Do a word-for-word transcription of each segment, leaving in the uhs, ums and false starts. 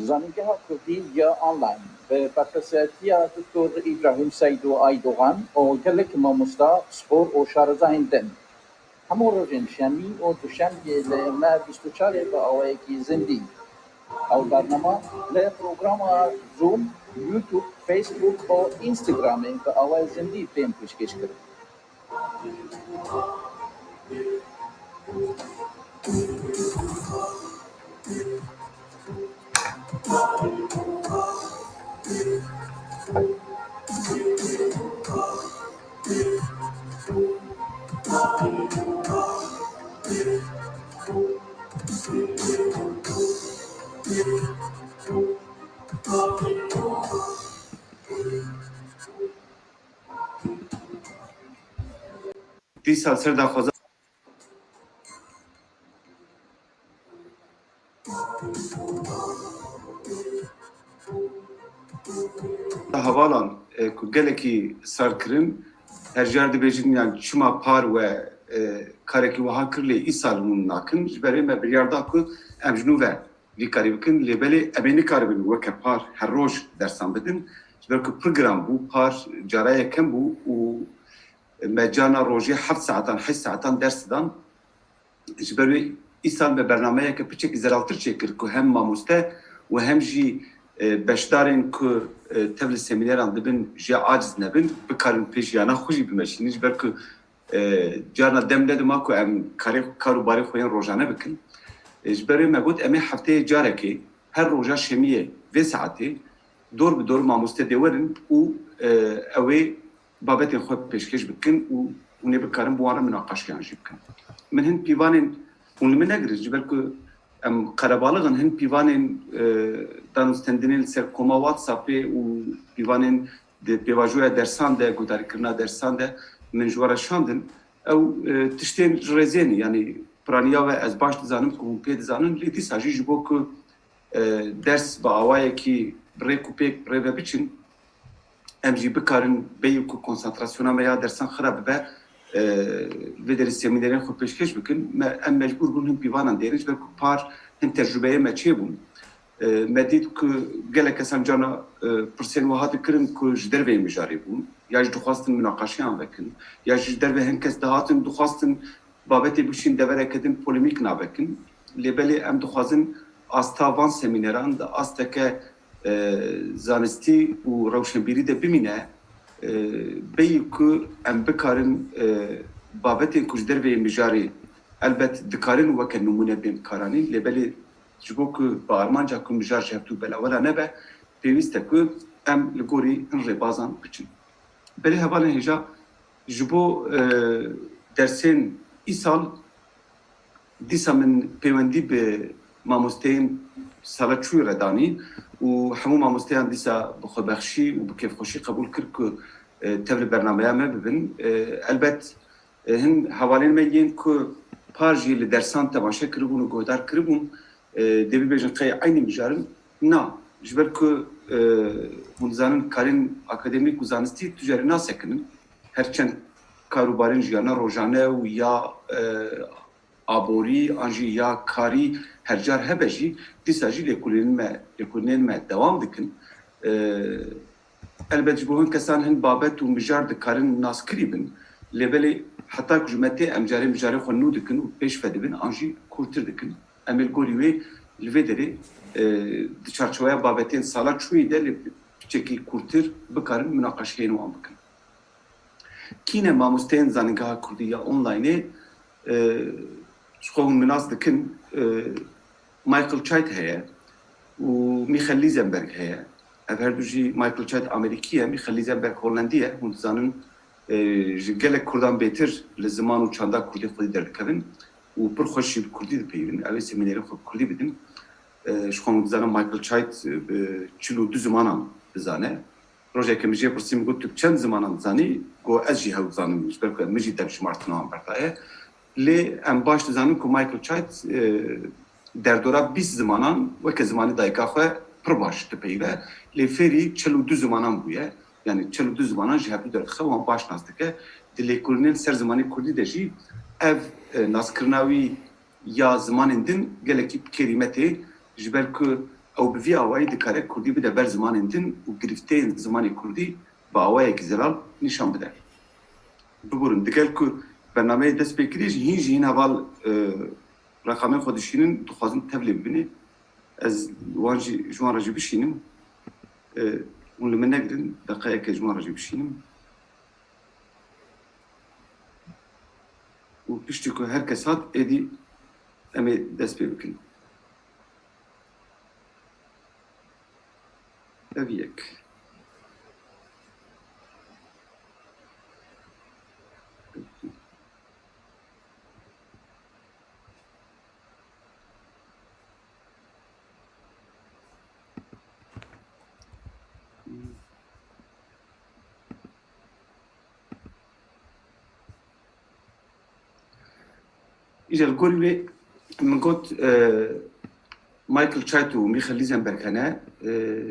Zanîngeha Kurdî ya online bi berpirsiyatiya Doktor Îbrahîm Seydo Aydogan û gelek mamosta, pispor û şarezahên din. Hemû rojên şemî û duşemiyê li me bîst û çarê bi awayekî zindî. Ew bernama li programa Zoom, YouTube, Facebook û Instagramê bi awayê zindî tên pêşkêş kirin. Dîsa ser daxwaza hevalan, e, ku gelekî sar kirin, her car dibêjin, yan çima par we, e, karekî wiha kir lê îsal hûn nakin. Ji ber vê me biryar da ku em ji nû ve vî karî bikin, lê belê em ê nikaribin weke par her roj dersan bidin. Ji ber ku pir giran bû, par cara yekem bû û me carna rojê heft saetan, heşt saetan ders didan. Ji ber wê îsal me bernameyeke piçekî zelaltir çêkir ku hem mamoste û hem jî, e, beşdarên ku, e, tev li semîneran dibin jê aciz nebin, bikarin pê jiyana xwe jî bimeşînin. Ji ber ku, e, carna dem nedima ku em karê, kar û barê xwe yên rojane bikin. E, ji ber wê me got em ê hefteyê carekê her roja şemiyê vê saetê dor bi dor mamoste dê werin û, e, ew ê babetên xwe pêşkêş bikin û hûn ê bikarin bi wan re minaqeşeyan jî bikin. Min hin pîvanên, hûn li min negirin, ji ber ku em qerebalix in, hin pîvanên, e, danûstendinên li ser koma WhatsAppê û pîvanên di pêvajoya dersan de, guhdarîkirina dersan de min ji we re şandin. Ew, e, tiştên ji rêzê ne, yanî piraniya we ez baş dizanim ku hûn pê dizanin, lê dîsa jî ji bo ku e, ders bi awayekî bi rêk û pêk bi rê ve biçin, em jî bikarin bêyî ku konsantrasyona me ya dersan xirab bibe, e, vê derê semînerên xwe pêşkêş bikin. Me, em mecbûr bûn hin pîvanan dêrin, ji ber ku par hin tecrûbeyê me çêbûn. E, me dît ku gelek kesan carna, e, pirsên wiha dikirin ku ji derveyê mijarê bûn, ya jî dixwastin minaqeşeyan vekin, ya jî ji derve hin kes dihatin dixwastin babetê bişîn devereke din polêmîk navekin. Lê belê em dixwazin asta van semîneran di asteke, e, zanistî û rewşenbîrî de bimîne, e, bêyî ku em bikarin, e, babetên ku ji derveyê mijarê elbet dikarin weke nimûne bên bikaranîn, lê belê ji bo ku bi armanca ku mijar ji hevdû belawela nebe, pêwîst e ku em li gorî hin rêbazan biçin. Belê hevalên hêja, ji bo, e, dersên îsal dîsa min pêwendî bi mamosteyên sala çûyî re danî û hemû mamosteyan dîsa bi xwebexşî û bi kêfxweşî qebûl kir ku, e, tev li bernameya me bibin. E, elbet, e, hin hevalên me yên ku par jî li dersan temaşe kiribûn û guhdar kiribûn, e, dê bibêjin qey eynî mijar in? Na. Ji ber ku, e, hûn dizanin karên akademîk û zanistî tu carî nasekinin. Her çend kar û barên jiyana rojane û ya, e, aborî an jî ya karî her car hebe jî, dîsa jî lêkolînên me, lêkolînên me dewam dikin. E, elbet ji bo hin kesan hin babet û mijar dikarin naskirî bin. Lê belê heta ku ji me tê em carê mijarê xwe nû dikin û pêş ve dibin an jî kûrtir dikin. Em ê li gorî wê li vê derê, e, di çarçoveya babetên sala çûyî de lê piçekî kûrtir bikarin minaqeşeyên wan bikin. Kî ne mamosteyên Zanîngeha Kurdî ya onlineê, e, ji xwe hûn min nas dikin, e, Michael Chait heye û Michael Lisenberg heye. Ev her du jî, Michael Chait Amerîkî ye, Michael Lisenberg Hollandî ye. Hûn dizanin, e, ji gelek Kurdan bêtir li ziman û çanda Kurdî xwedî derdikevin û pir xweş jî bi Kurdî dipeyivin. Ew ê semînerên xwe bi Kurdî bidin. E, ji xwe hûn dizanin Michael Chait, e, bi çil û du zimanan dizane. Rojekê min jê pirsî, min got, "Tu bi çend zimanan dizanî?" Got, "Ez jî hew dizanim, ji ber ku min jî devjimartina wan berdaye." Lê em baş dizanin ku Michael Chait, e, derdora bîst zimanan weke zimanê dayika xwe pir baş dipeyive. Lê fêrî çil û du zimanan bûye. Yanî çil û du zimanan ji hevdû derdixe, wan baş nas dike. Di lêkolînên ser zimanê kurdî de jî ev, e, naskirina wî ya zimanên din gelekî bi kêrî me tê, ji ber ku ew bi vî awayî dikare kurdî bide ber zimanên din û girîfteyên zimanê kurdî bi awayekî zelal nîşan bide. Biborin, digel ku bernameyê dest pê kirî jî hîn jî hîn heval, e, reqamên xwe dişînin, dixwazin tevlê bibînin. Ez wan jî, ji wan re jî bişînim. E, hûn li min negirin, deqeyeke ji wan re jî bişînim. Û piştî ku her kes hat, êdî em ê dest pê bikin. Ev yek. Îja li gorî wê min got, e, Michael Chait û Michael Lisenberg hene. E,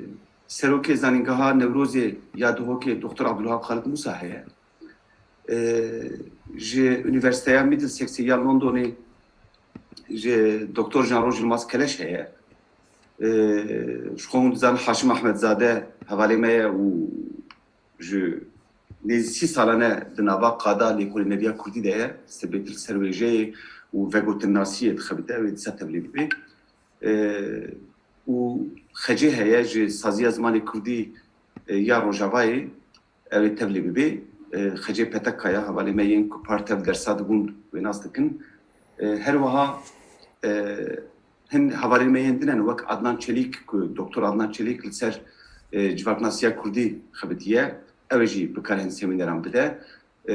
serokê Zanîngeha Newrozê ya Duhokê Doktor Abdulwahab Xalid Musa heye. E, ji Unîversîteya Middlesex ya Londonê ji Doktor Jean Roj Yilmaz Keleş heye. E, ji xwe hûn dizanin Haşim Ahmedzade hevalê me ye û ji nêzî sî salan e di nava qada lêkolîneriya kurdî de ye, sibêtir li ser wêjeyê û vegotinnasiyê dixebite, wê dîsa tevlî bibe. E, û Xecê heye ji Saziya Zimanê Kurdî, e, ya Rojavayê, ew ê tevlî bibe. E, Xecê Petekkaya, hevalê me yên ku par tev dersa dibûn, wê nas dikin. E, her wiha, e, hin hevalên me yên din in, wek Adnan Çelîk, ku Doktor Adnan Çelîk li ser, e, civaknasiya kurdî xebitiye, ew ê jî bikare hin semîneran bide. E,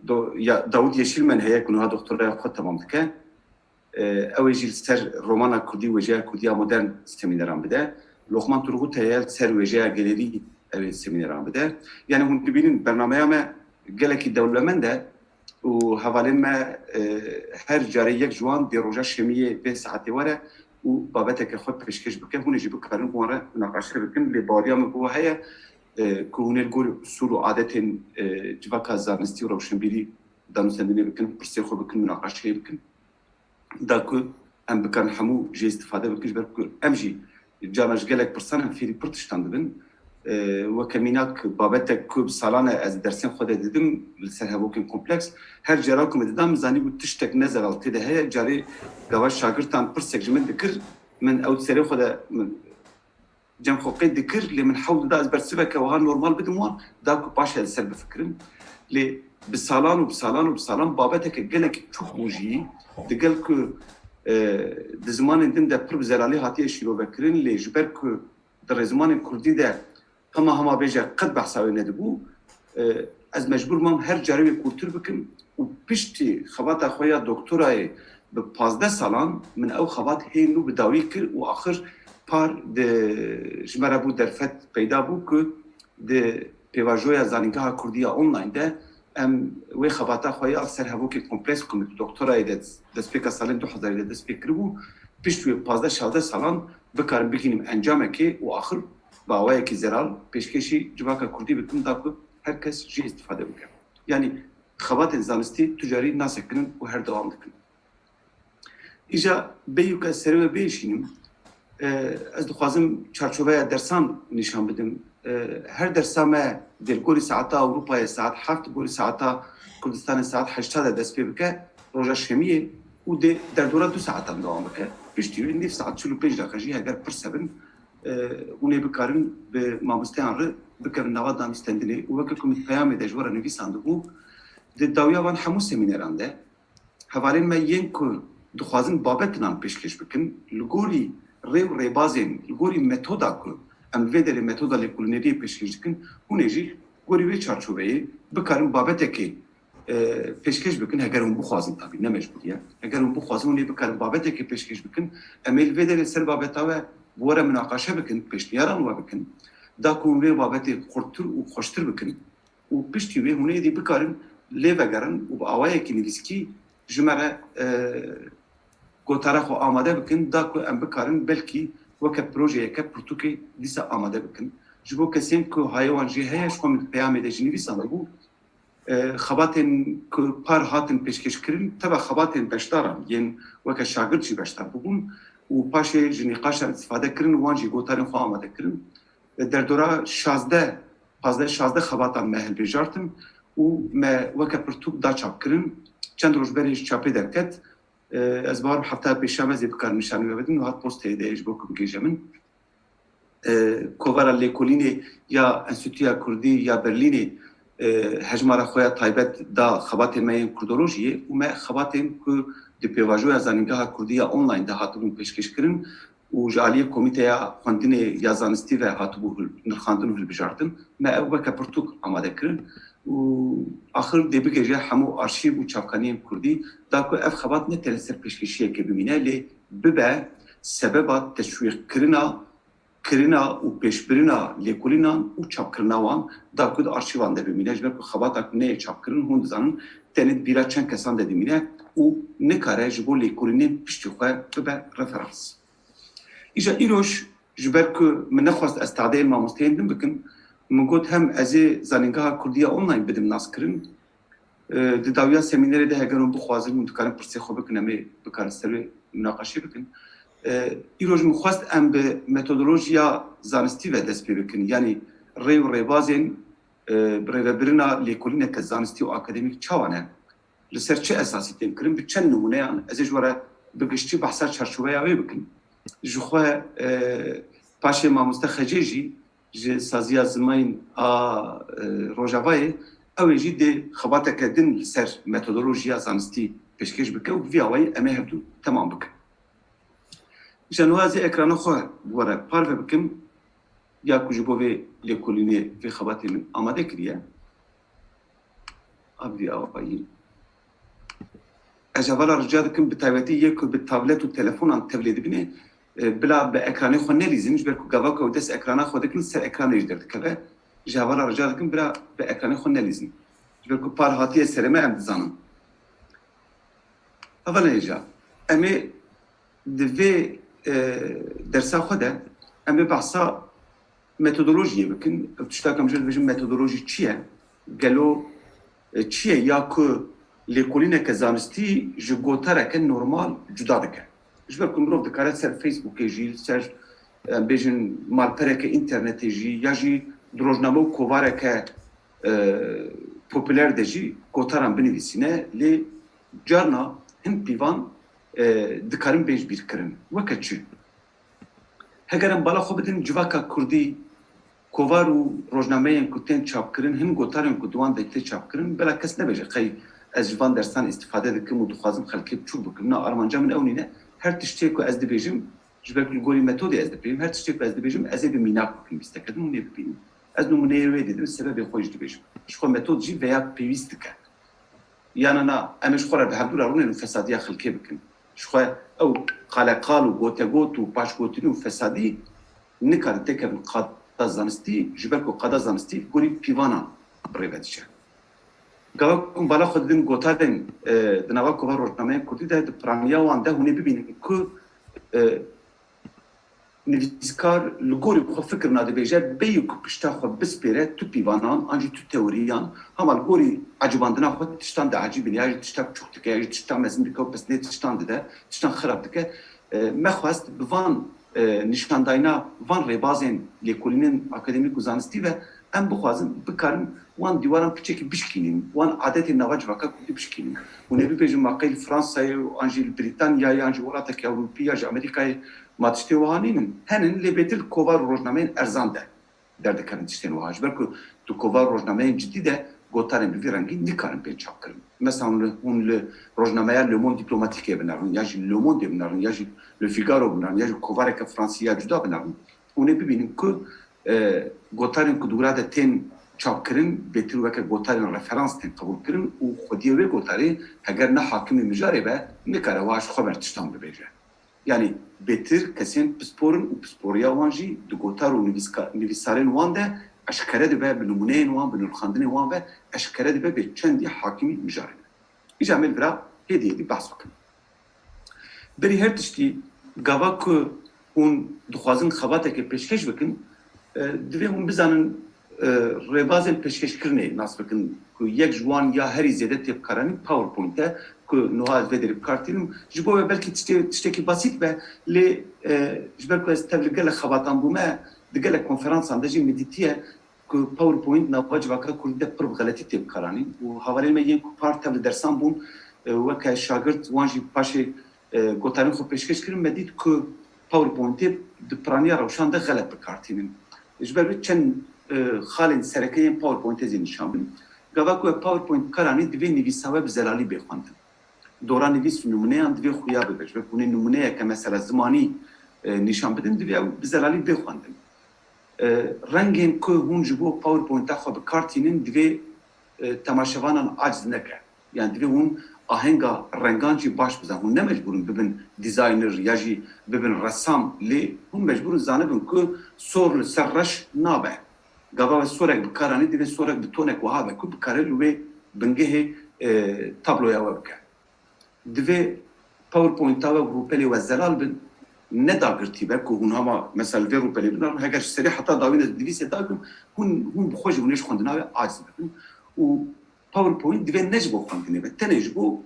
do-, ya, Dawud Yeşilmen heye ku niha doktoraya xwe temam dike. E, ew ê jî li ser romana kurdî, wêjeya kurdî ya modern semîneran bide. Loqman Turgut heye li ser wêjeya gelêrî, ew ê semîneran bide. Yani hûn dibînin bernameya me gelekî dewlemend e. Û hevalên me, e, her carê yek ji wan dê roja şemiyê vê saetê were û babeteke xwe pêşkêş bike, hûn ê jî bikarin bi wan re munaqeşe bikin. Lê baweriya min bi we heye, e, ku hûn ê li gorî usûl û adetên, e, civaka zanistî û rewşenbîrî danûstendinê bikin, pirsê xwe bikin, munaqeşeyê bikin. Da ku em bikarin hemû jê îstifade bikin, ji ber ku em jî carna ji gelek pirsan em fêrî pir tiştan dibin. E, weke mînak babetek ku bi salan e ez dersên xwe de didim li ser hevokên kompleks. Her cara ku min dida, min zanîbû tiştek ne zelal tê de heye. Carê gava şagirtan pirsek ji min dikir, min ew di serê xwe de min cem xwe qeyd dikir, lê min hewl dida ez bersiveke wiha normal bidim wan, da ku paşê ez li ser bifikirim. Lê bi salan û bi salan û bi salan babeteke gelekî çûk bû jî, digel ku, e, di zimanên din de pir bi zelalî hatiye şîrovekirin, lê ji ber ku di rêzimanên kurdî de hema hema bêje qet behsa wê nedibû, e, ez mecbûr mam her carê wê kûrtir bikim û piştî xebata xwe ya doktorayê bi pazdeh salan min ew xebat hê nû bi dawî kir û axir par di, ji me re bû derfet peyda bû ku di pêvajoya Zanîngeha Kurdî ya online de em wê xebata xwe ya li ser hevokê kompleks ku min di doktorayê de destpêka salên du hezarî de dest pê kiribû, pişt wê pazdeh şazdeh salan bikarim bigihînim encamekê û axir bi awayekî zelal pêşkêşî civaka kurdî bikim da ku her kes jê îstîfade bike. Yanî xebatên zanistî tu carî nasekinin û her dewam dikin. Îja bêyî ku ez serê we bêşînim, e, ez dixwazim çarçoveya dersan nîşan bidim. E, her dersa me dê li gorî saeta Ewropayê saet heft, gorî saeta Kurdistanê saet heşta de dest pê bike, roja şemiyê û dê derdora du saetan dewam bike. Piştî wê nîv saet çil û pênc deqe jî heger pirs hebin, e, hûn ê bikarin bi mamosteyan re bikevin nava danûstendinê û weke ku min peyamê de ji we re nivîsandibû, di dawiya van hemû semîneran de hevalên me yên ku dixwazin babetinan pêşkêş bikin, li gorî rê û rêbazên, li gorî metoda ku em vê derê metoda lêkolîneriyê pêşkêş dikin, hûn ê jî gorî wê çarçoveyê bikarin babetekê, e, pêşkêş bikin, heger hûn bixwazin, tabî ne mecbûrî ye. Heger hûn bixwazin, hûn ê bikarin babetekê pêşkêş bikin. Em ê li vê derê ser babeta we bi we re munaqeşe bikin, pêşniyaran we bikin, da ku hûn vê babetê xurttir û xweştir bikin. Û piştî wê hûn êdî bikarin lê vegerin û bi awayekî nivîskî ji me re, e, gotara xwe amade bikin, da ku em bikarin belkî weke projeyeke pirtûkê dîsa amade bikin. Ji bo kesên ku hayê wan jê heye, ji xwe min peyamê de jî nivîsandibû, e, xebatên ku par hatin pêşkêşkirin, teva xebatên beşdaran yên weke şagirt jî beşdar bibûn, û paşê ji nîqaşan îstîfade kirin û wan jî gotarên xwe amade kirin. Derdora şazdeh, pazdeh şazdeh xebatan me hilbijartin û me weke pirtûk da çapkirin. Çend roj berê ji çapê derket. Ez bawer bim hefta pêşiya me zê bikarim nîşanî we bidim û hat posteyê de ji bo ku bigihîje min. Kovara lêkolînê ya Enstîtuya Kurdî ya Berlînê hejmara xwe ya taybet da xebatên me yên kurdolojiyê û me xebatên ku di pêvajoya Zanîngeha Kurdî ya online de hatibûn pêşkêşkirin û ji aliyê Komîteya Xwendinê ya Zanistî ve hatibû hil-, nirxandin û hilbijartin, me ev weke pirtûk amade kirin û axir dê bigihêje hemû arşîv û çavkaniyên kurdî da ku ev xebat ne tenê ser pêşkêşiyekê bimîne, lê bibe sebeba teşwîqkirina kirina û pêşbirina lêkolînan û çapkirina wan da ku di arşîvan de bimîne, ji ber ku xebata ku neyê çapkirin, hûn dizanin, tenê di bîra çend kesan de dimîne û nikare ji bo lêkolînên piştî xwe bibe referans. Îja îroj, ji ber ku min nexwest ez tadeyên mamosteyên din bikim, min got hem ez ê Zanîngeha Kurdî ya Online bidim naskirin, Di dawiya semînerê de heger hûn bixwazin, hûn dikarin pirsê xwe bikin, em ê bikarin ser wê munaqeşe bikin. Îroj min xwest em bi metodolojiya zanistî ve dest pê bikin, yanî rê û rêbazên bi rêvebirina lêkolîneke zanistî û akademîk çawa ne? Li ser çi esasî tên kirin? Bi çend nimûneyan ez ê ji we re bi giştî behsa çarçoveya wê bikim. Ji xwe paşê mamoste Xecê jî ji saziya zimayîn a Rojavayê, ew ê jî dê xebateke din li ser metodolojiya zanistî pêşkêş bike û bi vî awayî em ê hevdu temam bikin. Îşte niha ez ê ekrana xwe bi we re parve bikim, ya ku ji bo vê lêkolînê vê xebatê min amade kiriye. A bi vî awayî. Ez hevala rica dikim, bi taybetî yê ku bi tablet û telefonan tevlê dibîne, e, bila bi ekranê xwe nelîzin, ji ber ku gava ku ew dest ekrana xwe dikin, ser ekranê jî derdikeve. Ji hevala rica dikim, bila bi ekranê xwe nelîzin. Ji ber ku par hatiye serê me, em dizanin. Hevala hêja, em ê di vê, e, dersa xwe de, em ê behsa metodolojiyê bikin. Ev tişta ku em jê dibêjin metodolojî çi ye? Gelo, e, çi ye ya ku lêkolîneke zanistî ji gotareke normal cuda dike? Ji ber ku mirov dikare ser Facebookê jî, ser, em bêjin, malpereke înternetê jî, ya jî di rojname û kovareke, e, populer de jî gotaran binivîsîne, lê carna hin pîvan, e, dikarin bên ji bîr kirin. Weke çi? Heger em bala xwe bidin civaka kurdî, kovar û rojnameyên ku tên çapkirin, hin gotarên ku di wan de tê çapkirin, bela kes nebêje qey ez ji van dersan îstîfade dikim û dixwazim xelkê biçûk bikim. Na, armanca min ew nîne. Her tiştê ku ez dibêjim, ji ber ku li gorî metodê ez dipeyivim, her tiştê ku ez dibêjim, ez ê bi mînak bikim, bîsteke din hûn ê bibînin. Ez nimûneyê wê didim, sebebê xwe jî dibêjim. Ji xwe metod jî veya pêwîst dike. Yana na, em ê ji xwe re bi hevdû re rûnên û fesadiya xelkê bikin. Ji xwe ew qaleqal û gotegot û paşgotinî û fesadî nikarin têkevin qada zanistî, ji ber ku qada zanistî gorî pîvanan bi rê ve diçe. Gava ku bala xwe didin gotarên, e, di nava kova rojnameyên kurdî de, di piraniya wan de hûn ê bibînin ku, e, nivîskar li gorî xwe fikirina dibêje, bêyî ku pişta xwe bispêre tu pîvanan an jî tu teoriyan, hema li gorî ecibandina xwe tiştan diecibîne, ya jî tişta biçûk dike, ya jî tişta mezin dike û pesnê tiştan dide, tiştan xirab dike. E, me xwest bi van, e, nîşandayina van rêbazên lêkolînên akademîk û zanistî ve em bixwazin, bikarin wan dîwaran piçekî bişkînin, wan adetên nava civaka kurdî bişkînin. Hûn ê bibêjin, ma qey li Fransayê û an jî li Brîtanyayê, yan jî welatekî Ewropî, ya jî Amerîkayê, ma tiştê wiha nînin? Henin, lê bêtir li kovar û rojnameyên erzan de derdikevin tiştên wiha. Ji ber ku di kovar û rojnameyên cidî de gotarên bi vî rengî nikarin bên çapkirin. Mesela hûn li, hûn li rojnameya Le Monde Diplomatique binerin, ya jî Le Monde binerin, ya jî Le Figaro binerin, ya jî kovareke fransî ya cuda binerin. Hûn ê bibînin ku, e, gotarên ku di wira de tên çapkirin, bêtir weke gotarên referans tên qebûlkirin û xwediyê wê gotarê heger ne hakimî mijarê be, nikare wiha ji xwe ber tiştan bibêje. Yanî bêtir kesên pispor in û pisporiya wan jî di gotar û nivîska-, nivîsarên wan de eşkere dibe, bi nimûneyên wan, bi nirxandinên wan ve eşkere dibe, bê çendî hakimî mijarê be. Îca em ê li vira hêdî hêdî behs bikin. Berî her tiştî, gava ku hûn dixwazin xebateke pêşkêş bikin, e, divê hûn bizanin, e, e, rêbazên pêşkêşkirinê nas bikin ku yek ji wan ya herî zêde tê bikaranîn PowerPoint e ku niha ez vê derê bi kar tînim. Ji bo we belkî tiştê, tiştekî basît be, lê, e, ji ber ku ez tev li gelek xebatan bûme, di gelek konferansan de jî min dîtiye ku PowerPoint nava civaka kurdî de pir bi xeletî tê bikaranîn û hevalên me yên ku par tev li dersan bûn, e, weke şagirt wan jî paşê, e, gotarên xwe pêşkêş kirin, me dît ku PowerPointê di piraniya rewşan de xelet bi kar tînin. Ji ber vê çend, e, xalên sereke yên PowerPointê zî nîşan bidin. Gava ku we PowerPoint bi kar anî, divê nivîsa we bi zelalî bê xwendin. Dora nivîs û nimûneyan divê xuya bibe. Ji ber ku hûn ê nimûneyeke mesela zimanî, e, nîşan bidin, divê ew bi zelalî bê xwendin. E, rengên ku hûn ji bo PowerPointa xwe bi kar tînin, divê, e, temaşevanan aciz neke. Yani divê hûn ahenga rengan jî baş bizan. Hûn ne mecbûr in bibin dîzayner ya jî bibin resam, lê hûn mecbûr in zanibin ku sor li ser reş nabe. Gava we sorek bi kar anî, divê sorek bi tonek wiha be ku bikare li wê bingehê, e, tabloya we bike. Divê PowerPointa we û rûpelê we zelal bin, ne dagirtî be ku hûn hema mesela vê rûpelê binarin, heger ji serê heta dawî de nivîsê dagirin, hûn, hûn bi xwe jî hûn ê ji xwendina wê aciz bibin. Û PowerPoint divê ne ji bo xwendinê be, tenê ji bo,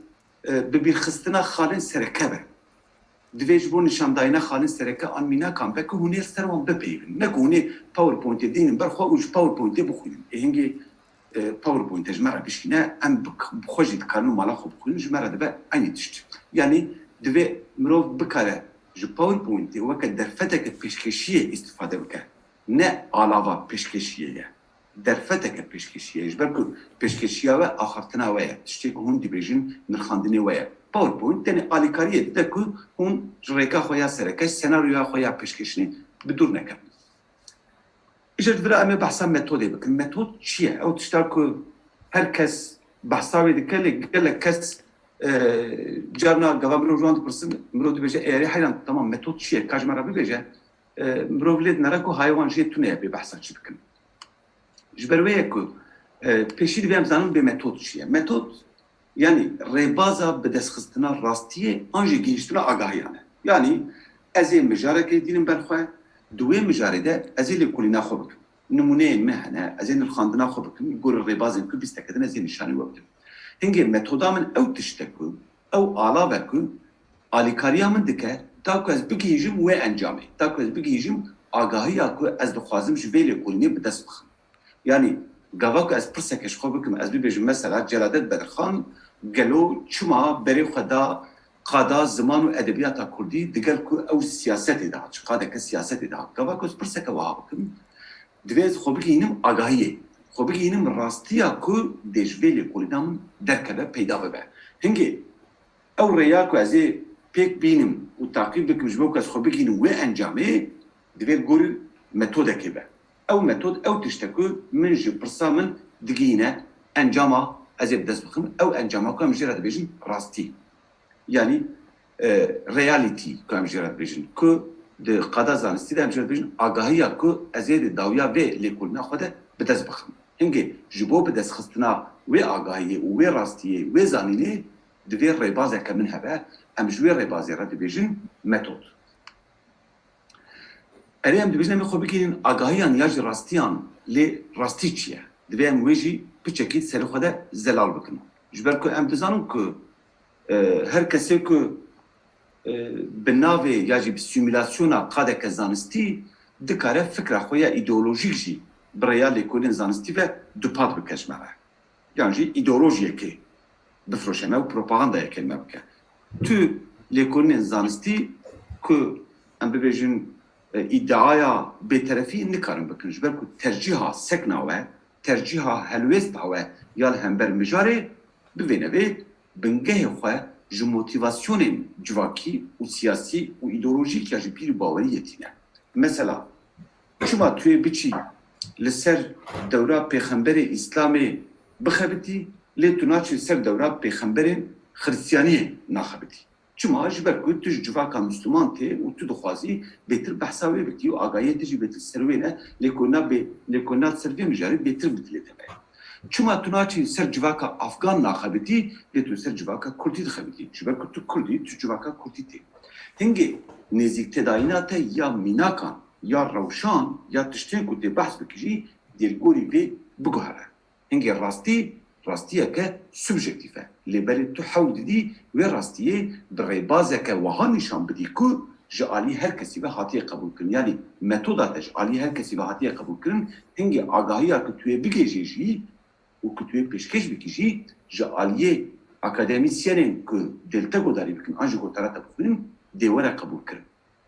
e, bibîrxistina xalên sereke be. Divê ji bo nîşandayîna xalên sereke an mînakan be ku hûn ê li ser wan bipeyivin. Ne ku hûn ê PowerPointê dînin ber xwe û ji PowerPointê bixwînin. Ê hingê, e, PowerPointê ji me re bişîne, em bi, bi xwe jî dikarin û mala xwe bixwînin, ji me re dibe eynî tişt. Yanî divê mirov bikare ji PowerPointê weke derfeteke pêşkêşiyê îstîfade bike. Ne alava pêşkêşiyê ye. Derfeteke pêşkêşiyê ye. Ji ber ku pêşkêşiya we axaftina we ye. Tiştê ku hûn dibêjin nirxandinê we ye. PowerPoint tenê alîkariyê dide ku hûn ji rêka xwe ya sereke, senaryoya xwe ya pêşkêşinê bi dûr nekevin. Îşte ji vira em ê behsa metodê bikin. Metod çi ye? Ew tişta ku her kes behsa wê dike, lê gelek kes, e, carna gava mirov ji wan dipirsin, mirov dibêje, "Ê, erê heyran, tamam, metod çi ye? Ka ji me re bibêje." E, mirov lê dinere ku hayê wan jê tune ye bê behsa çi bikin. Ji ber wê ye ku, e, pêşî divê em zanin bê metod çi ye. Metod, yanî rêbaza bidestxistina rastiyê an jî gihîştina agahiyan e. Yanî ez ê mijarekê dînim ber xwe, di wê mijarê de ez ê lêkolîna xwe bikim. Nimûneyên me hene, ez ê nirxandina xwe bikim, li gorî rêbazên ku bîstekê din ez ê nîşanî we bidim. Hingê metoda min ew tişt e ku, ew alav e ku alîkariya min dike, ta ku ez bigihîjim wê encamê, ta ku ez bigihîjim agahiya ku ez dixwazim ji vê lêkolînê bi dest bixim. Yanî gava ku ez pirseke ji xwe bikim, ez bibêjim mesela Celadet Bedirxan gelo çima berê xwe da qada ziman û edebiyata kurdî, digel ku ew siyasetê de hat, ji qadeke siyasetê de hat. Gava ku ez pirseke wiha bikim, divê ez xwe bigihînim agahiyê, xwe bigihînim rastiya ku dê ji vê lêkolîna min derkeve, peyda bibe. Hingê ew rêya ku ez ê pêk bînim û taqîb bikim ji bo ku ez xwe bigihînim wê encamê, divê li gorî metodekê be. Ew metod ew tişt e ku min ji pirsa min digihîne encama ez ê bi dest bixim. Ew encama ku em jê re dibêjin rastî. Yanî, e, reality ku em jê re dibêjin. Ku di qada zanistî de em jê re dibêjin agahiya ku ez ê di dawiya vê lêkolîna xwe de bi dest bixim. Hingê ji bo bi dest xistina wê agahiyê û wê rastiyê, wê zanînê, divê rêbazeke min hebe, em ji wê rêbazê re dibêjin metod. Erê em dibêjin em ê xwe bigihînin agahiyan ya jî rastiyan, lê rastî çi ye? Divê em wê jî piçekî serê xwe de zelal bikin. Ji ber ku em dizanin ku, e, her kesê ku, e, bi navê ya jî bi simulasyona qadeke zanistî dikare fikra xwe ya îdeolojîk jî bi rêya lêkolînên zanistî ve dupat bike ji me re. Yan jî îdeolojiyekê bifroşe me û propagandayekê li me bike. Tu lêkolînên zanistî ku em bibêjin, e, îdiaya bêterefî nikarin bikin. Ji ber ku tercîha sekna we, tercîha helwêsta we ya li hember mijarê, bivêne vê bingehê xwe ji motîvasyonên civakî û siyasî û îdeolojîk ya jî bîr û baweriyê tîne. Mesela, çima tu yê biçî li ser dewra pêxemberê Îslamê bixebitî, lê tu naçî li ser dewra pêxemberên Xiristiyaniyê naxebitî? Çima? Ji ber ku tu ji civaka Misliman tê û tu dixwazî bêtir behsa wê bikî û agahiyê te jî bêtir ser wê ne, lêkolîna bê-, lêkolîna ser vê mijarê bêtir bi dilê te be. Çima tu naçî li ser civaka Afgan naxebitî, lê tu li ser civaka Kurdî dixebitî? Ji ber ku tu Kurd î, tu civaka Kurdî tê. Hingê nêzîktêdayîna te ya mînakan, ya rewşan, ya tiştên ku tê behs bikî jî dê li gorî vê biguhere. Hingê rastî, rastiyeke subjektîf e. Lê belê tu hewl didî wê rastiyê bi rêbazeke wiha nîşan bidî ku ji alî her kesî ve hatiye qebûlkirin. Yanî metoda te ji alî her kesî ve hatiye qebûlkirin, hingê agahiya ku tu yê bigihêjî jî û ku tu yê pêşkêş bikî jî ji aliyê akademîsyenên ku dê li te godarî bikin an jî gotara te bixwînin, dê were qebûlkirin.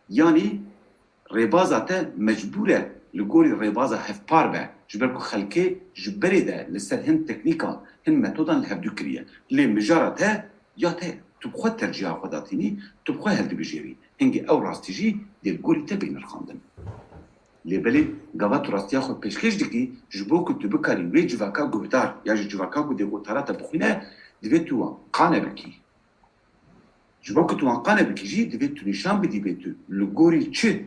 Yanî rêbaza te mecbûr e li gorî rêbaza hevpar be, ji ber ku xelkê ji berê de li ser hin teknîkan, hin metodan li hevdû kiriye. Lê mijara te ya te, tu bi xwe tercîha xwe datînî, tu bi xwe hildibijêrî. Hingê ew rastî jî dê li gorî te bê nirxandin. Lê belê gava tu rastiya xwe pêşkêş dikî, ji bo ku tu bikarî wê civaka guhdar ya jî civaka ku dê gotara te bixwîne, divê tu wan qane bikî. Ji bo ku tu wan qane bikî jî, divê tu nîşan bidî bê tu li gorî çi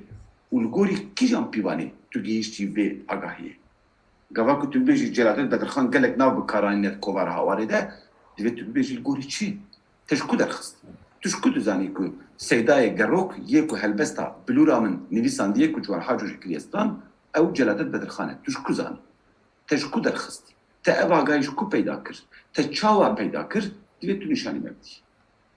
û li gorî kîjan pîvanê tu gihîştî vê agahiyê. Gava ku tu bibêjî Celadet Bedirxan gelek nav bi kar anîne di kovara Hawarê de, divê tu bibêjî li gorî çi? Te ji ku derxist? Tu ji ku dizanî ku Seydayê Gerok yê ku helbesta Bilûra Min nivîsandiye ku Ciwan Haco jî kiriye stran, ew Celadet Bedirxan e? Tu ji ku zanî? Te ji ku derxist? Te ev agahî ji ku peyda kir? Te çawa peyda kir? Divê tu nîşanî me bidî.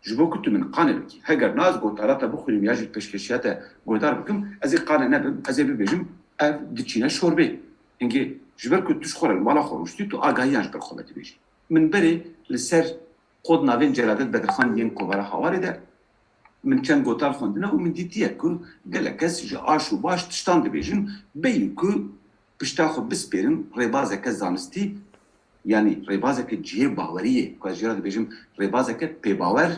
Ji bo ku tu min qane bikî. Heger na ez gotara te bixwînim ya jî pêşkêşiya te guhdar bikim, ez ê qane nebim, ez ê bibêjim, ev diçîne şorbê. Hingê ji ber ku tu ji xwe re li mala xwe rûştî, tu agahiyan ji ber xwe ve dibêjî. Min berê li ser qod navên Celadet Bedirxan yên kovara Hawarê de min çend gotar xwendine û min dîtiye ku gelek kes ji aş û baş tiştan dibêjin, bêyî ku pişta xwe bispêrin rêbazeke zanistî, yanî rêbazeke cihê baweriyê, ku ez jê re dibêjim rêbazeke pêbawer,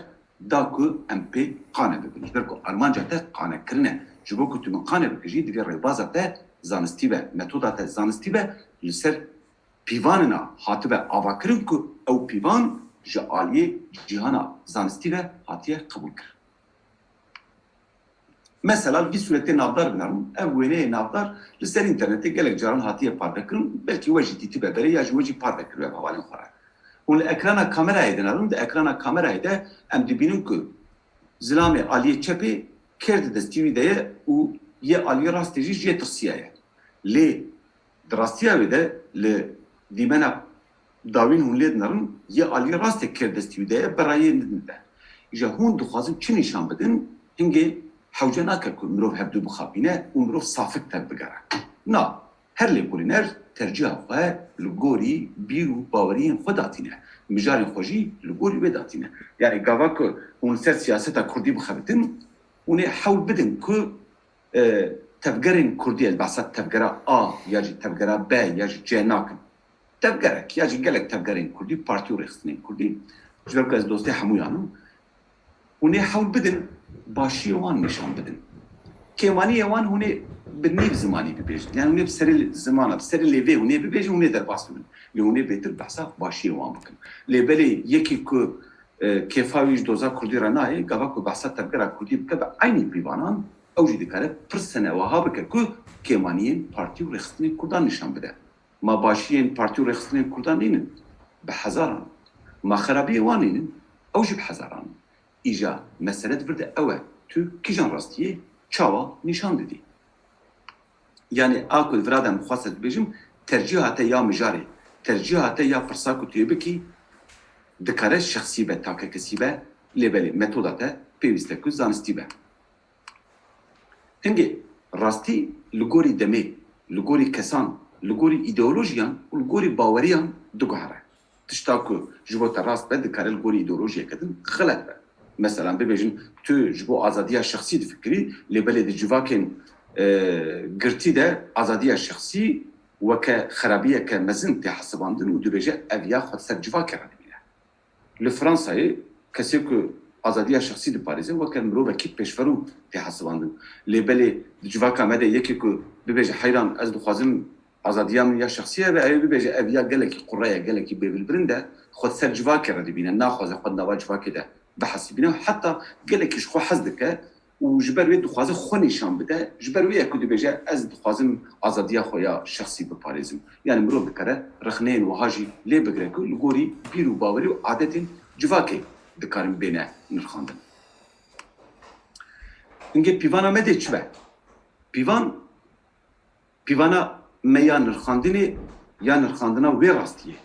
da ku em pê qane bibin. Ji ber ku armanca te qanekirin e. Ji bo ku tu min qane bikî jî divê rêbaza te zanistî be, metoda te zanistî be, li ser pîvanina hatibe avakirin ku ew pîvan ji aliyê cîhana zanistî ve hatiye qebûlkirin. Mesela vî sûretê navdar binerin, ev wêneyê navdar li ser înternetê gelek caran hatiye parvekirin, belkî we jî dîtibe berê ya jî we jî parvekiribe bi hevalên xwe re. Hûn li ekrana kamerayê dinerin, di ekrana kamerayê de em dibînin ku zilamê aliyê çepê kêr di destî wî de ye û yê aliyê rastê jî jê tirsiyaye. Lê di rastiya wê de li dîmena dawîn hûn lê dinerin, yê aliyê rastê kêr destî wî de ye, bera yê din de. Îja hûn dixwazin çi nîşan bidin, hingê hewce nake ku mirov hevdû bixapîne û mirov safik tevbigere. Na, her lêkolîner tercîha xwe li gorî bîr û baweriyên xwe datîne, mijarên xwe jî li gorî wê datîne. Yanî gava ku hûn li ser siyaseta kurdî bixebitin, hûn ê hewl bidin ku e, tevgerên kurdî, ez behsa tevgera A ya jî tevgera B ya jî C nakim. Tevgerek ya jî gelek tevgerên kurdî, partî û rêxistinên kurdî, ji ber ku ez dostê hemûyan im, hûn ê hewl bidin başiyê wan nîşan bidin. Kêmaniyê wan hûn ê bi nîv zimanî bibêjin. Yanî hûn ê bi serê zimana, bi serê lêvê hûn ê bibêjin, hûn ê derbas bibin. Lê hûn ê bêtir behsa başiyê wan bikin. Lê belê yekî ku e, kêfa wî ji doza kurdî re nayê, gava ku behsa tevgera kurdî bike bi eynî pîvanan, ew jî dikare pirsene wiha bike ku kêmaniyên partî û rêxistinên kurdan nîşan bide. Ma başiyên partî û rêxistinên kurdan nînin? Bi hezaran. Ma xerabiyê wan nînin? Ew jî bi hezaran in. Îja mesele di vir de ew e, tu kîjan rastiyê çawa nîşan didî? Yanî a ku li vira de min xwest ez bibêjim, tercîha te ya mijarê, tercîha te ya pirsa ku tu yê bikî, dikare şexsî be, takekesî be, lê belê metoda te pêwîst e ku zanistî be. Hingê rastî li gorî demê, li gorî kesan, li gorî îdeolojiyan û li gorî baweriyan diguhere. Tişta ku ji bo te rast be, dikare li gorî îdeolojiyeke din xelet be. Meselan, bibêjin, tu ji bo azadiya şexsî difikirî, lê belê di civakên, e, girtî de azadiya şexsî weke xerabiyeke mezin tê hesibandin û dibêje, ev ya xwe ser civakê re dibîne. Li Fransayê kesê ku azadiya şexsî diparêze, weke mirovekî pêşverû tê hesibandin. Lê belê di civaka me de yekê ku bibêje, heyran, ez dixwazim azadiya min ya şexsî hebe, ew ê bibêje, ev ya gelekî qure ye, gelekî bêbilbirind e, xwe di ser civakê re dibîne, naxwaze xwe di nava civakê de bihesibîne, heta gelekî ji xwe hez dike û ji ber wê dixwaze xwe nîşan bide, ji ber wê ye ku dibêje, ez dixwazim azadiya xwe ya şexsî biparêzim. Yanî mirov dikare rexneyên wiha jî lê bigire ku li gorî bîr û bawerî û adetên civakê dikarin bêne nirxandin. Hingê pîvana me dê çi be? Pîvan Pîvana me ya nirxandinê, ya nirxandina wê rastiyê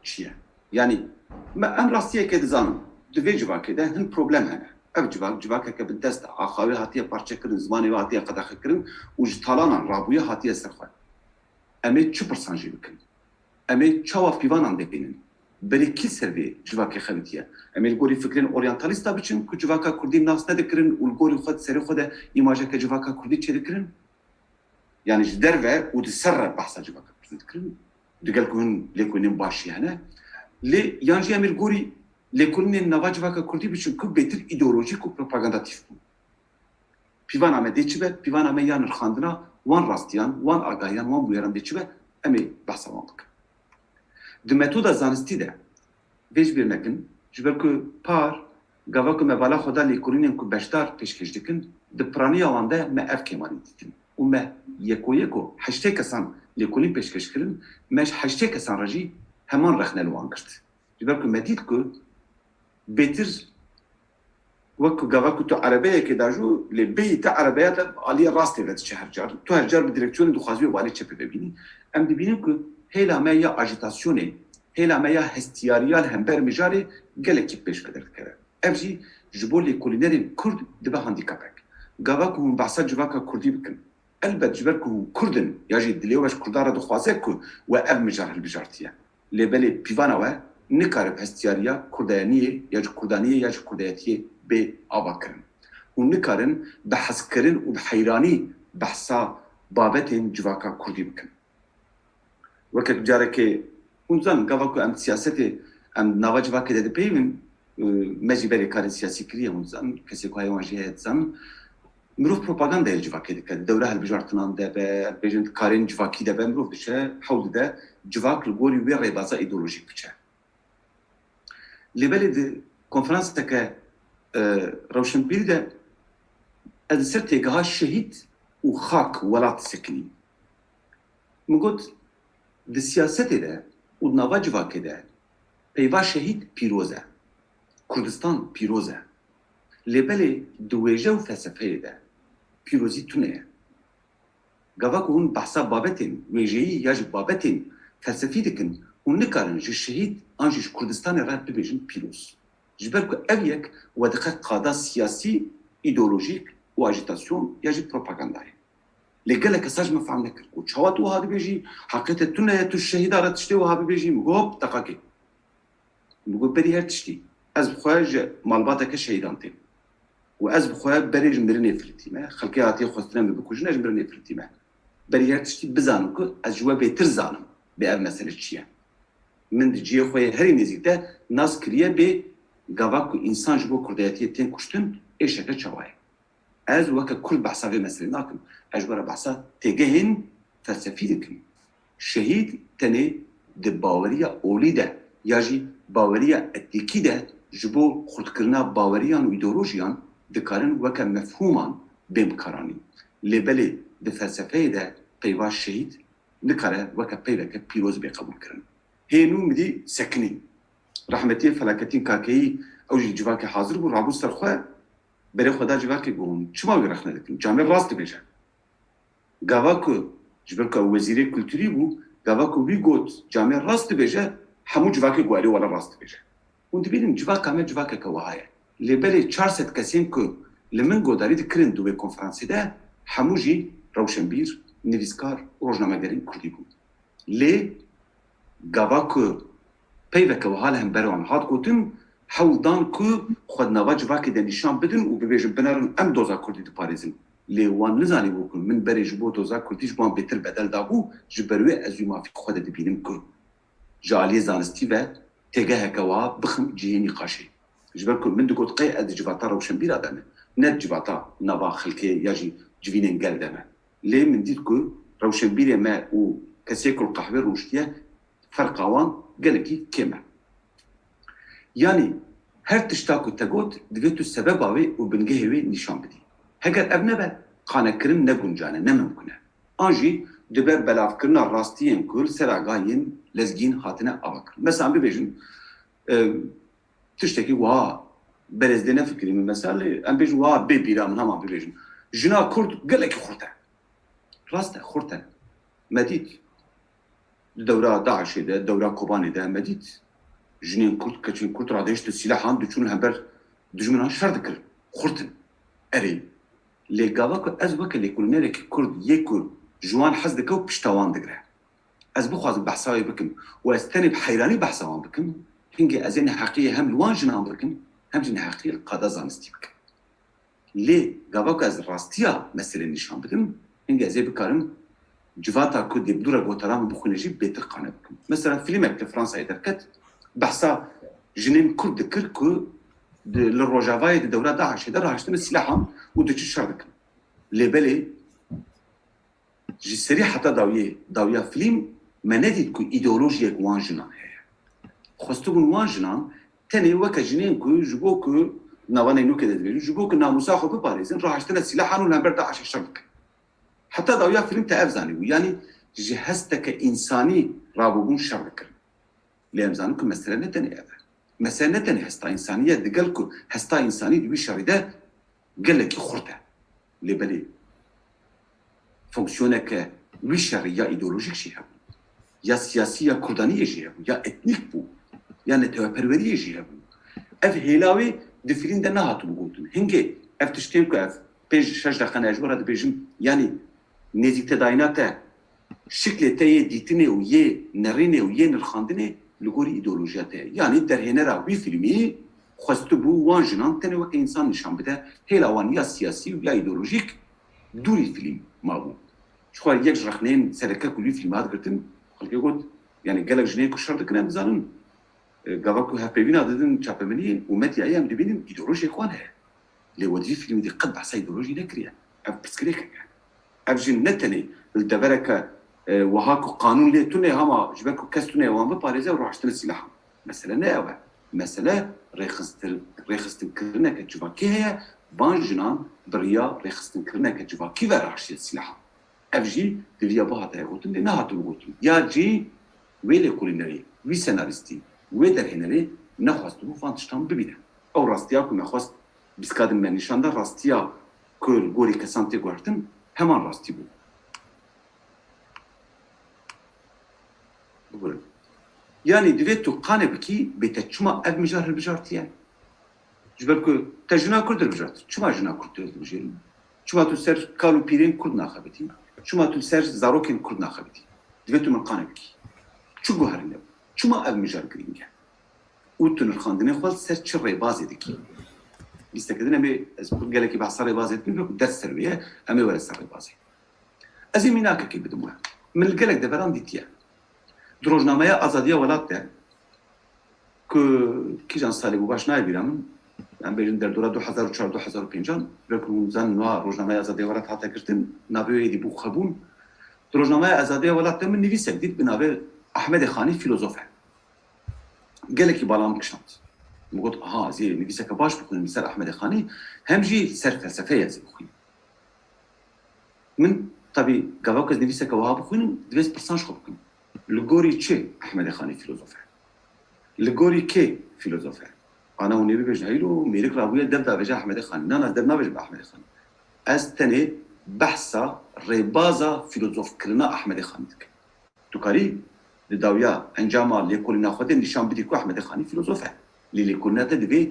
çi ye? Yanî me, em rastiyeke dizanin. Di vê civakê de hin problem hene. Ev civak, civakeke bi dest e, axa wê hatiye parçekirin, zimanê wê hatiye qedexekirin û ji talanan rabûye hatiye ser xwe. Em ê çi pirsan jî bikin? Em ê çawa pîvanan debînin? Berê kî ser vê civakê xebitiye? Em ê li gorî fikrên oryantalîsta biçin ku civaka kurdî nas nedikirin û li gorî xwe di serê xwe de îmajeke civaka kurdî çêdikirin? Yanî ji derve û di ser re behsa civaka kurdî dikirin. Digel ku hin lêkolînên baş jî hene. Lê yan jî em ê li gorî lêkolînên nava civaka kurdî biçin ku bêtir îdeolojîk û propagandatîf bûn. Pîvana me dê çi be? Pîvana me ya nirxandina wan rastiyan, wan agahiyan, wan bûyeran dê çi be? Em ê behsa wan bikin. Di metoda zanistî de vê ji bîr nekin, ji ber ku par, gava ku me bala xwe da lêkolînên ku beşdar pêşkêş dikin, di piraniya wan de me ev kêmanî dîtin. Û me yeko yeko heştê kesan lêkolîn pêşkêş kirin, me ji heştê kesan re jî heman rexne li wan girt. Ji ber ku me dît ku bêtir wek ku gava ku tu erebeyekê dajû, lê bêyî te erebeya te aliyê rastê ve diçe her car. Tu her car bi direksiyonê dixwazî wê bi aliyê çepê ve bînî. Em dibînin ku hêla me ya ajîtasyonê, hêla me ya hestiyariya li hember mijarê gelekî pêş ve derdikeve. Ev jî ji bo lêkolînerên kurd dibe handîkapek. Gava ku hûn behsa civaka kurdî bikin, elbet ji ber ku hûn kurd in ya jî dilê we ji kurdan re dixwaze ku we ev mijar hilbijartiye. Lê belê pîvana we nikare bi hestiyariya kurdayaniyê ya ji kurdaniyê ya ji kurdayetiyê bê avakirin. Hûn nikarin bi hezkirin û bi heyranî behsa babetên civaka kurdî bikin. Weke carekê hûn dizanin, gava ku em siyasetê, em nava civakê de dipeyivin, e, me jî berê karên siyasî kiriye, hûn dizanin, kesê ku heye wan jî heye dizanin. Mirov propagandayê civakê dike, di dewra hilbijartinan de be, bêjin di karên civakî de be, mirov diçe, hewl dide civak li gorî wê rêbaza îdeolojîk biçe. Lê belê di konferanseke, e, rewşenbîrî de ez li ser têgeha şehîd û xak welat sekinîm. Min got, di siyasetê de û di nava civakê de peyva şehîd pîroz e. Kurdistan pîroz e. Lê belê di wêje û felsefeyê de pîrozî tune ye. Gava ku hûn behsa babetên wêjeyî ya jî babetên felsefî dikin, hûn nikarin ji şehîd an jî ji Kurdistanê re bibêjin pîroz. Ji ber ku ev yek we dixe qada siyasî, îdeolojîk û ajîtasyon ya jî propagandayê. Lê gelek kesa ji min fehm nekir ku çawa tu wiha dibêjî, heqê te tune ye tu şehîda re tiştê wiha bibêjî, min got, hop, deqakê. Min got, berî her tiştî, ez bi xwe ji malbateke şehîdan têm. Û ez bi xwe berê ji mirinê firitîme, xelkê hatiye xwestine min bikujin, ez ji mirinê firitîme. Berî her tiştî bizanim ku ez ji we bêtir zanim bê ev mesele çi ye. Min di cihê xwe yê herî nêzîk de nas kiriye bê gava ku însan ji bo kurdayetiyê tên kuştin, êşeke çawa ye. Ez weke kurd behsa vê meselê nakim. Ez ji we re behsa têgehên felsefî dikim. Şehîd tenê di baweriya olî de ya jî baweriya etnîkî de ji bo xurtkirina baweriyan û îdeolojiyan dikarin weke mefhûman bên bikaranîn. Lê belê di felsefeyê de peyva şehîd nikare weke peyveke pîroz bê qebûlkirin. Hê nû min dî sekinî. Rehmetiyê Felaketîn Kakeyî, ew jî li civakê hazir bû, rabû ser xwe, berê xwe da civakê, got, çima wî rexne dikin? Camêr rast dibêje. Gava ku, ji ber ku ew wezîrê kulturî bû, gava ku wî got camêr rast dibêje, hemû civakê got, erê wele rast dibêje. Hûn dibînin civaka me civakeke wiha ye. Lê belê çar sed kesên ku li min godarî dikirin di wê konferansê de, hemû jî rewşenbîr, nivîskar û rojnamegerên kurdî bûn. Lê gava ku peyveke wiha li hember wan hat gotin, hewl dan ku xwe di nava civakê de nîşan bidin û bibêjin, binerin, em doza kurdî diparêzin. Lê wan nizanîbû ku min berê ji bo doza kurdî ji wan bêtir bedel dabû, ji ber wê ez wî mafî xwe de dibînim ku ji aliyê zanistî ve têgeheke wiha bixim cihê nîqaşê. Ji ber ku min digot qey ez di civata rewşenbîra de me, ne di civata nava xelkê ya jî civînên gel de me. Lê min dît ku rewşenbîrê me û kesê ku li qehwê rûniştiye, ferqa wan gelekî kêm e. Yanî her tişta ku te got, divê tu sebeba wê û bingehê wê nîşan bidî. Heger ev nebe, qanekirin ne guncan e, ne mimkun e. An jî dibe belavkirina rastiyên ku li ser agahiyên lezgîn hatine avakirin. Mesela bibêjin, e, tiştekî wiha, berê ez dê nefikirî min mesela, lê em bêjin wiha bê bîra min hema bibêjin. Jina kurd gelekî xurt e. Rast e, xurt e. Me dît, di dewra DAIŞê de, dewra Kobanê de me dît, jinên Kurd, keçên Kurd radihiştin sîlehan, diçûn hember dijminan şer dikirin, xurt in. Erê, lê gava ku ez weke lêkolînerekî Kurd yê ku ji wan hez dike û pişta wan digire, ez bixwazim behsa wê bikim û ez tenê bi heyranî behsa wan bikim, hingê ez ê neheqiyê hem li wan jinan bikim, hem jî neheqiyê li qada zanistî bikim. Lê gava ku ez rastiya meselê nîşan bidim, hingê ez ê bikarim civata ku dê bi dû re gotara min bixwîne jî bêtir qane bikim. Mesela fîlmek li Fransayê derket, behsa jinên Kurd dikir ku di, li Rojavayê di dewra DAIŞê de rahiştine sîlehan û diçin şer dikin. Lê belê ji serî heta dawiyê, dawiya fîlm me nedît ku îdeolojiyek wan jinan heye. Xwestibûn wan jinan tenê weke jinên ku ji bo ku nava neynûkê de dibêjin, ji bo ku namûsa xwe biparêzin, rahiştine sîlehan û li hember DAIŞê şer bikin. Heta dawiya fîlm te ev zanîbû. Yanî ji hesteke însanî rabûbûn şer dikirin. Lê em zanin ku mesele ne tenê ev e. Mesele ne tenê hesta însanî ye, digel ku hesta însanî di wî şerî de gelekî xurt e. Lê belê fonksiyoneke wî şerî ya îdeolojîk jî hebû, ya siyasî ya kurdaniyê jî hebû, ya etnîk bû, ya neteweperweriyê jî hebû. Ev hêla wê di fîlm de nehatibû gotin. Hingê ev tiştên ku ev pênc şeş deqe ne ez ji we re dibêjim, yanî nêzîktedayîna te şiklê te yê dîtinê û yê nerînê û yê nirxandinê li gorî îdeolojiya te ye. Yanî derhênera wî fîlmî xwestibû wan jinan tenê weke însan nîşan bide, hêla wan ya siyasî û ya îdeolojîk dûrî fîlm mabû. Ji xwe yek ji rexneyên sereke ku li wî fîlmê hat girtin, xelkê got, yanî gelek jinê ku şer dikin em dizanin, e, gava ku hevpeyvîna didin çapemeniyê û medyayê em dibînin îdeolojiyek wan heye. Lê we di vî fîlmî de qet behsa îdeolojî nekiriye. Ev pirsgirêkek e. Ev jî ne tenê li devereke, e, wiha ku qanûn lê tune hema ji ber ku kes tune wan biparêze û raştine sîlehan. Mesele ne ew e. Mesele rêxistin-, rêxistinkirineke civakî heye, van jinan bi riya rêxistinkirineke civakî ve raştiye sîlehan. Ev jî di vîya bihata ye gotin, lê nehatibû gotin. Ya jî wê lêkolînerê, wî senarîstî, wê derhênerê nexwestibû van tiştan bibîne. Ew rastiya ku me xwest bîstka din me nîşan da, rastiya ku li gorî kesan tê guhertin, heman rastî bû. Bigurin. Yanî divê tu qane bikî, bê te çima ev mijar hilbijartiye? Ji ber ku te jina Kurd hilbijart. Çima jina Kurd tu hilbijêrî? Çima tu ser kal û pîrên Kurd naxebitî? Çima tu ser zarokên Kurd naxebitî? Divê tu min qane bikî. Çi guherîne? Çima ev mijar girîng e? Û tu nirxandinê xwe ser çi rêbazê dikî? Lîsteke din em ê, ez gelekî behsa rêbazê dikim, wek ders ser wê ye, em ê were ser rêbazê. Ez ê mînakekê bidim we. Min li gelek deveran dîtiye. Di rojnameya Azadiya Welat de, ku kîjan salê bû baş nayê bîra min, em bêjin derdora du hezar û çar du hezar û pênc an, wek hûn zanin niha rojnameya Azadiya Welat hate girtin, navê wê êdî bû xwebûn. Di rojnameya Azadiya Welat de min nivîsek dît bi navê Ahmedê Xanî filozof e. Gelekî bala min kişand. Min got, aha, ez ê nivîseke baş bixwînim li ser Ahmedê Xanî, hem jî li ser felsefeyê ez ê bixwînim. Min, tabî, gava ku ez nivîseke wiha bixwînim, divê ez pirsan ji xwe bikim. Li gorî çi Ahmedê Xanî filozof e? Li gorî kê filozof e? Ana hûn ê bibêjin, heylo, mêrik rabûye dev davêje Ahmedê Xanî. Na, na, ez dev navêjim bi Ahmedê Xanî. Ez tenê behsa rêbaza filozofkirina Ahmedê Xanî dikim. Tu karî di dawiya encama lêkolîna xwe de nîşan bidî ku Ehmedê Xanî filozof e. Lê lêkolîna te divê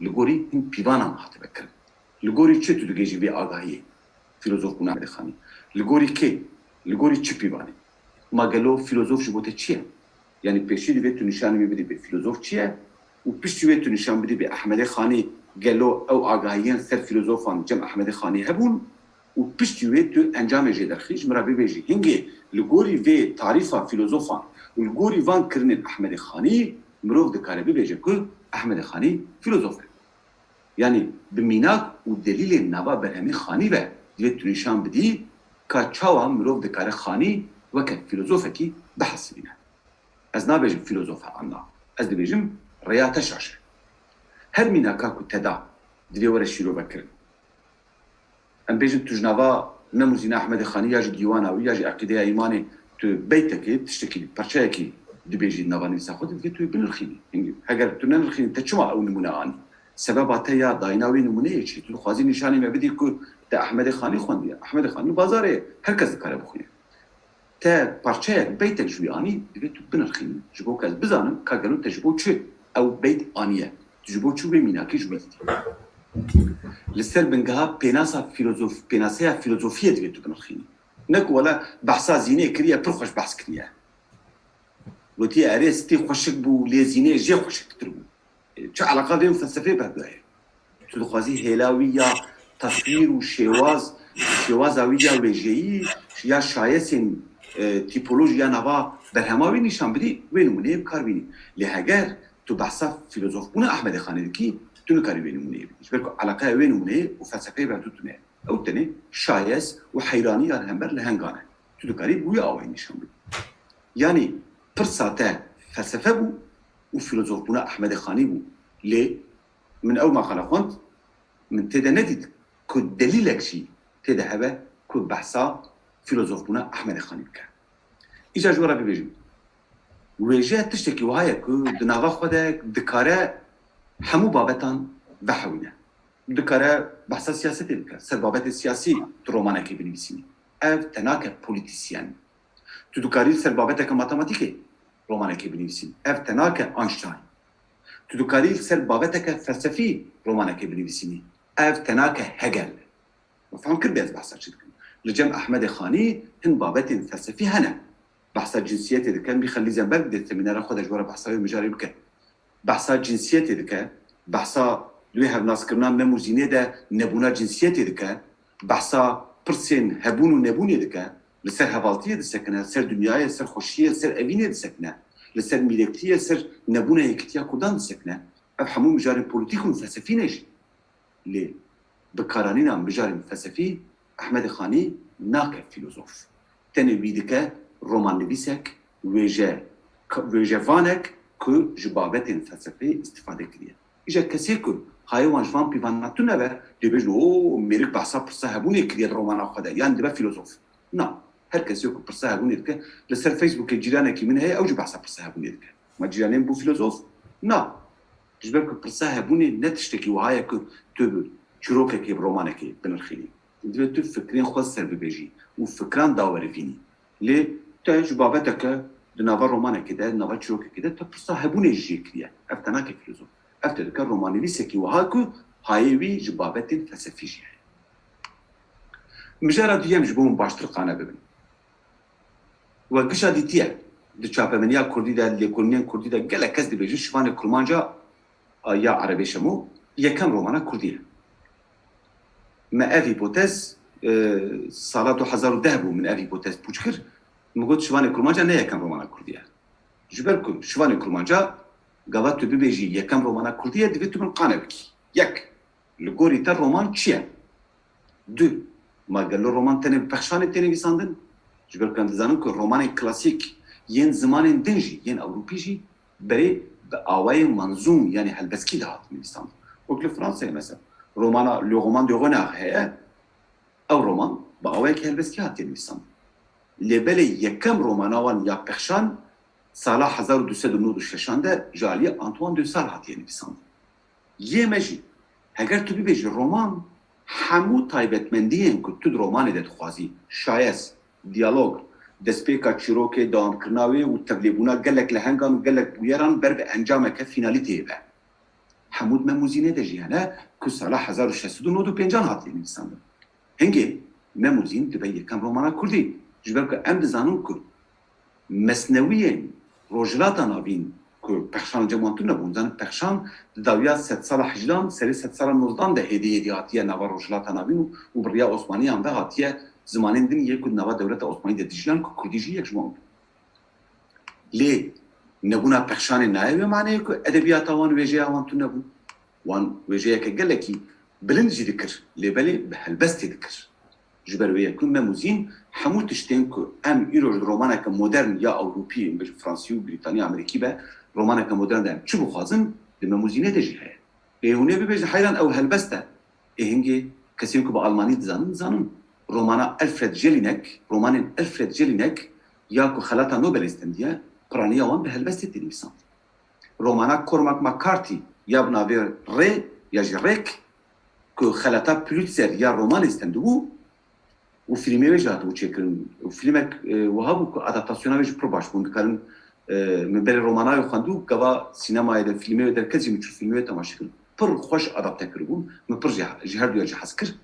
li gorî hin pîvanan hatibe kirin. Li gorî çi tu digihîjî vê agahiyê? Filozof bûna Ehmedê Xanî. Li gorî kê? Li gorî çi pîvanê? Ma gelo filozof ji bo te çi ye? Yanî pêşî divê tu nîşanî wî bidî bê filozof çi ye? Û piştî wê tu nîşan bidî bê Ehmedê Xanî gelo ew agahiyên ser filozofan cem Ehmedê Xanî hebûn? Û piştî wê tu encamê jê derxî, ji min re bibêjî, hingê li gorî vê tarîfa filozofan û li gorî van kirinên Ehmedê Xanî mirov dikare bibêje ku Ehmedê Xanî filozof e. Yanî bi mînak û delîlên nava berhemê Xanî ve divê tu nîşan bidî ka çawa mirov dikare Xanî weke filozofekî bihesibîne. Ez nabêjim filozof e an na. Ez dibêjim rêya te şaş e. Her mînaka ku te da divê were şîrove kirin. Em bêjin tu ji nava Nemûzîna Ehmedê Xanî ya jî dîwana wî ya jî Eqîdeya Îmanê tu beytekê, tiştekî, parçeyekî dibêjî nava nivîsa xwe de, divê tu yê binirxînî. Hingî, heger tu nenirxînî, te çima ew nimûne anî? Sebeba te ya dayîna wê nimûneyê çi? Tu dixwazî nîşanî me bidî ku te Ehmedê Xanî xwendiye. Ehmedê Xanî li bazarê ye. Her kes dikare bixwîne. te parçeyek, beytek ji wî anî, divê tu binirxînî. Ji bo ku ez bizanim ka gelo te ji bo çi ew beyt aniye. Tu ji bo çi wê mînakê ji wî didî. Li ser bingeha pênasa filozof, pênaseya filozofiyê divê tu binirxînî. Ne ku wele behsa Zînê kiriye, pir xweş behs kiriye. Gotiye, erê stî xweşik bû, lê Zînê jê xweşiktir bû. E, çi eleqa vê û felsefeyê berdaye? Tu dixwazî hêla wî ya teswîr û şêwaz, şêwaza wî ya wêjeyî, ya şayesên, e, tîpolojî ya nava berhema wî nîşan bidî, wê nimûneyê bi kar bînî. Lê heger tu behsa filozofbûna Ehmedê Xanê dikî, tu nikarî wê nimûneyê bidî. Ji ber ku eleqeya wê nimûneyê û felsefeyê ber tu tune. Ew tenê şayes û heyranî ya li hember lehengan e. Tu dikarî bi wî awayî nîşan bidî. Yanî pirsa te felsefe bû û filozofbûna Ehmedê Xanî bû. Lê min ew maqale xwend, min tê de nedît ku delîlek jî tê de hebe ku behsa filozofbûna Ehmedê Xanî bike. Îcar ji we re bibêjim. Wêje tiştekî wiha ye ku di nava xwe de dikare hemû babetan vehewîne. Dikare behsa siyasetê bike. Ser babetê siyasî tu romanekê binivîsînî. Ev te nake polîtîsyen. Tu dikarî li ser babeteke matematîkê romanekê binivîsînî. Ev te nake Einstein. Tu dikarî li ser babeteke felsefî romanekê binivîsînî. Ev te nake Hegel. Me fam kir bê ez behsa çi dikim. Li cem Ehmedê Xanî hin babetên felsefî hene. Behsa cinsiyetê dike. Mîxel Lîzenberg dê semînera xwe de ji we re behsa wê mijarê bike. Behsa cinsiyetê dike. Behsa li wê hevnaskirina Mem û Zînê de nebûna cinsiyetê dike. Behsa pirsên hebûn û nebûnê dike. Li ser hevaltiyê disekine, ser dinyayê, ser xweşiyê, ser evînê disekine. Li ser mîrektiyê, ser nebûna yekîtiya Kurdan disekine. Ev hemû mijarên polîtîk û felsefî ne jî. Lê bikaranîna mijarên felsefî Ehmedê Xanî nake fîlozof. Tenê wî dike romannivîsek, wêje, wêjevanek ku ji babetên felsefeyê îstîfade kiriye. Îja kesê ku hayê wan ji van pîvana tune be, dê bêjin, o mêrik behsa pirsa hebûnê kiriye di romana xwe de, yan dibe fîlozof. Na, her kesê ku pirsa hebûnê dike, li ser Facebookê cîranekî min heye, ew jî behsa pirsa hebûnê dike. Ma cîranê min bû fîlozof? Na. Ji ber ku pirsa hebûnê ne tiştekî wiha ye ku tu bi çîrokekê, bi romanekê binirxînî. Divê tu fikrên xwe ser bibêjî û fikran dawerivînî. Lê te ji babeteke di nava romanekê de, di nava çîrokekê de, te pirsa hebûnê jî jê kiriye. Ev te nake fîlozof. Ev te dike romannivîsekî wiha ku hayê wî ji babetên felsefî jî heye. Mijara duyem ji bo min baştir qane bibin. We gişa dîtiye, di çapemeniya kurdî de, di lêkolînên kurdî de gelek kes dibêjin Şivanê Kurmanca, a, ya Erebê Şemo yekem romana kurdî ye. Me ev hîpotez, e, sala du hezar û deh bû min ev hîpotez pûç kir. Min got Şivanê Kurmanca ne yekem romana kurdî ye. Ji ber ku Şivanê Kurmanca, gava tu bibêjî yekem romana kurdî ye, divê tu min qane bikî. Yek, li gorî te roman çi ye? Du, ma gelo roman tenê bi pexşanê tê nivîsandin? Ji ber ku em dizanin ku romanên klasîk yên zimanên din jî, yên ewropî jî berê bi awayê manzûm, yanî helbestî de hat nivîsandin. Wek li Fransayê mesela, romana Le Roman de Renard heye, ew roman bi awayekî helbestî hatiye nivîsandin. Lê belê yekem romana wan ya pexşan sala hezar û du sed û nod û şeşan de ji aliyê Antoine Deussalle hatiye nivîsandin. Yê me jî, heger tu bibêjî roman, hemû taybetmendiyên ku tu di romanê de dixwazî, şayes, diyalog, destpêka çîrokê, dewamkirina wê û tevlêbûna gelek lehengan û gelek bûyeran ber bi encameke fînalîteyê be. Hemû di Mem û Zînê de jî hene ku sala hezar û şeş sed û nod û pêncan hatiye nivîsandin. Hingê Mem û Zîn dibe yekem romana kurdî. Ji ber ku em dizanin ku mesnewiyên Rojhilata Navîn ku pexşan li cem wan tune bûn, zanin pexşan di dawiya sedsala hejdan, serê sedsala nozdan de hêdî hêdî hatiye nava Rojhilata Navîn û, û bi riya Osmaniyan ve hatiye zimanên din yê ku di nava dewleta Osmanî de dijiyan ku kurdî jî yek ji wan bû. Lê nebûna pexşanê nayê wê maneyê ku edebiyata wan, wêjeya wan tune bû. Wan wêjeyeke gelekî bilind jî dikir, lê belê bi helbestê dikir. Ji ber wê ye ku Mem û Zîn hemû tiştên ku em îroj di romaneke modern ya Ewropî, em bêjin Fransî û Brîtanî, Amerîkî be, romaneke modern de em çi bixwazin, di Mem û Zînê de jî heye. Ê hûn ê bibêjin heyran ew helbest e. Ê hingê kesên ku bi almanî dizanin, dizanin. Romana Alfred Jelinek, romanên Alfred Jelinek ya ku xelata Nobelê stendiye, piraniya wan bi helbestê tê nivîsandin. Romana Cormac McCarthy ya bi navê Rê ya jî Rêk ku xelata Pulitzer ya romanê stendibû, û fîlmê wê jî hatibû çêkirin. Û fîlmek, e, wiha bû ku adaptasyona wê jî pir baş bûn. Dikarin, e, min berê romana wê xwendû, gava sînemayê de fîlmê wê derket jî min çû fîlmê wê temaşe kir. Pir xweş adapte kiribûn. Min pir jî, ji her duya jî hez kir.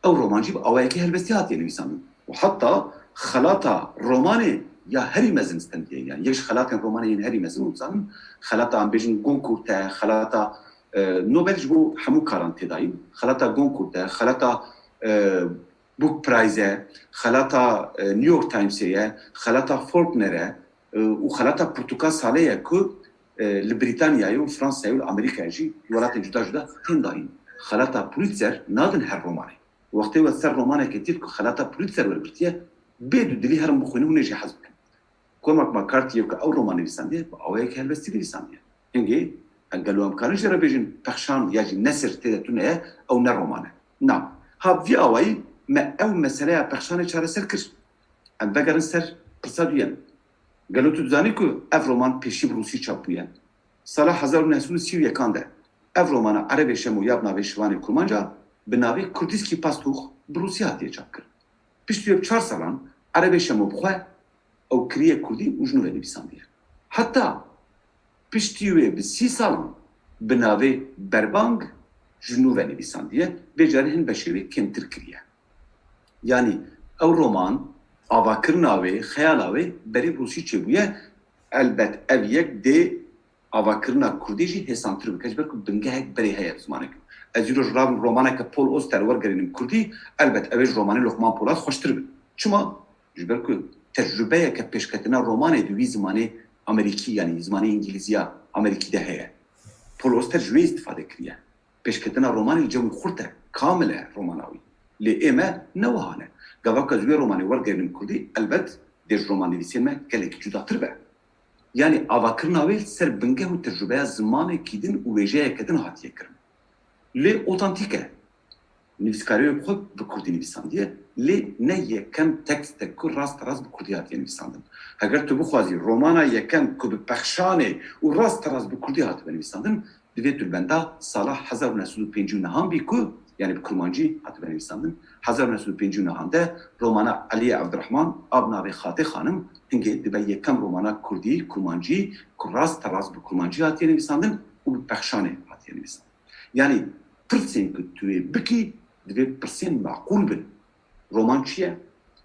Ew roman jî bi awayekî helbestî hatiye nivîsandin. Û heta xelata romanê ya herî mezin stendiye. Yani yek ji xelatên romanê yên herî mezin û dizanin xelata, em bêjin, Goncourt e, xelata, e, Nobel ji bo hemû karan têdayî. Xelata Goncourt e, xelata, e, Book Prize ye, xelata, e, New York Timesê ye, xelata Faulkner e, e, û xelata Pirtûka Salê ye ku, e, li Brîtanyayê û Fransayê û li Amerîkayê jî, welatên cuda cuda tên dayîn. Xelata Pulitzer nadin her romanê. Wextê we ser romanekê tît ku xelata Pulitzer wergirtiye, bê dudilî herin bixwînin, hûn ê jî hez bikin. Cormac McCarthy yê ku ew roman nivîsandiye, bi awayekî helbestî nivîsandiye. Hingê, em gelo em karin jê re bêjin pexşan ya jî nesir tê de tune ye, ew ne roman e. Na. Ha vî awayî me ew meseleya pexşanê çareser kir. Em vegerin ser pirsa duyen. Gelo tu dizanî ku ev roman pêşî bi rûsî çap bûye? Sala hezar û neh sed û sî û yekan de ev romana Erebê Şemo ya bi navê Şivanê Kurmanca bi navê Kurdîskî Pastuh bi rûsî hatiye çapkirin. Piştî wê bi çar salan Erebê Şemo bi xwe ew kiriye kurdî û ji nû ve nivîsandiye. Heta piştî wê bi sî salan bi navê Berbang ji nû ve nivîsandiye, vê carê hin beşê wê kêmtir kiriye. Yanî ew roman, avakirina wê, xeyala wê berê bi rûsî çêbûye. Elbet ev yek dê avakirina kurdî jî hêsantir bike, ji ber ku bingehek berê heye bi zimanekî. Ez îro ji rabim romaneke Paul Auster wergerînim kurdî, elbet ew ê ji romanê Lokman Polat xweştir be. Çima? Ji ber ku tecrubeyeke pêşketina romanê di wî zimanê Amerîkî, yanî zimanê Îngilîziya Amerîkî de heye. Paul Auster ji wê îstîfade kiriye. Pêşketina romanê li cem wî xurt e, kamil e romana wî. Lê ê me ne wiha ne. Gava ku ez wê romanê wergerînim kurdî, elbet dê ji romannivîsên me gelekî cudatir be. Yanî avakirina wê li ser bingeh û tecrûbeya zimanekî din û wêjeyeke din hatiye kirin. Lê otantîk e. Nivîskarê wê bi xwe bi kurdî nivîsandiye, lê ne yekem tekst e ku rasterast bi kurdî hatiye nivîsandin. Heger tu bixwazî romana yekem ku bi pexşanê û rasterast bi kurdî hatibe nivîsandin, divê tu li benda sala hezar û neh sed û pêncî û nehan bî ku, yanî bi kurmancî hatibe nivîsandin. Hezar û neh sed û pêncî û nehan de romana Eliyê Evdirehman a bi navê Xatê Xanim hingê dibe yekem romana kurdî, kurmancî, ku rasterast bi kurmancî hatiye nivîsandin û bi pexşanê hatiye nivîsandin. Yanî pirsên ku tu wê bikî, divê pirsên maqûl bin. Roman çi ye?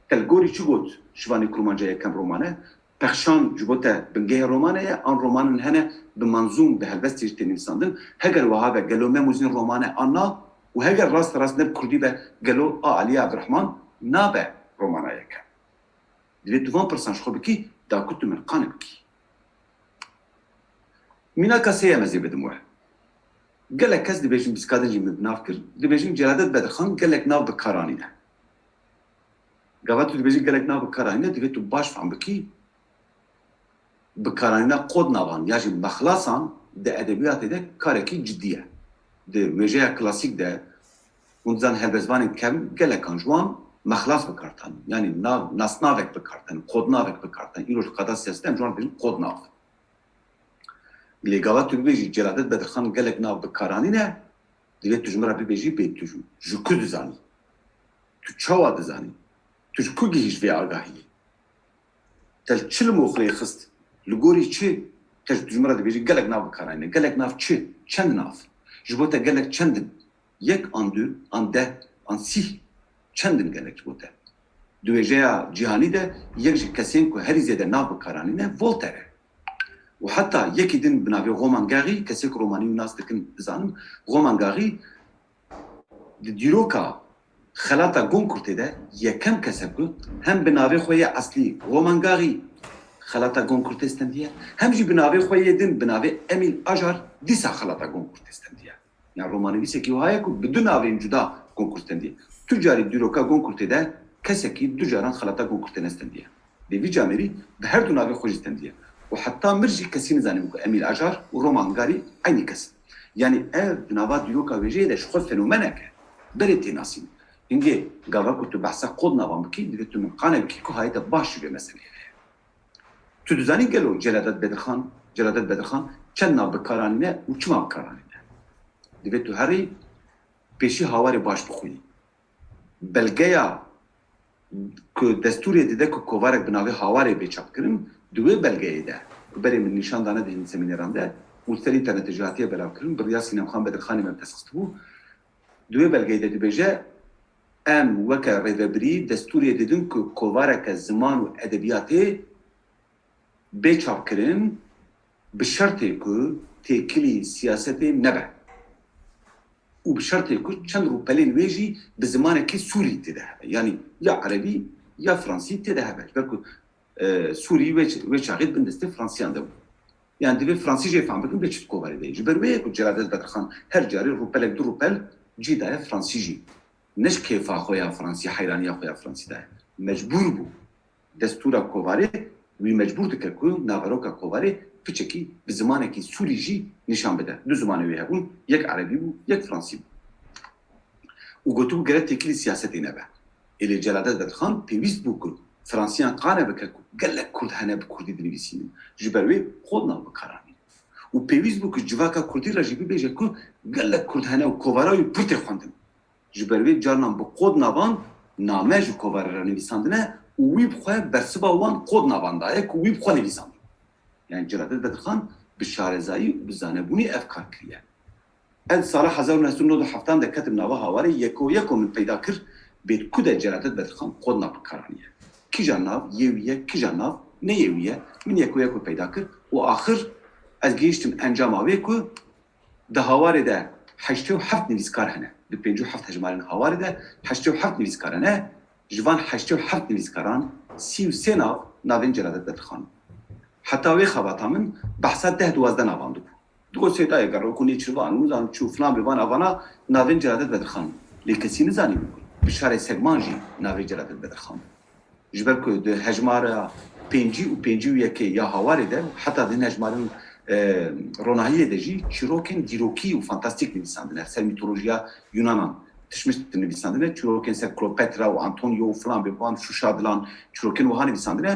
Te li gorî çi got Şivanê Kurmanca yekem roman e? Pexşan ji bo te bingehê romanê ye, an romanên hene bi manzûm, bi helbestê jî tê nivîsandin? Heger wiha be, gelo Mem û Zîn roman e an na? Û heger rast rast ne bi kurdî be, gelo a Eliyê Evdirehman nabe romana yekem? Divê tu van pirsan ji xwe bikî, da ku tu min qane bikî. Mînaka sê yem ez ê bidim we. Gelek kes dibêjin, bîskadin jî min bi nav kir, dibêjin Celadet Bedirxan gelek nav bi kar anîne. Gava tu dibêjî gelek nav bi kar anîne, divê tu baş fam bikî. Bikaranîna kodnavan ya jî mexlasan di edebiyatê de karekî cidî ye. Di wêjeya klasîk de hûn dizan helbestvanên kevn gelekan ji wan mexlas bi kar tînin. Yanî nav, nasnavek bi kar tînin, kodnavek bi kar tînin. Îro ji qada siyasetê em ji wan dibêjin kodnav. Lê gava tu bibêjî Celadet Bedirxan gelek nav bi kar anîne, divê tu ji min re bibêjî bê tu ji ku dizanî? Tu çawa dizanî? Tu ji ku gihîşt vê agahiyê? Te li çi li moxê xist? Li gorî çi? Te ji, tu ji min re dibêjî gelek nav bi kar anîne. Gelek nav çi? Çend nav? Ji bo te gelek çend in? Yek an du an deh an sîh? Çend in gelek ji bo te? Di wêjeya cîhanî de yek ji kesên ku herî zêde nav bi kar anîne Voltaire e. Û heta yekî din bi navê Romain Gary, kesê ku romanî wî nas dikin dizanin, Romain Gary di dîroka xelata Goncourtê de yekem kes e ku hem bi navê xwe yê eslî Romain Gary xelata Goncourtê stendiye, hem jî bi navê xwe yê din, bi navê Emile Ajar, dîsa xelata Goncourtê stendiye. Ya romanivîsekî wiha ye ku bi du navên cuda Goncourt stendiye. Tu carî dîroka Goncourtê de kesekî du caran xelata Goncourtê nestendiye. Lê vî camêrî bi her du navê xwe jî stendiye. Û heta mir jî kesî nizanîbû ku Emile Ajar û Romain Gary eynî kes in. Yanî ev di nava dîroka wêjeyê de ji xwe fenomenek e. Berê tê nasîn. Hingê gava ku tu behsa kodnavan bikî, divê tu min qane bikî ku hayê te baş ji vê meseleyê heye. Tu dizanî gelo Celadet Bedirxan, Celadet Bedirxan çend nav bi kar anîne û çima bi kar anîne? Divê tu herî pêşî hawarê baş bixwînî. Belgeya ku destûrê dide ku kovarek bi navê Hawarê bê çapkirin, di wê belgeyê de ku berê min nîşan dane di hin semîneran de û li ser înternetê jî hatiye belavkirin, bi riya Sînemxan Bedirxanê me bi dest xistibû. Di wê belgeyê de dibêje, em weke rêvebirî destûrê didin ku kovareke ziman û edebiyatê bê çapkirin, bi şertê ku têkilî siyasetê nebe û bi şertê ku çend rûpelên wê jî bi zimanekî sûrî tê de hebe. Yanî ya erebî ya fransî tê de hebe. Ji ber ku, e, sûrî wê, wê çaxê di bin destê fransiyan de bû. Yanî divê fransî jê fam bikin bê çi di kovarê de ye. Ji ber wê ye ku Celadet Bedirxan her carê rûpelek du rûpel cî daye fransî jî. Ne ji kêfa xwe ya fransî, heyraniya xwe ya fransî daye. Mecbûr bû. Destûra kovarê wî mecbûr dike ku naveroka kovarê piçekî bi zimanekî sûrî jî nîşan bide. Du zimanê wê hebûn, yek erebî bû, yek fransî bû. Û gotibû gerek têkilî siyasetê nebe. Ê lê Celadet Bedirxan pêwîst bû ku fransiyan qane bike ku gelek kurd hene bi kurdî dinivîsînin. Ji ber wê kodnav bi kar anî. Û pêwîst bû ku civaka kurdî re jî bibêje ku gelek kurd hene û kovara wî pir tê xwendin. Ji ber wê carinan bi kodnavan name ji kovarê re nivîsandine û wî bi xwe bersiva wan kodnavan daye ku wî bi xwe nivîsandin. Yanî Celadet Bedirxan bi şarezayî û bi zanebûnî ev kar kiriye. Ez sala hezar û neh sed û nod û heftan de ketim nava Hawarê, yeko yeko min peyda kir, bêt ku de Celadet Bedirxan kodna bi kar aniye. Kîjan nav yê wî ye, kîjan nav ne yê wî ye, min yeko yeko peyda kir û axir ez gihîştim encama wê ku di Hawarê de heştê û heft nivîskar hene. Di pêncî û heft hejmarên Hawarê de heştê û heft nivîskar hene. Ji van heştê û heft nivîskaran sî û sê nav navên Celadet Bedirxan in. Heta wê xebata min behsa deh duwazdeh navan dibû. Digot Seyda Yegerok û Nêçirvan û nizanim çi û filan bêvan avana navên Celadet Bedirxan in. Lê kesî nizanî bû. Bişarê Segman jî navê Celadet Bedirxan bû. Ji ber ku di hejmara pêncî û pêncî û yekê ya Hawarê de, heta di hin hejmarên, e, ronahiyê de jî çîrokên dîrokî û fantastîk nivîsandine, ser mîtolojiya Yunanan tişt mişt nivîsandine, çîrokên ser Kleopatra û Antonio û filan bêvan, Şuşa Dilan, çîrokên wiha nivîsandine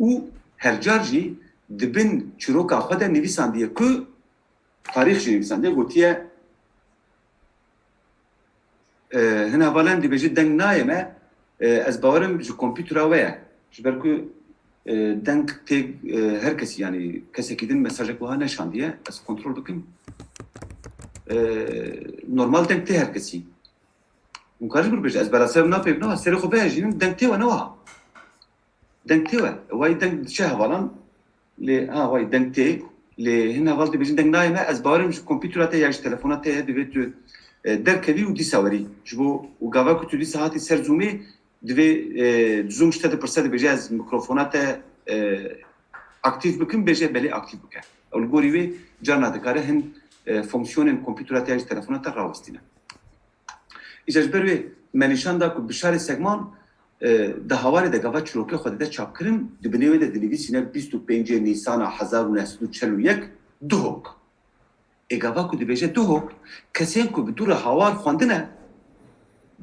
û her car jî di bin çîroka xwe de nivîsandiye ku tarîx jî nivîsandiye, gotiye, e, hin hevalan dibêje deng nayê me, e, ez bawerim ji kompîtera we ye. Ji ber ku, e, deng tê, e, her kesî, yanî kesekî din mesajek wiha neşandiye, ez kontrol bikim. E, normal deng tê her kesî. Hûn karin ji min bêje, ez berasê ev napêvina, serê xwe bihejînim, deng tê we ne wiha. Deng tê we. Way deng diçe hevalan, lê, ha, way deng tê, lê hin heval dibêjin deng nayê me, ez bawerim ji kompîtera te ya ji telefona te ye, divê tu, e, derkevî û dîsa werî. Ji bo û gava ku tu dîsa hatî ser Zoomê, divê, e, Zoom ji te dipirse, dibêje ez mikrofona te, e, aktîf bikim, bêje belê aktîf bike. Ew li gorî wê carna dikare hin, e, fonksiyonên kompîtera te ya ji telefona te rawestîne. Îca ji ber wê me nîşan da ku Bişarê Segman, e, di Hawarê de gava çîrokê xwe dide çapkirin, di binê wê de dinivîsîne bîst û pêncê Nîsana hezar û neh sed û çel û yek Duhok. Ê gava ku dibêje Duhok, kesên ku bi dû re Hawar xwendine,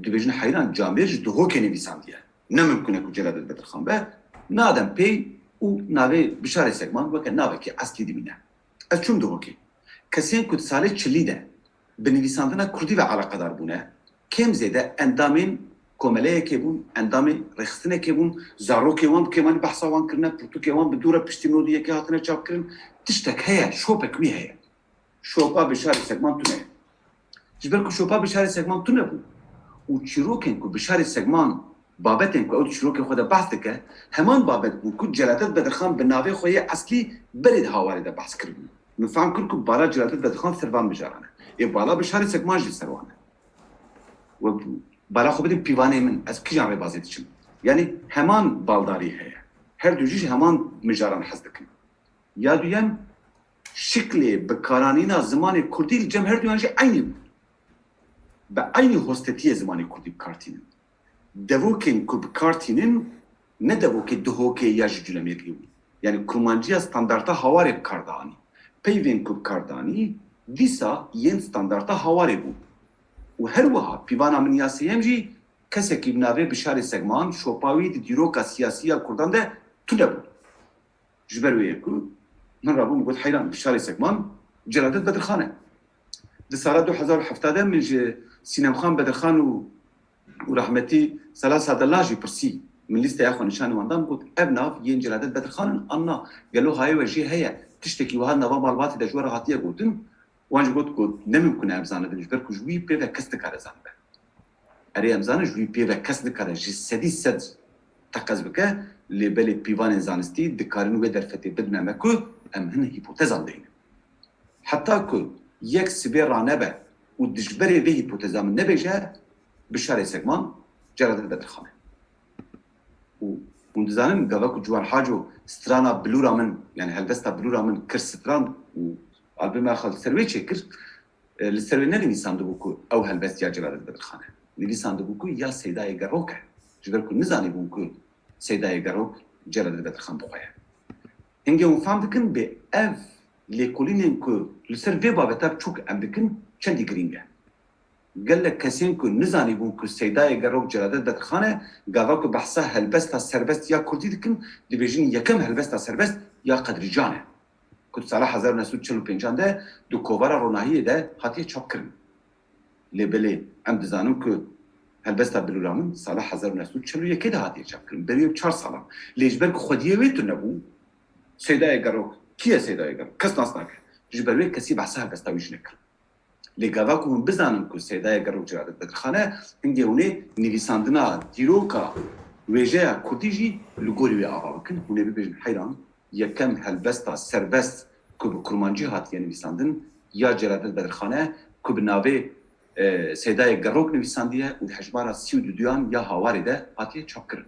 dibêjin heyran camêr ji Duhokê nivîsandiye. Ne mimkun e ku Celadet Bedirxan be, nadem pê û navê Bişarê Segman weke navekî eslî dimîne. Ez çûm Duhokê. Kesên ku di salê çilî de bi nivîsandina kurdî ve eleqedar bûne, kêm zêde endamên komeleyekê bûn, endamên rêxistinekê bûn, zarokê wan bi kêmanî behsa wan kirine, pirtûkê wan bi dû re piştî nod û yekê hatine çapkirin. Tiştek heye, şopek wî heye. Şopa Bişarê Segman tune ye. Ji ber ku şopa Bişarê Segman tune bû û çîrokên ku Bişarê Segman, babetên ku ew di çîrokê xwe de behs dike, heman babet bûn ku Celadet Bedirxan bi navê xwe yê eslî berê di Hawarê de behs kiribû. Min fehm kir ku bala Celadet Bedirxan ser van mijaran e. Ê bala Bişarê Segman jî ser wan e. We bala xwe bidin pîvanê min, ez kîjan rêbazê diçim? Yanî heman baldarî heye. Her du jî ji heman mijaran hez dikin. Ya duyem, şiklê bikaranîna zimanê kurdî li cem her duyan jî eynî bû. Bi eynî hostetiyê zimanê kurdî bi kar tînin. Devokên ku bi kar tînin, ne devokê Duhokê ya ji Culemêrgê bû. Yanî kurmanciya standarta Hawarê bi kar dianî. Peyvên ku bi kar dianî, dîsa yên standarta Hawarê bû. Û her wiha pîvana min ya sêyem jî kesekî bi navê Bişarê Segman, şopa wî di dîroka siyasî ya kurdan de tune bû. Ji ber wê ye ku min rabû min got, heyran, Bişarê Segman Celadet Bedirxan e. Di sala du hezar û heft de min ji Sînemxan Bedirxan û, û rehmetî Sela Sadelan jî pirsî, Min lîsteya xwe nîşanî wan da, min got, ev nav yên Celadet Bedirxan in, an na gelo hayê we jê heye, tiştekî wiha nava malbatê de ji we re hatiye gotin? Wan jî got ku ne mimkun e em zanibin, ji ber ku ji wî pê ve kes nikare zanibe. Erê, em zanin ji wî pê ve kes nikare ji sedî sed teqez bike, lê belê pîvanên zanistî dikarin wê derfetê bidine me ku em hin hîpotezan deynin. Heta ku yek sibê ranebe û dijberê vê hîpoteza min nebêje, Bişarê Segman, Celadet Bedirxan e. Û hûn dizanin, gava ku Ciwan Haco strana Bilûra Min, yani helbesta Bilûra Min kir stran û albûma xwe li ser wê çêkir, e, li ser wê nenivîsandibû ku ew helbest ya Celadet Bedirxan e. Nivîsandibû ku ya Seydayê Gerok e. Ji ber ku nizanîbûn ku Seydayê Gerok Celadet Bedirxan bi xwe ye. Hingê hûn fam dikin, bê ev lêkolînên ku li ser vê babeta biçûk em dikin, çendî girîng e. Gelek kesên ku nizanîbûn ku Seydayê Gerok Celadet Bedirxan e, gava ku behsa helbesta serbest ya kurdî dikin, dibêjin yekem helbesta serbest ya Qedrî Can e, ku di sala hezar û neh sed û çil û pêncan de di kovara Ronahiyê de hatiye çapkirin. Lê belê em dizanin ku helbesta Bilûra Min sala hezar û neh sed û çil û yekê de hatiye çapkirin. Berî wê bi çar salan. Lê ji ber ku xwediyê wê tune bû, Seydayê Gerok, kî ye Seydayê Gerok? Kes nas nake. Ji ber wê kesî behsa helbesta wî jî nekir. Lê gava ku hûn bizanin ku Seydayê Gerok Celadet Bedirxan e, hingê hûn ê nivîsandina dîroka wêjeya kurdî jî li gorî wê ava bikin. Hûn ê bibêjin, heyran, yekem helbesta serbest ku bi kurmancî hatiye nivîsandin ya Celadet Bedirxan e ku bi navê, e, Seydayê Gerok nivîsandiye û di hejmara sî û duduyan ya Hawarê de hatiye çapkirin.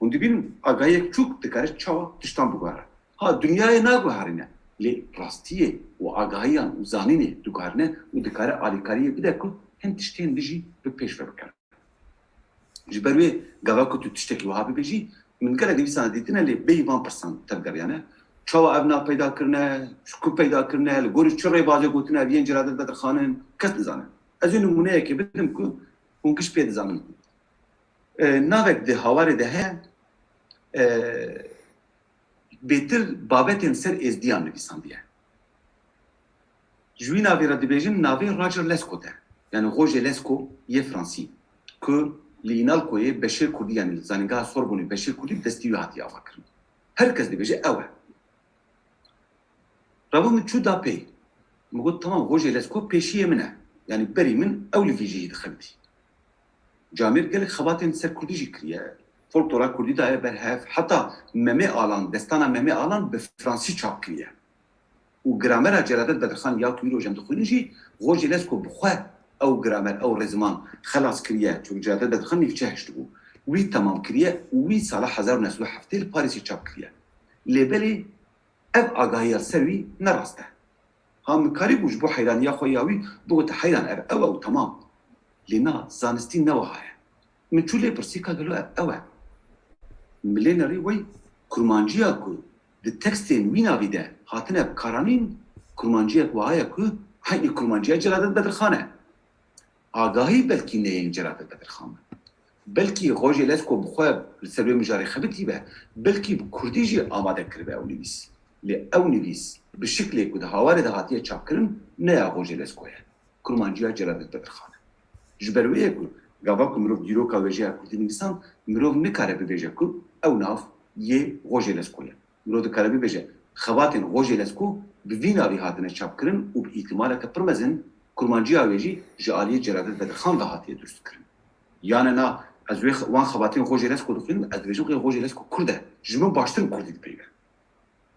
Hûn dibînin agahiyek çûk dikare çawa tiştan biguhere. Ha, dinyayê naguherîne, lê rastiyê û agahiyan û zanînê diguherîne û dikare alîkariyê bide ku hin tiştên din jî bi pêş ve bikin. Ji ber wê gava ku tu tiştekî wiha bibêjî, min gelek nivîsana dîtine, lê bêyî van pirsan tevgeriyane. Çawa ev nav peyda kirine, ji ku peyda kirine, li gorî çi rêbazê gotine ev yên Celadet Bedirxan in, kes nizane. Ez ê nimûneyekê bidim ku hûn giş pê dizanin. E, navek di Hawarê de heye, e, bêtir babetên ser êzdiyan nivîsandiye. Ji wî navê re dibêjin navê Roger Lescot e. Yani Roger Lescot yê Fransî. Ku li Înalkoyê beşê kurdî, yani li Zanîngeha Sorbonê beşê kurdî bi destî wî hatiye avakirin. Her kes dibêje ew e. Rabû min çû da pê. Min got, tamam, Roger Lescot pêşiyê min e. Yani berî min ew li vî cihî dixebitî. Camêr gelek xebatên ser kurdî jî kiriye. Folklora kurdî daye ber hev. Heta Memê Alan, destana Memê Alan bi fransî çap kiriye. Û gramera Celadet Bedirxan ya ku îro em dixwînin jî, Roger Lescot bi xwe ew gramer, ew rêziman xelas kiriye. Çunku Celadet Bedirxan nîvçe hiştibû. Wî temam kiriye û wî sala hezar û neh sed û heftê li Parîsê çap kiriye. Lê belê ev agahiya ser wî ne rast e. Ha, min karîbû ji bo heyraniya xwe ya wî bigote, heyran, ev ew e û temam. Lê na, zanistî ne wiha ye. Min çû lê pirsî ka gelo ev ew e. Min lê nerî wey kurmanciya ku di tekstên wî navî de hatine bikaranîn, kurmanciyek wiha ye ku heynî kurmanciya Celadet Bedirxan e. Agahî belkî ne yên Celadet Bedirxan be. Belkî Roger Lescot bi xwe li ser wê mijarê xebitî be, belkî bi kurdî jî amade kiribe ew nivîs. Lê ew nivîs bi şiklê ku di Hawarê de hatiye çapkirin, ne ya Roger Lescot ye. Kurmanciya Celadet Bedirxan e. Ji ber wê ye ku gava ku mirov dîroka wêjeya kurdî nivîsan, mirov nikare bibêje ku ew nav yê Roger Lescot ye. Mirov dikare bibêje, xebatên Roger Lescot bi vî navî hatine çapkirin û bi îhtimaleke pir mezin kurmanciya wê jî ji aliyê Celadet Bedirxan ve hatiye durustkirin. Yane na, ez wê xe-, wan xebatên Roger Lescot dixwînim, ez dibêjim, xê Roger Lescot kurd e, ji min baştir bi kurdî dipeyive.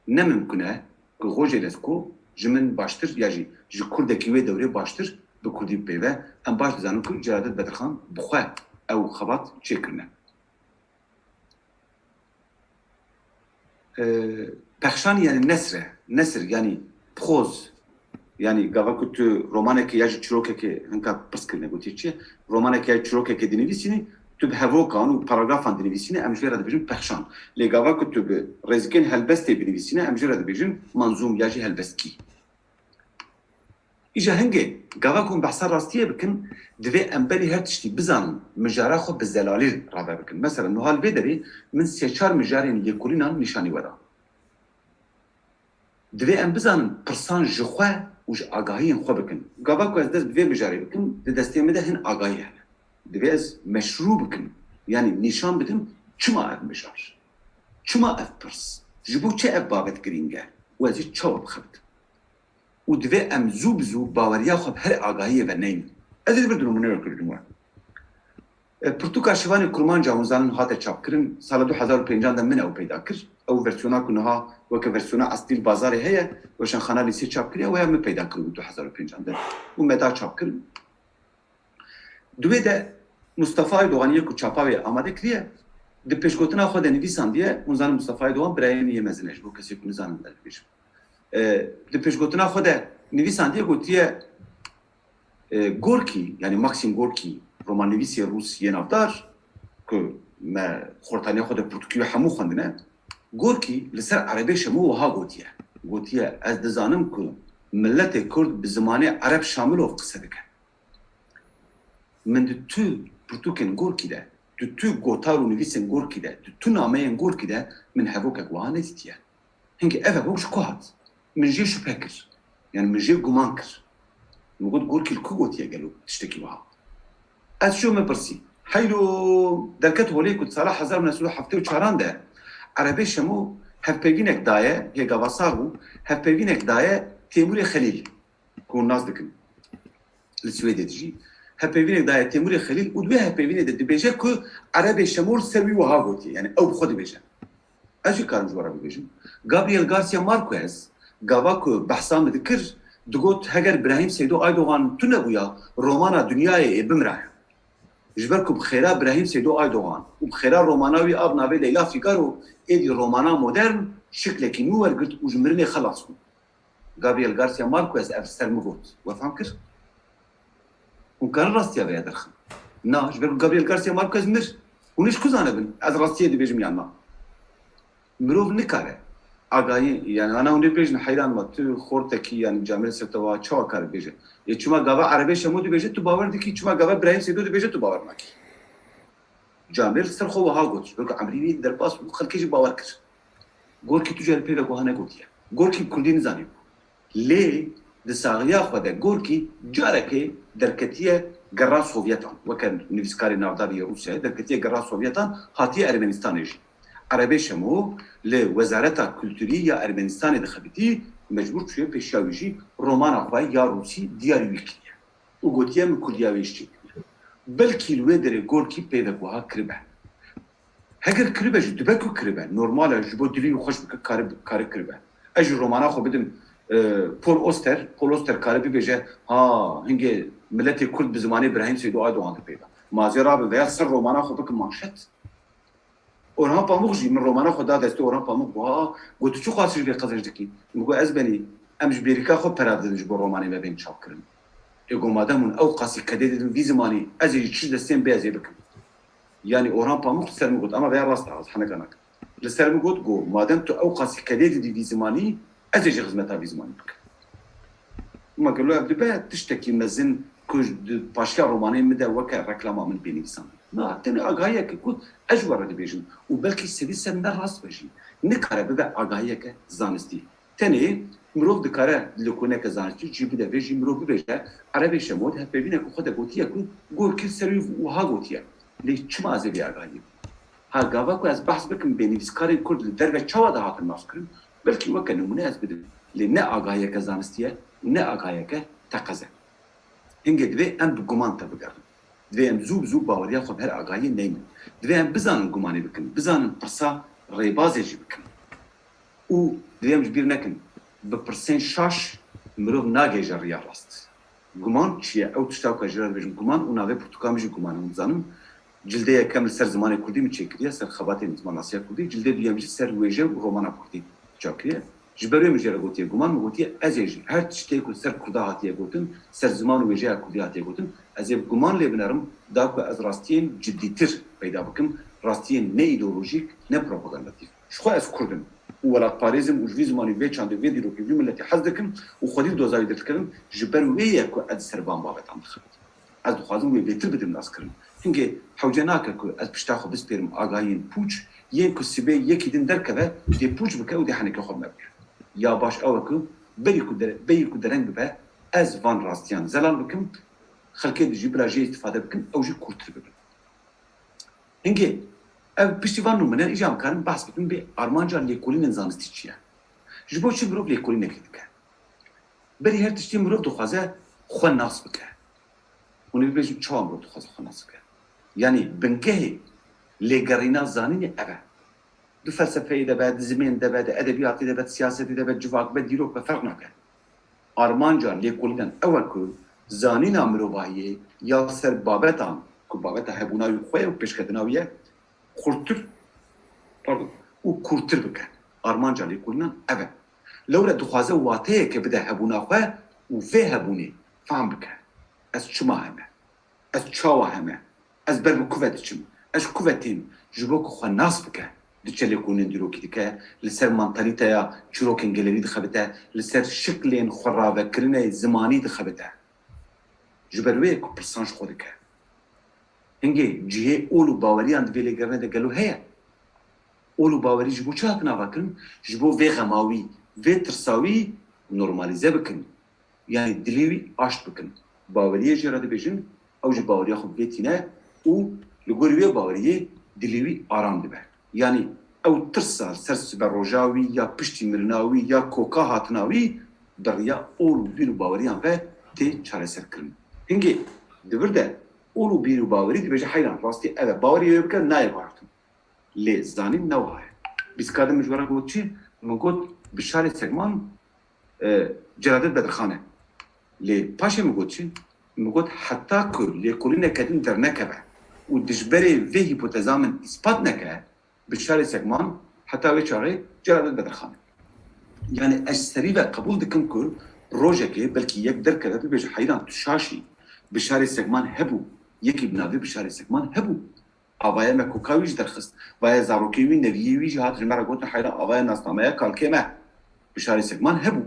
Ne mimkun e ku Roger Lescot ji min baştir ya jî ji kurdekî wê dewrê baştir bi kurdî bipeyive. Em baş dizanin ku Celadet Bedirxan bi xwe ew xebat çêkirine. E, pexşan yani nesr e. Nesr yani prose. Yani gava ku tu romanekê ya jî çîrokekê, hinka pirs kirine, gotiye çi? Romanekê ya çîrokekê dinivîsînî, tu bi hevokan û paragrafan dinivîsînî, em ji vê re dibêjin pexşan. Lê gava ku tu bi rêzikên helbestê binivîsîne, em jê re dibêjin manzûm ya jî helbestkî. Îja hingê, gava ku hûn behsa rastiyê bikin, divê em berî her tiştî bizanin, mijara xwe bi zelalî rave bikin. Mesela, niha li vê derê min sê çar mijarên lêkolînan nîşanî we da. Divê em bizanin pirsan ji xwe û ji agahiyên xwe bikin. Gava ku ez dest bi vê mijarê bikim, di destê min de hin agahî hene. Divê ez meşrû bikim, yanî nîşan bidim, Çima ev mijar? Çima ev pirs? Ji bo çi ev babet girîng e? Û ez ê çawa bixebitim? Û divê em zû bi zû baweriya xwe bi her agahiyê ve neynin. Ez ê li vir dirûmine wekirdim we. E, Pirtûka Şivanê Kurmanca hûn zanin hate çapkirin, sala du hezar û pêncan de min ew peyda kir. Ew versiyona ku niha weke versiyona eslî li bazarê heye, weşanxana Lîsê çap kiriye, weya min peyda kir û du hezar û pêncan de û me da çapkirin. Di wê de Mustafa Aydogan yê ku çapa wê amade kiriye, di pêşgotina xwe de nivîsandiye, hûn zanin Mustafa Aydogan birayê min yê mezin e, ji bo kesê ku nizanin ez dibêjim. E, di pêşgotina xwe de nivîsandiye, gotiye, e, Gorkî, yanî Maxim Gorkî, romannivîsê rûs yê navdar, ku me xortaniya xwe de pirtûkî wê hemû xwendine, Gorkî li ser Erebê Şemo wiha gotiye. Gotiye, ez dizanim ku miletê Kurd bi zimanê Ereb Şamilov qise dike. Min di tu pirtûkên Gorkî de, di tu gotar û nivîsên Gorkî de, di tu nameyên Gorkî de min hevokek wiha nedîtiye. Hingê ev hevok ji ku hat? Min jê şubhe kir. Yani min jê guman kir. Min got, Gorkî li ku gotiye gelo tiştekî wiha? Ez çûm min pirsî. Heylo, derket holê ku di sala hezar û neh sed û heftê û çaran de Erebê Şemo hevpeyvînek daye, hê gava sax bû, hevpeyvînek daye Têmûrê Xelîl, ku hûn nas dikin. Li Swêdê dijî. Hevpeyvînek daye Têmûrê Xelîl û di wê hevpeyvînê de dibêje ku Erebê Şemo li ser wî wiha gotiye. Yani ew bi xwe dibêje. Ez jî karim ji we re bibêjim. Gabriel Garcia Marquez, gava ku behsa min dikir, digot, heger Birahîm Seydo Aydogan tune bûya, romana dinyayê ê bimiraya. Ji ber ku bi xêra Birahîm Seydo Aydogan û bi xêra romana wî a bi navê Leyla Fîgaro êdî romana modern şiklekî nû wergirt û ji mirinê xelas bû. Gabriel Garcia Marquez ev ser min got. We fam kir? Hûn karin rastiya vêya derxin? Na, ji ber ku Gabriel Garcia Marquez mir. Hûn ê ji ku zanibin? Ez rastiyê dibêjim yan na? Mirov nikare. Agahî, yani ana hûn ê bêjin heyran me, tu xortekî, yani Camêl Sertewa çawa kare bêje? Yê çima gava Erebê Şemo dibêje, tu bawer dikî, çima gava Birahîm Seydo dibêje, tu bawer nakî? Camêr li ser xwe wiha got, ji ber ku emrî wî derbas bû, xelkê jî bawer kir. Gorkî tu carî pê ve wiha negotiye. Gorkî bi kurdî nizanîbû. Lê di saxiya xwe de Gorkî carekê derketiye gera Sovyetan. Weke nivîskarê navdar yê Rûsyayê derketiye gera Sovyetan, hatiye Ermenistanê jî. Erebê Şemo li Wezareta Kulturî ya Ermenistanê dixebitî, mecbûr çûye pêşiya wî jî romana xwe ya rûsî diyarî wî kiriye. Û gotiye, min kurdiya wê jî çêkiriye. Belkî li wê derê Gorkî peyvek wiha kiribe. Heger kiribe jî, dibe ku kiribe. Normal e, ji bo dilî wî xweş bike, kare, kare kiribe. Ez jî romana xwe bidim, e, Paul Auster, Paul Auster kare bibêje, ha, hingê miletê Kurd bi zimanê Birahîm Seydo Aydogan dipeyve. Ma ez ê rabim veya ser romana xwe bikim manşet. Orhan Pamuk jî, min romana xwe da destê Orhan Pamuk, got, ha, got, tu çi qasî ji vê qezenc dikî? Min got, ez benî, em ji bêrîka xwe pera didin ji bo romanê me bên çapkirin. Ê got, madem hûn ew qasî kedê didin vî zimanî, ez ê jî çi destên bê ez ê bikim. Yanî Orhan Pamuk li ser min got, ama veya rast e, ez heneka nakim. Li ser min got, got, madem tu ew qasî kedê didî vî zimanî, ez ê jî xizmeta vî zimanî bikim. Ma gelo ev dibe tiştekî mezin ku di paşiya romanê min de weke reklama min pê nivîsandin? Na, tenê agahiyeke ku ez ji we re dibêjim û belkî sedî ser ne rast be jî, nikare bibe agahiyeke zanistî. Tenê mirov dikare lêkolîneke zanistî cî bide vê jî mirov bibêje, Erebê Şemo di hevpeyvîneke xwe de gotiye ku Gorkî ser wî wiha gotiye. Lê çima ez ê vê agahiyê bidim? Ha gava ku ez behs bikim bê nivîskarên Kurd li derve çawa dihatin naskirin, belkî weke nimûne ez bidim. Lê ne agahiyeke zanistî ye û ne agahiyeke teqez e. Hingê divê em bi guman tebigerin. Divê em zû bi zû baweriya xwe bi her agahiyê neynin. Divê em bizanin gumanê bikin, bizanin pirsa rêbazê jî bikin. Û divê em ji bîr nekin, bi pirsên şaş mirov nagihêje riya rast. Guman çi ye? Ew tişta ku ez jê re dibêjim guman û navê pirtûka min jî guman e. Hûn dizanin, cildê yekem li ser zimanê kurdî min çêkiriye, ser xebatên zimannasiya kurdî, cildê duyem jî ser wêje û romana kurdî çap kiriye. Ji ber wê min jê re gotiye guman, min gotiye ez ê jî her tiştê ku ser kurda hatiye gotin, ser ziman û wêjeya kurdî hatiye gotin, ez ê bi guman lê binerim, da ku ez rastiyên cidîtir peyda bikim, rastiyên ne îdeolojîk, ne propagandatîf. Ji xwe ez kurd im û welatparêz im û ji vî zimanî, vê çandê, vê dîrokê, vî miletê hez dikim û xwedî li doza wî derdikerim, ji ber wê ye ku ez li ser van babetan dixebitim. Ez dixwazim wê bêtir bidim naskirin. Hingê hewce nake ku ez pişta xwe bispêrim agahiyên pûç, yên ku sibê yekî din derkeve, dê pûç bike û dê henekê xwe bi me bike. Ya baş ew e ku berî ku dere-, berî ku dereng bibe, ez van rastiyan zelal bikim, xelkê dijî bila jê îstifade bikin, ew jî kûrtir bibin. Hingê Ev piştî van nûmûnen îcar em karin behs bikin bê armanca lêkolînên zanistî çi ye? Ji bo çi mirov lêkolînekê dike? Berî her tiştî mirov dixwaze xwe nas bike. Hûn ê bibêjin çawa mirov dixwaze xwe nas bike? Yanî bingehê lêgerîna zanînê ev e. Di felsefeyê de be, di zimên de be, di edebiyatê de be, di siyasetê de be, civak be, dîrok be, ferq nake. Armanca lêkolînan ew e ku zanîna mirovahiyê ya ser babetan ku babeta hebûna wî xwe ye û pêşketina wî ye, xurtir, pardon, û kûrtir bike. Armanca lêkolînan ev e. Lewre dixwaze wateyeke bide hebûna xwe û vê hebûnê fehm bike. Ez çima heme? Ez çawa heme? Ez ber bi ku ve diçim? Ez ji ku ve têm? Ji bo ku xwe nas bike, diçe lêkolînên dîrokî dike, li ser mantalîteya çîrokên gelerî dixebite, li ser şiklên xwe ravekirinê zimanî dixebite. Ji ber wê ye ku pirsan ji xwe dike. Hingê cihê ol û baweriyan di vê lêgerînê de gelo heye? Ol û bawerî ji bo çi hatin avakirin? Ji bo vê xema wî, vê tirsa wî normalîze bikin. Yanî dilê wî aşt bikin. Baweriyê jê re dibêjin, ew jî baweriya xwe bi vê tîne û li gorî wê baweriyê dilê wî aram dibe. Yanî ew tirsa ser siberoja wî ya piştî mirina wî ya koka hatina wî bi riya ol û bîr û baweriyan ve tê çareserkirin. Hingê di vir de ol û bîr û bawerî dibêje heyran rastî ev e, bawerî wê bike nayê guhertin. Lê zanîn ne wiha ye. Bîst ka de min ji we re got çi? Min got Bişarê Segman, e, Celadet Bedirxan e. Lê paşê min got çi? Min got heta ku lêkolîneke din dernekeve û dijberê vê hîpoteza min îspat neke, Bişarê Segman heta wê çaxê Celadet Bedirxan e. Yanî ez serî ve qebûl dikim ku rojekê belkî yek derkeve bibêje heyran tu şaş î. Bişarê Segman hebû. Yekî bi navê Bişarê Segman hebû. Avaya me koka wî jî derxist. Vaya zarokê wî, neviyê wî jî hat ji me re gotin heyran avaya nasnameya kalkê me. Bişarê Segman hebû.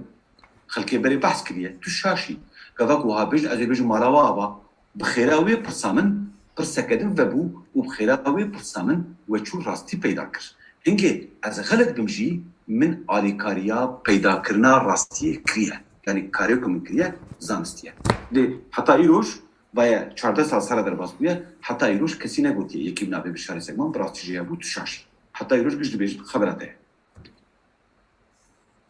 Xelkê berê behs kiriye. Tu şaş î. Gava ku wiha bêjin, ez ê bêjim mala we ava. Bi xêra wê pirsa min pirseke din vebû û bi xêra wê pirsa min we çû rastî peyda kir. Hingê ez xelet bim jî min alîkariya peydakirina rastiyê kiriye. Yanî karê ku min kiriye zanistî ye. Lê heta îroj Vaye çardeh sal sera derbas bûye, heta îroj kesî negotiye yekî bi navê Bişarê Segman bi rastî jê hebû tu şaş î. Heta îroj giş dibêjin xebera te ye.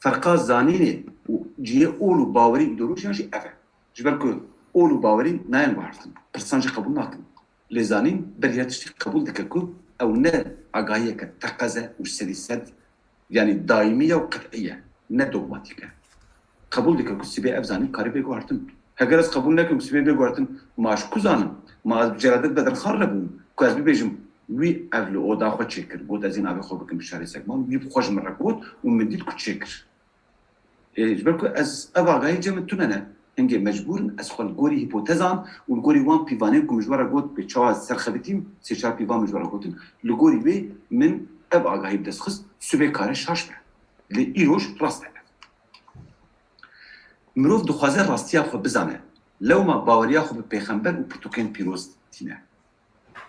Ferqa zanînê û cihê ol û bawerî îdeolojiyan jî ev e. Ji ber ku ol û bawerî nayên guhertin, pirsan jî qebûl nakin. Lê zanîn berî her tiştî qebûl dike ku ew ne agahiyeke teqez e û sedî sed Yanî daîmî ye û qet'î ye, ne dogmatîk e. Qebûl dike ku sibê ev zanîn karî bê guhertin. Heger ez qebûl nekim sibê bê guhertin, ma ez ku zanim? Ma ez bi Celadet Bedirxan re bûm ku ez bibêjim, wî ev li oda xwe çêkir, got ez ê navê xwe bikim Bişarê Segman, wî bi xwe ji min re got û min dît ku çêkir. Ê, ji ber ku ez ev agahî cem min tune ne. Hingê mecbûr in ez xwe li gorî hîpotezan û li gorî wan pîvanên ku min ji we re got, bê çawa ez ser xebitîm, sê çar pîvan min ji we re gotin. Li gorî wê min ev agahî bi dest xist, sibê kare şaş be. Lê îroj rast e ev. Mirov dixwaze rastiya xwe bizane. Lewma baweriya xwe bi pêxember û pirtûkên pîroz tîne.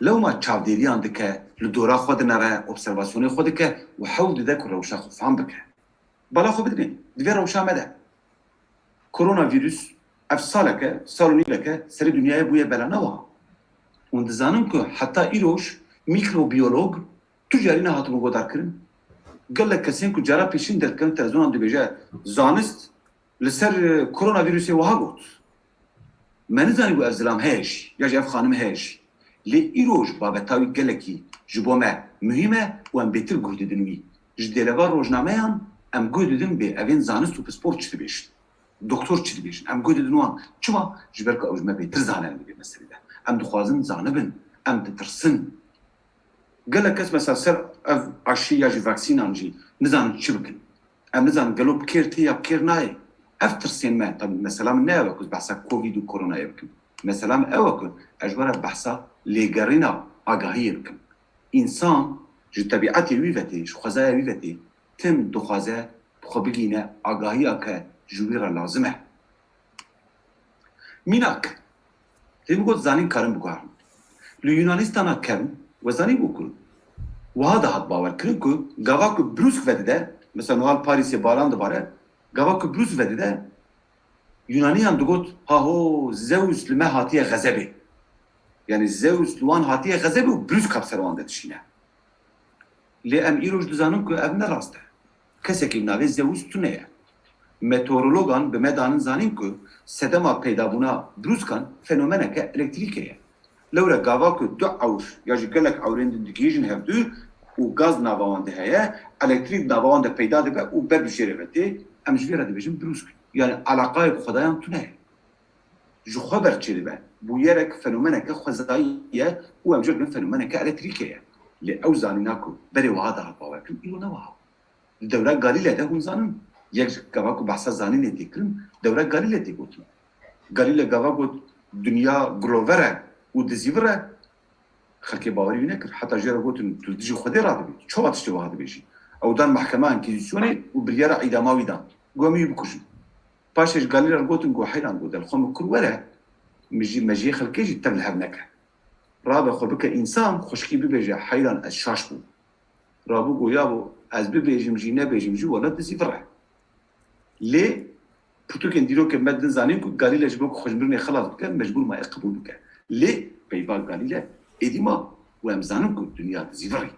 Lewma çavdêriyan dike, li dora xwe dinere, observasyonê xwe dike û hewl dide ku rewşa xwe fam bike. Bala xwe bidinê, di vê rewşa me de. Koronavîrus ev saleke, sal û nîveke serê dinyayê bûye bela, ne wiha? Hûn dizanin ku heta îroj mîkrobiyolog tu carî nehatibû guhdarkirin? Gelek kesên ku cara pêşîn derdikevin televîzyonan dibêje, zanist li ser, e, koronavîrusê wiha got. Me nizanîbû ev zilam heye jî, ya jî ev xanim heye jî. Lê îroj babeta wî gelekî ji bo me muhîm e û em bêtir guh didin wî. Ji dêleva rojnameyan em guh didin bê evên zanist û pispor çi dibêjin. Doktor çi dibêjin? Em guh didin wan. Çima? Ji ber ku ew ji me bêtir zane ne di vê meselê de. Em dixwazin zanibin. Em ditirsin. Gelek kes mesela ser ev aşî ya jî vaksînan jî nizanin çi bikin. Em nizanin gelo bi kêr tê ya bi kêr nayê. Ev tirsên me, tabî mesela min ne ew e ku ez behsa Covid û Koronayê bikim. Mesela min ew e ku ez ji we re behsa lêgerîna agahiyê bikim. Însan ji tebîetê wî ve tê, ji xwezaya wî ve tê, tim dixwaze bi xwe bigihîne agahiya ke ji wî re lazim e. Mînak, hê min got zanîn karin biguherin. Li Yunanîstana kevn we zanîbû ku wiha dihat bawerkirin ku gava ku brûsk vedide, mesela niha li Parîsê baran dibare, gava ku brûsk vedide, Yunaniyan digot, ha ho, Zeus li me hatiye xezebê. Yanî Zeus li wan hatiye xezebê û brûska bi ser wan de dişîne. Lê em îroj dizanin ku ev ne rast e. Kesekî bi navê Zeus tune ye. Meteorologan bi me danin zanîn ku sedema peydabûna brûskan fenomeneke elektrîkê ye. Lewre gava ku du ewr ya jî gelek ewrên din digihîjin hevdu û gaz di nava wan de heye, elektrîk di nava wan de peyda dibe û ber bi jêrê ve tê, em ji vê re dibêjin brûsk. Yani eleqayê bi xwedayan tune ye. Ji xwe ber çêdibe. Bûyerek, fenomeneke xwezayî ye û em jê re dibin fenomeneke elektrîkê ye. Lê ew zanîna ku berê wiha dihat bawerkirin, îro ne wiha. Li dewra Galîle de hûn zanin. Yek ji gava ku behsa zanînê tê kirin, dewra Galîle tê gotin. Galîle gava got, dinya gilover e û dizîvir e. Xelkê bawerî wî nekir. Heta jê re gotin, tu li dijî Xwedê radibî. Tu çawa tiştê wiha dibêjî? Ew dan mehkema Enkîzîsyonê û biryara îdama wî dan. Got, em wî bikujin. Paşê ji Galîle re gotin, got, heyran, got, delxwe min kir were, min jî, me jî xelkê jî tev li hev neke. Rabe xwe bike însan, xwişkî bibêje, heyran, ez şaş bûm. Rabû got, yabo, ez bibêjim jî, nebêjim jî, wele dizîvir e. Lê pirtûkên dîrokên me din zanîn ku Galîle ji bo ku xwe ji mirinê xelas bike, mecbûr maye qebûl bike. Lê peyva Galîle êdî ma û em zanin ku dinya dizîvirî.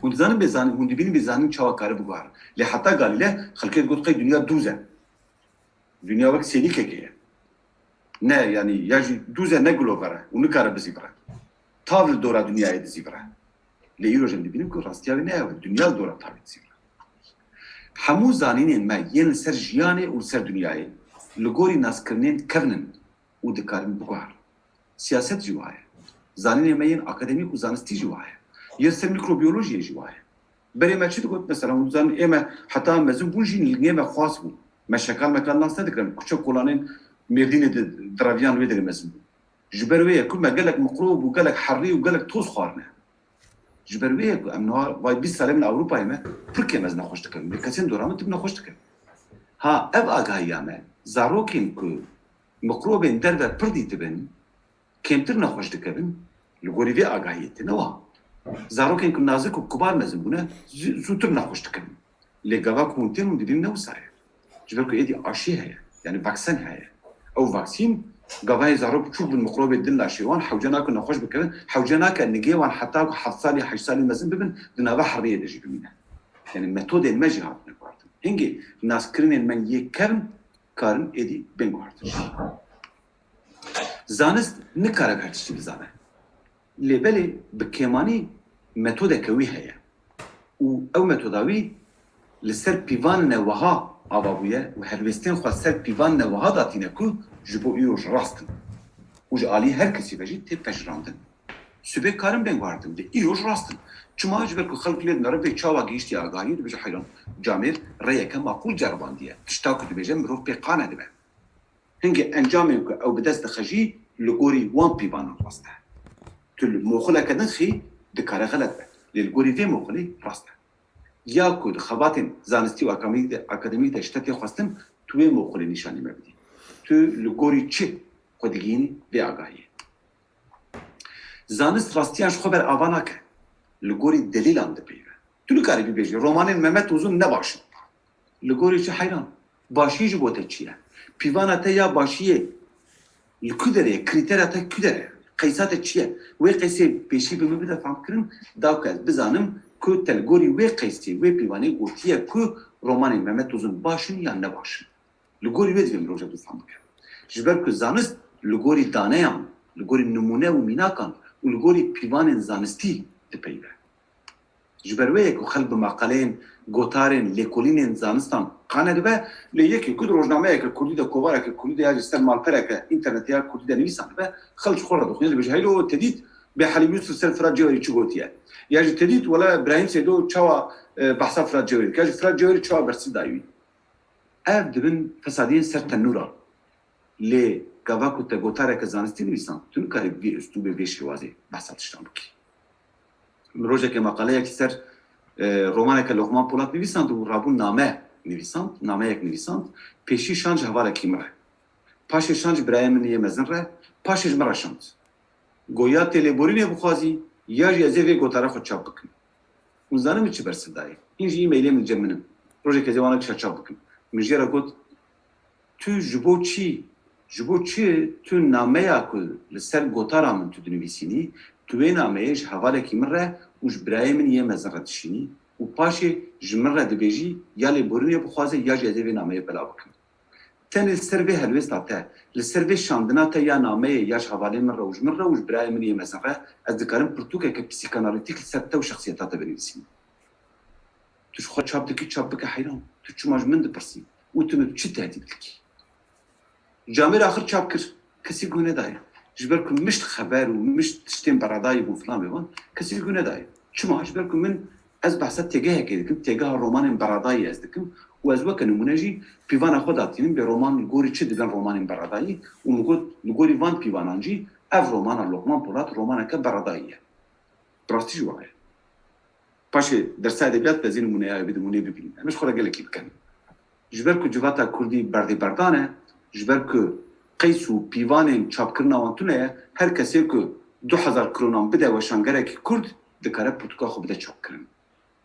Hûn dizanin bê zanîn, hûn dibînin bê zanîn çawa kare biguherin. Lê heta Galîle xelkê digot qey dinya dûz e. Dinya wek sênîkekê ye. Ne, yani ya jî dûz e, ne gilover e û nikare bizîvire. Tav li dora dinyayê dizîvire. Lê îroj em dibînin ku rastiya wê ne ew e. Dinya li dora tavê dizîvire. Hemû zanînên me yên li ser jiyanê û li ser dinyayê li gorî naskirinên kevn in û dikarin biguherin. Siyaset jî wiha ye. Zanînên me yên akademîk û zanistî jî wiha ye. Yên ser mîkrobiyolojiyê jî wiha ye. Berê me çi digot? Mesela hûn dizanin ê me heta mezin bûn jî lingê me xwas bû. Me şekal mekal nas nedikirin. Kuçe kolanên Mêrdînê di, diraviyan wê derê mezin bûn. Ji ber wê ye ku me gelek miqrob û gelek herrî û gelek toz xwarine. Ji ber wê ye ku em niha vay bîst salê min Ewropayê me pir kêm ez nexweş dikirim. Lê kesên dora min tim nexweş dikirin. Ha, ev agahiya me, zarokên ku miqrobên derve pir dîtibin, kêmtir nexweş dikevin, li gorî vê agahiyê tê, ne wiha? Zarokên ku nazik û kubar mezin bûne, zû-, zûtir nexweş dikevin. Lê gava ku hûn tên hûn dibînin ne wisa ye. Ji ber ku êdî aşî heye, yani vaksen heye. Ew vaksîn, gavayê zarok çûk bin mikrobê din laşê wan, hewce nake nexweş bikevin, hewce nake nigê wan heta ku heft salî, heşt salî mezin bibin, di nava heriyê de jî bimîne. Yani metodên me jî hatine guhertin. Hingê naskirinên me yê kevn karin êdî bên guhertin. Zanist nikare bi her tiştî bizane. Lê belê bi kêmanî metodeke wî heye. Û ew metoda wî li ser pîvanên e wiha ava bûye û helwêstên xwe ser pîvanên e wiha datîne ku ji bo îroj rast in. Û ji alî her kesî ve jî tê pejirandin. Sibê karin bên guhertin, lê îroj rast in. Çima? Ji ber ku xelk lê dinere bê çawa gihiştiye agahiyê, dibêje heyran, camêr rêyeke maqûl ceribandiye. Tişta ku dibêje mirov pê qane dibe. Hingê encamên ku ew bi dest dixe jî li gorî wan pîvanan rast e. Tu li moxileke din xî dikare xelet be. Lê li gorî vê moxilê rast e. Ya ku di xebatên zanistî û akademî de, akademî de ji te tê xwestin, tu wê moxilê nîşanî me bidî. Tu li gorî çi xwe digihînî vê agahiyê? Zanist rastiyan ji xwe ber ava nake. Li gorî delîlan dipeyive. Tu nikarî bibêjî, romanên Mehmet Uzun ne baş in. Li gorî çi heyran? Başî ji bo te çi ye? Pîvana te ya başiyê li ku derê ye? Krîtera te ku derê ye? Qeysa te çi ye? Wê qeysê pêşî bi min bide fehmkirin, da ku ez bizanim ku te li gorî wê qeysê, wê pîvanê gotiye ku romanên Mehmet Uzun baş in yan ne baş in. Li gorî wê divê mirov ji te fam bike. Ji ber ku zanist li gorî daneyan, li gorî nimûne û mînakan û li gorî pîvanên zanistî dipeyive. Ji ber wê ye ku xelk bi maqaleyên, gotarên, lêkolînên zanistan qane dibe, lê yekê ku di rojnameyeke kurdî de, kovareke kurdî de ya jî ser malpereke înternetê ya kurdî de nivîsan dibe, xelk ji xwe re dixwîne, dibêje, heylo te dît Bê Helîm Yusuf ser Firat Cewherî çi gotiye? Ya jî te dît wela Birahîm Seydo çawa, e, behsa Firat Cewherî dike? Ya jî Firat Cewherî çawa bersiv dayî wî? Ev dibin fesadiyên ser tenûra. Lê gava ku te gotareke zanistî nivîsand, tu nikarî bi vî uslûbê, vê şêwazê behsa tiştan bikî. Min rojekê maqaleyek li ser, e, romaneke Loqman Polat nivîsand û rabû name nivîsand, nameyek nivîsand. Pêşî şand ji hevalekî min re. Paşê şand ji birayê min yê mezin re, paşê ji min re şand. Got, ya tê lêborînê bixwazî, ya jî ez ê vê gotara xwe çap bikim. Hûn zanin min çi bersiv dayê? Hîn jî e-mailê min cem min in. Rojek ez ê wana kişa çap bikim. Min jê re got, tu ji bo çi, ji bo çi tu nameya ku li ser gotara min tu dinivîsînî, Tu wê nameyê ji hevalekî min re û ji birayê min yê mezin re dişînî û paşê ji min re dibêjî ya lêborînê bixwaze ya jî ez ê vê nameyê belav bikim. Tenê li ser vê helwêsta te, li ser vê şandina te ya nameyê ya ji hevalê min re û ji min re û ji birayê min yê mezin re ez dikarim pirtûkeke psîkanalîtîk li ser te û şexsiyeta te binivîsînim. Tu ji xwe çap dikî, çap bike heyran. Tu çima ji min dipirsî? Û tu min bi çi tehdît dikî? Camêr axir çap kir. Kesî guh nedaye. Ji ber ku mişt xeber û mişt tiştên beradayî bûn filan bêvan, kesî guh nedaye. Çima? Ji ber ku min, ez behsa têgehekê dikim, têgeha romanên beradayî ez dikim û ez weke nimûne jî pîvana xwe datînim bê roman li gorî çi dibin romanên beradayî û min got, li gorî van pîvanan jî ev romana Lokman Polat romaneke beradayî ye. Bi rastî jî wiha ye. Paşê dersa edebiyat de zî nimûneya wê bidin, hûn ê bibînin. Em ji xwe re gelekî bikenin. Ji ber ku civata kurdî berdê berdan e, ji ber ku qeys û pîvanên çapkirina wan tune ye, her kesê ku du hezar kronan bide weşangerekî kurd, dikare pirtûka xwe bide çapkirin.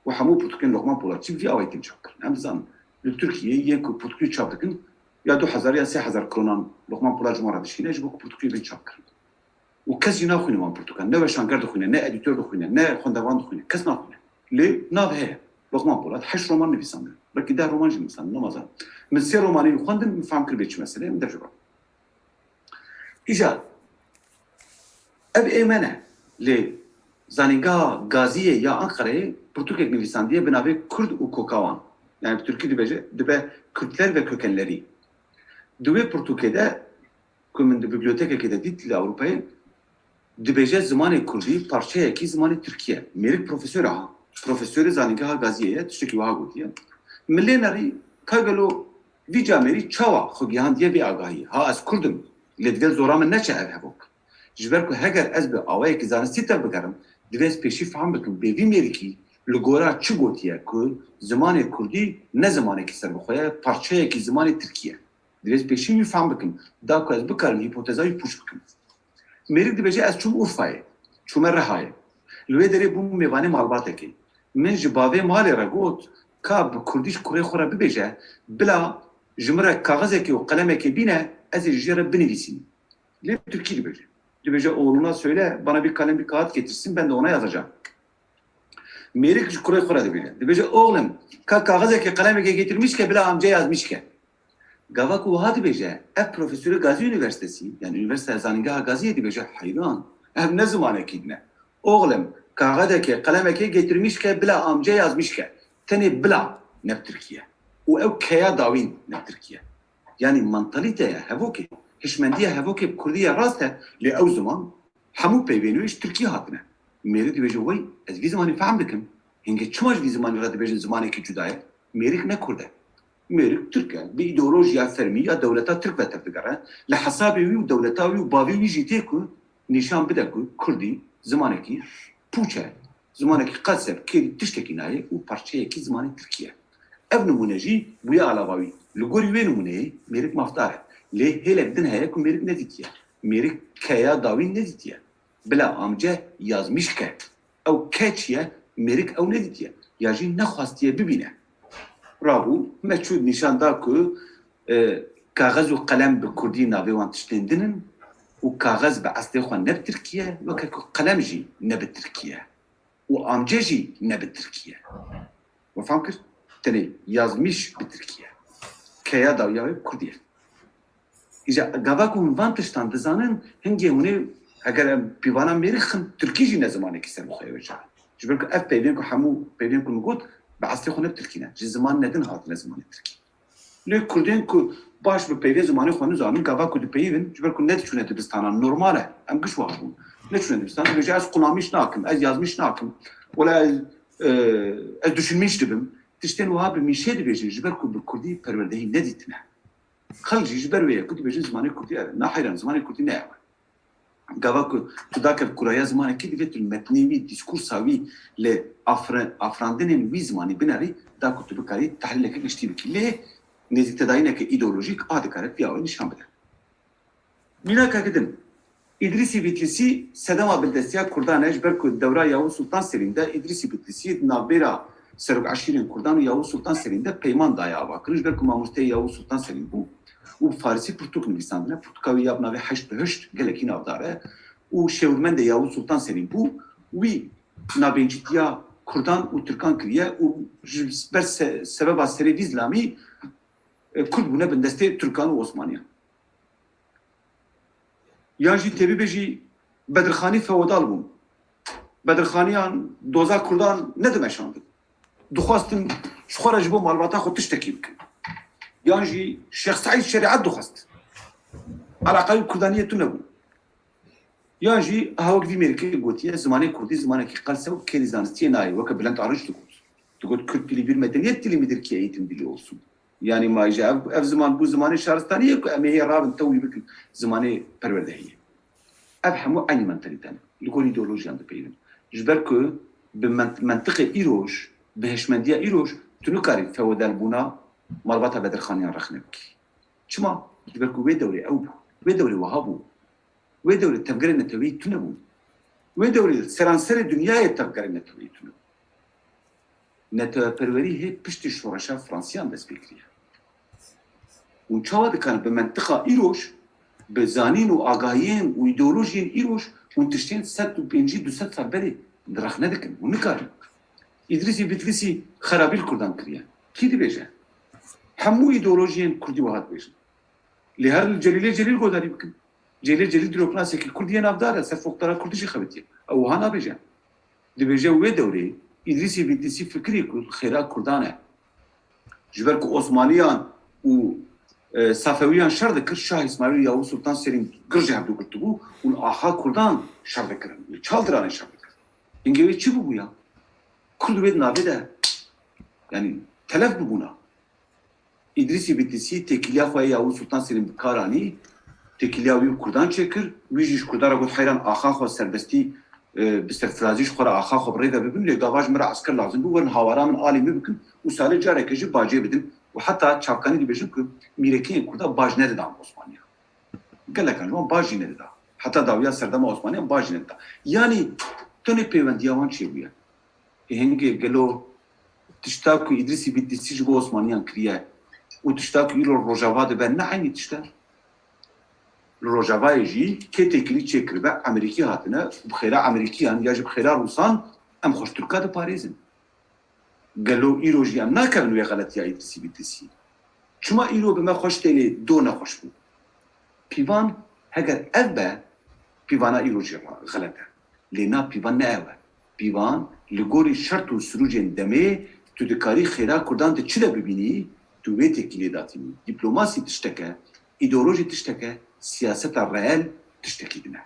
Û hemû pirtûkên Lokman Polatçî vî awayî tên çapkirin. Em dizanin, li Tirkiyeyê yên ku pirtûkî çap dikin, ya du hezar ya sê hezar kronan Lokman Polat ji wan re dişîne, ji bo ku pirtûkê bên çapkirin. Û kes jî naxwîne wan pirtûkan. Ne weşanger dixwîne, ne edîtor dixwîne, ne xwendevan dixwîne. Kes naxwîne. Lê nav heye. Lokman Polat heşt roman nivîsandiye. Belkî deh roman jî nivîsandiye, nema zanin. Min sê romanî wî xwendin, min fehm kir bê çi mesele ye, min dev ji bo. Îcar, ev ê me ne. Lê Zanîngeha Gaziyê ya Anqereyê pirtûkek nivîsandiye bi navê Kurd û Koka wan. Yani bi tirkî dibêje, dibe Kürtler ve Kökenleri. Di wê pirtûkê de ku min di bibliotekekê de dît li Ewropayê, dibêje zimanê kurdî parçeyekî zimanê tirkî ye. Mêrik profesor e ha. Profesorê Zanîngeha Gaziyê ye, tiştekî wiha gotiye. Min lê nerî ka gelo vî camêrî çawa xwe gihandiye vê agahiyê? Ha, ez kurd im, lê digel zora min neçe ev hevok. Ji ber ku heger ez bi awayekî zanistî tevbigerim, divê ez pêşî fehm bikim bê vî mêrikî li gora çi gotiye ku zimanê kurdî ne zimanekî serbixwe ye, parçeyekî zimanê tirkî ye. Divê ez pêşî wî fehm bikim, da ku ez bikarim hîpoteza wî pûç bikim. Mêrik dibêje, ez çûm Urfayê, çûme Rihayê. Li wê derê bûm mêvanê malbatekê. Min ji bavê malê re got, ka bi kurdî ji kurê xwe re bibêje, bila ji min re kaxizekê û qelemekê bîne, ez ê ji jê re binivîsînim. Lê bi tirkî dibêje. Dibêje, oğluna söyle, bana bir kalem, bir kağıt getirsin, ben de ona yazacağım. Mêrik ji kurê xwe re dibêje. Dibêje, oğlum, ka kaxizekê, qelemekê getirmiş ke, bila amca yazmış ke. Gava ku wiha dibêje, ev profesorê Gazî Üniversitesi, yani Üniversiteya Zanîngeha Gaziyê dibêje, heyran, ev ne zimanekî din e. Oğlum, kaxizekê, qelemekê getirmiş ke, bila amca yazmış ke. Tenê bila ne bi tirkî ye. Û ew keya dawîn ne bi tirkî ye. Yani mantalîteya hevokê, hişmendiya hevokê bi kurdî ye rast e, lê ew ziman hemû peyvên wê ji tirkî hatine. Mêrik dibêje, wey, ez vî zimanî fehm dikim. Hingê çima ji vî zimanî re dibêjin zimanekî cuda ye? Mêrik ne kurd e. Mêrik tirk e. Bi îdeolojiya fermî ya dewleta tirk ve tevdigere. Li hesabê wî û dewleta wî û bavê wî jî tê ku nîşan bide ku kurdî zimanekî pûç e. Zimanekî qels e, bi kêrî tiştekî nayê û parçeyekî zimanê tirkî ye. Ev nimûne jî bûye alava wî. Li gorî wê nimûneyê mêrik mafdar e. Lê hêlek din heye ku mêrik nedîtiye. Mêrik keya dawîn nedîtiye. Bila amce yazmiş ke. Ew ke çi ye? Mêrik ew nedîtiye. Ya jî nexwastiye bibîne. Rabû, me çû nîşan da ku, e, kaxez û qelem bi kurdî navê wan tiştên din in û kaxez bi eslê xwe ne bi tirkî ye, weke ku qelem jî ne bi tirkî ye. Û amce jî ne bi tirkî ye. We fam kir? Tenê yazmiş bi tirkî ye. Keya dawiya wê bi kurdî ye. Îja gava ku hûn van tiştan dizanin, hingê hûn ê, eger em pîvana mêrik xin, tirkî jî ne zimanekî serbixwe ye wê çaxê. Ji ber ku ev peyvên ku hemû peyvên ku min got, bi eslê xwe ne bi tirkî ne. Ji ziman nedin hatine zimanê tirkî. Lê kurdên ku baş bi peyvê zimanê xwe nizanin, gava ku dipeyivin, ji ber ku nediçûne dibistanan, normal e. Em giş wiha bûn. Neçûne dibistanan, dibêje, ez qulamîş nakim, ez yazmîş nakim. Wela ez, e, ez düşünmîş dibim. Tiştên wiha bi mîşê dibêjin, ji ber ku bi kurdî perwerdehî nedîtine. Xelk jî ji ber wê ye ku dibêjin zimanê kurdî ev e. Na heyran, zimanê kurdî ne ew e. Gava ku tu dakev kuraya zimanekî, divê tu li metnê wî, dîskursa wî, li afre-, afirandinên wî zimanî binerî, da ku tu bikarî tehlîleke giştî bikî. Lê nêzîktedayîneke îdeolojîk a dikare vî awayî nîşan bide. Mînakeke din, Îdrîsî Bitlîsî sedema bindestiya kurdan e, ji ber ku dewra Yavuz Sultan Selîm de Îdrîsî Bitlîsî di navbêra serok eşîrên kurdan û Yavuz Sultan Selîm de peyman daye avakirin, ji ber ku mamosteyê Yavuz Sultan Selîm bû û bi farisî pirtûk nivîsandine. Pirtûka wî ya bi navê Heşt Behişt gelekî navdar e û şêwirmendê Yavuz Sultan Selîm bû, wî nabêncîtiya Kurdan û Tirkan kiriye û ji ber se-, sebeba serê vî zilamî, e, Kurd bûne bindestê Tirkan û Osmaniyan. Yan jî tê bibêjî Bedirxanî feodal bûn. Bedirxaniyan doza Kurdan nedimeşandin. Dixwastin ji xwe re ji bo malbata xwe tiştekî bikin. Yan jî Şêx Seîd şerîet dixwest. Eleqa wî Kurdaniyê tune bû. Yan jî, aha wek vî mêrikê gotiye, zimanê kurdî zimanekî qels e û kêrî zanistiyê nayê, weke Bülent Arınç digot. Digot, Kürt dili bir medeniyet dili midir ki eğitim dili olsun? Yani ma ji ev, ev ziman bû zimanê şaristaniyê ku em ê hê rabin tewî bikin zimanê perwerdehiyê. Ev hemû eynî mentalîte ne. Li gor îdeolojiyan dipeyivin. Ji ber ku bi ment-, mentiqê îroj, bi hişmendiya îroj, tu nikarî feodalbûna malbata Bedirxaniyan rexne bikî. Çima? Ji ber ku wê dewrê ew bû. Wê dewrê wiha bû. Wê dewrê tevgerê neteweyî tune bûn. Wê dewrê seranserê dinyayê tevgerê neteweyî tune bûn. Neteweperwerî hê piştî şoreşa Fransiyan dest pê kiriye. Hûn çawa dikarin bi mentiqa îroj, bi zanîn û agahiyên û îdeolojiyên îroj, hûn tiştên sed û pêncî du sed sal berê rexne dikin? Hûn nikarin. Îdrîsî Bitlîsî xerabî li Kurdan kiriye. Kî dibêje? Hemû îdeolojiyên Kurdî wiha dibêjin. Lê her li Celîlê Celîl godarî bikin. Celîlê Celîl dîroknasekî Kurd yê navdar e, ser folklora Kurdî jî xebitiye. Ew wiha nabêje. Dibêje wê dewrê Îdrîsî Bitlîsî fikirî ku xêra Kurdan e. Ji ber ku Osmaniyan û, e, Safewiyan şer dikir, Şah Îsmaîl û Yavuz Sultan Selîm gir ji hevdû girtibû û li axa Kurdan şer dikirin. Li Çaldiranê şer dikirin. Hingê wê çi bûbû ya? Kurd wê di navê de, yanî telef bibûna. Îdrîsî Bitlîsî têkiliya xwe ya Yavuz Sultan Selîm bi kar anî, têkiliya wî û Kurdan çêkir, wî jî ji Kurdan re got, heyran axa xwe serbestî, e, bi serfirazî ji xwe re axa xwe bi rê ve bibin, lê gava ji min re esker lazim bû, werin hawara min alî min bikin û salê careke jî bacê bidin û heta çavkanî dibêjin ku mîrekeyên Kurda bac nedidan Osmaniyan. Gelek an ji wan baş jî nedida. Heta dawiya serdema Osmaniyan baş jî nedida. Yanî tenê pêwendiya wan çêbûye. Ê hingê gelo tişta ku Îdrîsî Bitlîsî ji bo Osmaniyan kiriye û tişta ku îro Rojava dibe ne eynî tişt e? Li Rojavayê jî kê têkilî çêkiribe Emerîkî hatine û bi xêra Emerîkiyan ya jî bi xêra Rûsan em xwe ji Tirka diparêzin. Gelo îro jî em nakevin wê xeletiya Îdrîsî Bitlîsî? Çima îro bi me xweş tê lê do nexweş bû? Pîvan, heger ev be, pîvana îro jî xelet e. Lê na pîvan ne ew e. Pîvan, li gorî şert û sirûcên demê tu dikarî xêra Kurdan di çi de bibînî, tu wê têkiliyê datînî. Dîplomasî tiştek e, îdeolojî tiştek e, siyaseta reel tiştekî din e.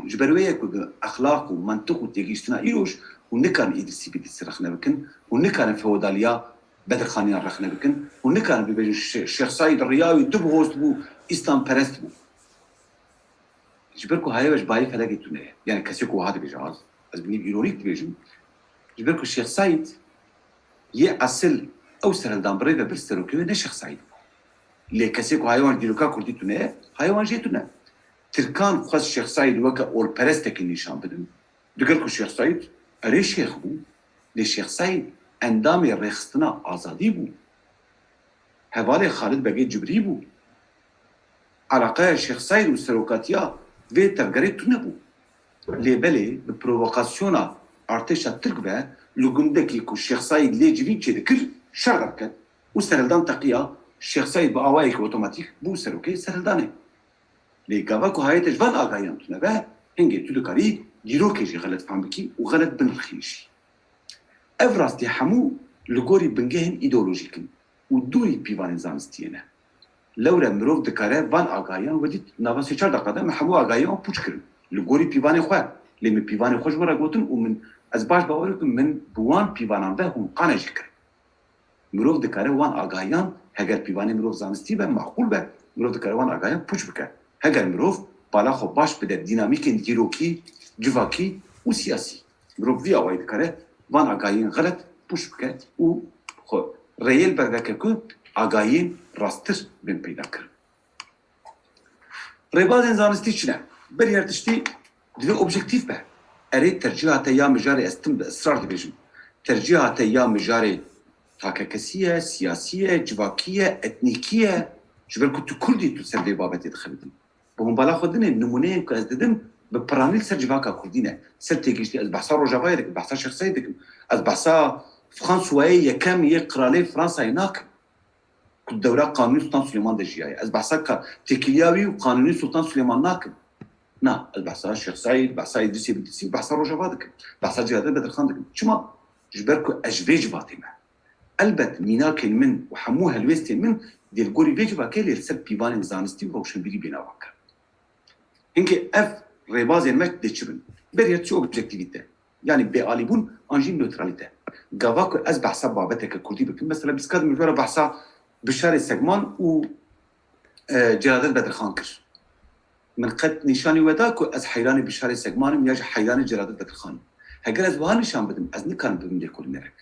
Ji ber wê ye ku bi exlaq û mentiq û têgihiştina îroj hûn nikarin Îdrîsî Bitlîsî rexne bikin, hûn nikarin feodaliya Bedirxaniyan rexne bikin, hûn nikarin bibêjin Şê-, Şêx Seîd riya wî du bihost bû, îslamperest bû. Ji ber ku hayê we ji bayê felekê tune ye. Yani kesê ku wiha dibêje, az, ez bi nîv îronîk dibêjim. Ji ber ku Şêx Seîd yê esil ew serhildan bi rê ve bir serokê wê ne Şêx Seîd bû. Lê kesê ku hayê wan ji dîroka kurdî tune ye, hayê wan jê tune. Tirkan xwest Şêx Seîd weke olperestekî nîşan bidin. Digel ku Şêx Seîd erê şêx bû, lê Şêx Seîd endamê Rêxistina Azadî bû. Hevalê Xalid Begê Cibrî bû. Eleqeya Şêx Seîd û serokatiya vê tevgerê tune bû. Lê belê bi provokasyona artêşa Tirk ve li gundekî ku Şêx Seîd lê civîn çêdikir şer derket û serhildan teqiya, Şêx Seîd bi awayekî otomatîk bû serokê serhildanê. Lê gava ku hayê te ji van agahiyan tune be, hingê tu dikarî dîrokê jî xelet fehm bikî û xelet binirxînî jî. Ev rastî hemû li gorî bingehên îdeolojîk in û dûrî pîvanên zanistiyê ne. Lewre mirov dikare van agahiyan, we dît nava sê çar deqa de me hemû agahiyan pûç kirin. Li gorî pîvanê xwe. Lê min pîvanê xwe ji we re gotin û min, ez baş bawer dikim, min bi wan pîvanan ve hûn qane jî kirin. Mirov dikare wan agahiyan, heger pîvanê mirov zanistî be, maqûl be, mirov dikare wan agahiyan pûç bike. Heger mirov bala xwe baş bide dînamîkên dîrokî, civakî û siyasî. Mirov vî awayî dikare van agahiyên xelet pûç bike û xwe rêyê li ber veke ku agahiyên rasttir bên peyda kirin. Rêbazên zanistî çi ne? Berî her tiştî divê objektîf be. Erê, tercîha te ya mijarê, ez tim bi israr dibêjim, tercîha te ya mijarê takekesî ye, siyasî ye, civakî ye, etnîkî ye? Ji ber ku tu Kurd î, tu ser vê babetê dixebitî. Bi hûn bala xwe dinê, nimûneyên ku ez didim, Bi piranî li ser civaka kurdî ne. Ser têgihiştî, ez behsa Rojavayê dikim, behsa Şêx Seîd dikim. Ez behsa François'ê yekem yê qiralê Fransayê nakim. Ku dewra Qanûnî Sultan Sulêman de jiyaye. Ez behsa ka-, têkiliya wî û Qanûnî Sultan Sulêman nakim. Na, ez behsa Şêx Seîd, behsa Îdrîsê Bîdrîsî, behsa Rojava dikim. Behsa Celadet Bedirxan dikim. Çima? Ji ber ku ez ji vê civatê me. Elbet mînakên min û hemû helwêstên min dê li gorî vê civakê lê li ser pîvanên zanistî û rewşenbîrî bênavan kirin. Hinkê ev rêbazên me dê çi bin? Berî her tiştî objektîvîte. Yanî bêalîbûn an jî newtralîte. Gava ku ez behsa babeteke kurdî bikim, mesela bîstka dimîjwara behsa Bişarê Segman û, e, Celadet Bedirxan kir. Min qet nîşanî we da ku ez heyranê Bişarê Segman im ya jî heyranê Celadet Bedirxan im? Heger ez wiha nîşan bidim, ez nikarim bibim lêkolînerek.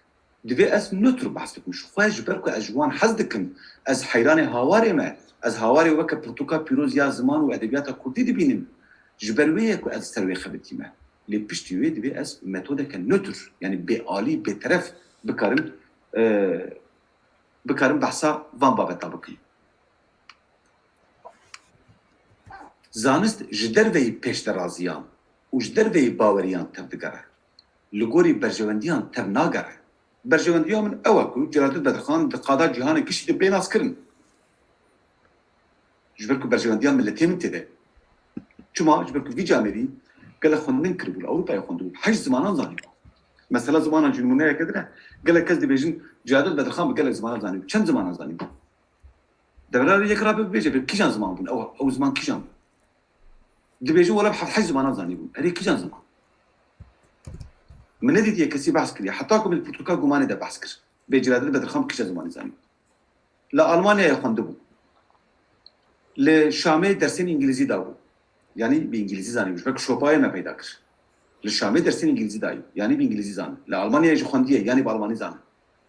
Divê ez newtr behs bikim. Ji xwe ji ber ku ez ji wan hez dikim, ez heyranê Hawarê me, ez Hawarê weke pirtûka pîroz ya ziman û edebiyata kurdî dibînim. Ji ber wê ye ku ez li ser wê xebitîme. Lê piştî wê divê ez metodeke newtr, yanî bêalî, bêteref bikarim, e, bikarim behsa van babeta bikim. Zanist ji derveyî pêşderaziyan û ji derveyî baweriyan tevdigere. Li gorî berjewendiyan tev nagere. Berjewendiya min ew e ku Celadet Bedirxan di qada cîhanê giştî de bê naskirin. Ji ber ku berjewendiya miletê min tê de. Çima? Ji ber ku vî camêrî gelek xwendin kiribû, li Ewropayê xwendibû, heşt zimanan zanîbû. Mesela zimanan jî nimûneyeke din e. Gelek kes dibêjin, Celadet Bedirxan bi gelek zimanan zanîbû. Çend zimanan zanîbû? Devrê yek rabe bibêje, bi kîjan ziman bûn? Ew, ew ziman kîjan bûn? Dibêjin, wela bi heft heşt zimanan zanîbûn. Erê, kîjan ziman? Min nedîtiye kesî behs kiriye. Heta ku min pirtûka Gumanê de behs kir. Bê Celadet Bedirxan bi kîjan zimanî zanîbû? Li Almanyayê xwendibû. Li Şamê dersên îngilîzî dabû. Yanî bi îngilîzî zanîbû. Ji ber ku şopayê me peyda kir. Li Şamê dersên îngilîzî dayî. Yanî bi îngilîzî zani. Li Almanyayê jî xwendiye. Yanî bi almanî zani.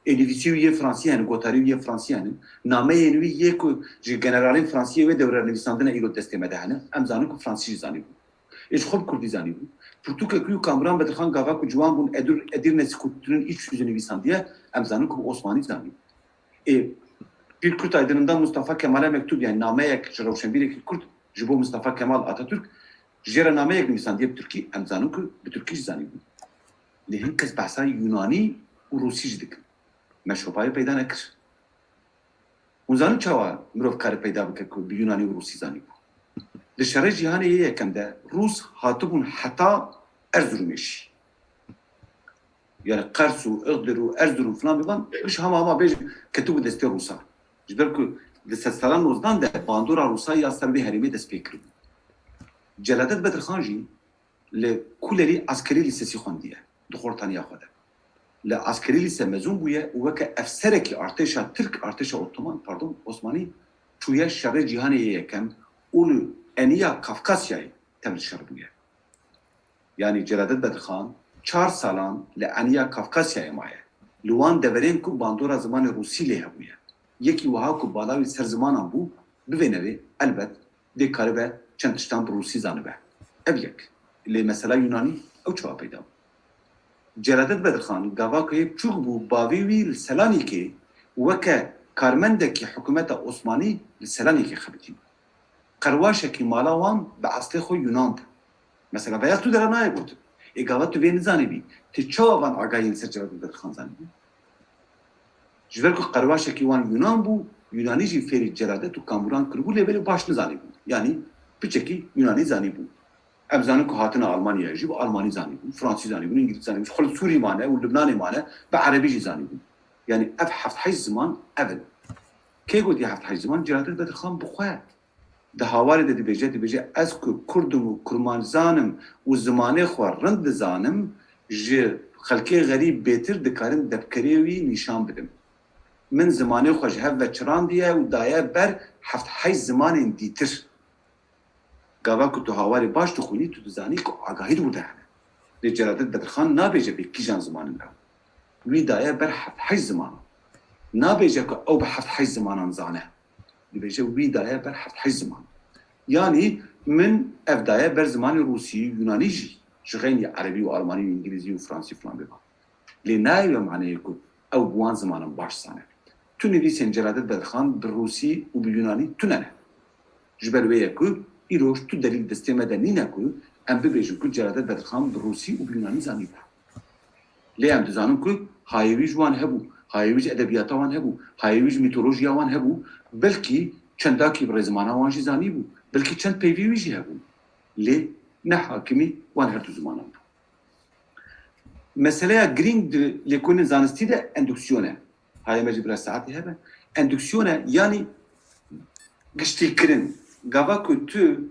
Ê nivîsî wî yê fransî hene, gotarî wî yê fransî hene. Nameyên wî yê ku ji generalên fransî yê wê dewre nivîsandine îro destê me de hene. Em zanin ku fransî jî zanîbû. Ê ji xwe bi kurdî zanîbû. Pirtûkek wî û Kamuran Bedirxan gava ku ciwan bûn, Edir, Edirne Skutu'nun iç yüzü nivîsandiye, em zanin ku bi osmanî zanîbû. Ê, Pîr Kurt Aydın'ından Mustafa Kemal'e mektup, yani nameyek ji rewşenbîrekî kurd ji bo Mustafa Kemal Atatürk, jê re nameyek nivîsandiye bi tirkî, em zanin ku bi tirkî jî zanîbû. Lê hin kes behsa yunanî û rûsî jî dikin. Me şopayê peyda nekir. Hûn zanin çawa mirov kare peyda bike ku bi yunanî û rûsî zanîbû? Di şerê cîhanê yê yekem de rûs hatibûn heta Erzurumê jî. Yani Qers û Iğdır û Erzurum filan biban, giş hema hema bêjin ketibû destê rûsan. Ji ber ku di sedsalan nozdan de bandora rûsa ya ser vê herêmê dest pê kiribû. Celadet Bedirxan jî li Kulelî Askerî Lîsesî xwendiye, di xortaniya xwe de. Li Askerî Lîse mezûn bûye û weke efserekî artêşa Tirk, artêşa Ottoman, pardon, Osmanî, çûye şerê cîhanê yê yekem û li Eniya Kafkasyayê tev li şer bûye. Yanî Celadet Bedirxan çar salan li Eniya Kafkasyayê maye. Li wan deverên ku bandora zimanê rûsî lê hebûye. Yekî wiha ku bala wî ser zimanan bû, bivêne wê, elbet, dê karibe çend tiştan bi rûsî zanibe. Ev yek. Lê mesela yunanî ew çawa peyda bû? Celadet Bedirxan gava ku yê biçûk bû, bavê wî li Selanîkê weke karmendekî hikûmeta Osmanî li Selanîkê xebitî bû. Qerwaşekî mala wan bi eslê xwe Yunan bû. Mesela veya tu dera nayê gotin. Ê gava tu vê nizanîbî. Tu çawa van agahiyên li ser Celadet Bedirxan zanîbî? Ji ber ku qerwaşekî wan Yunan bû, Yunanî jî fêrî Celadet û Kamuran kiribû, lê belê baş nizanîbû. Yanî piçekî Yunanî zanîbû. Em zanin ku hatine Almanyayê jî bi Almanî zanîbûn, Fransî zanîbûn, Îngilîz zanîbûn. Ji xwe li Sûrî mane û Libnanê mane, bi Erebî jî zanîbûn. Yanî ev heft heşt ziman ev in. Kê gotiye heft heşt ziman? Celadet Bedirxan bi xwe. Di Hawarê de dibêje, dibêje, ez ku Kurd im û Kurmanc zan im û zimanê xwe rind dizanim, ji xelkê xerîb bêtir dikarim depkerê wî nîşan bidim. Min zimanê xwe ji hev ve çirandiye û daye ber heft heşt zimanên dîtir. Gava ku tu Hawarê baş dixwînî, tu dizanî ku agahî li wir de hene. Lê Celadet Bedirxan nabêje bi kîjan ziman in ew. Wî daye ber heft heşt zimanan. Nabêje ku ew bi heft heşt zimanan zane. Dibêje wî daye ber heft heşt ziman. Yanî min ev daye ber zimanê rûsî, yunanî jî, ji xeynî erebî û almanî û îngilîzî û fransî filan bêvan. Lê nayê maneyê ku ew bi wan zimanan baş zane. Tu nivîsên Celadet Bedirxan bi rûsî û bi yunanî tune ne. Ji ber wê ye ku îroj tu delîl destê me de nîne ku Em bibêjin ku Celadet Bedirxan bi rûsî û bi yunanî zanîbû. Lê em dizanin ku hayê wî ji wan hebû, hayê wî ji edebiyata wan hebû, hayê wî ji mîtolojiya wan hebû, belkî çendakî bi rêzimana wan jî zanîbû, belkî çend peyvê wî jî hebûn. Lê ne hakimî wan her du zimanan bû. Meseleya girîng di lêkolînên zanistî de endûksiyon e. Hayê me jî bila saetê hebe. Endûksiyon e, yanî giştîkirin. Gava ku tu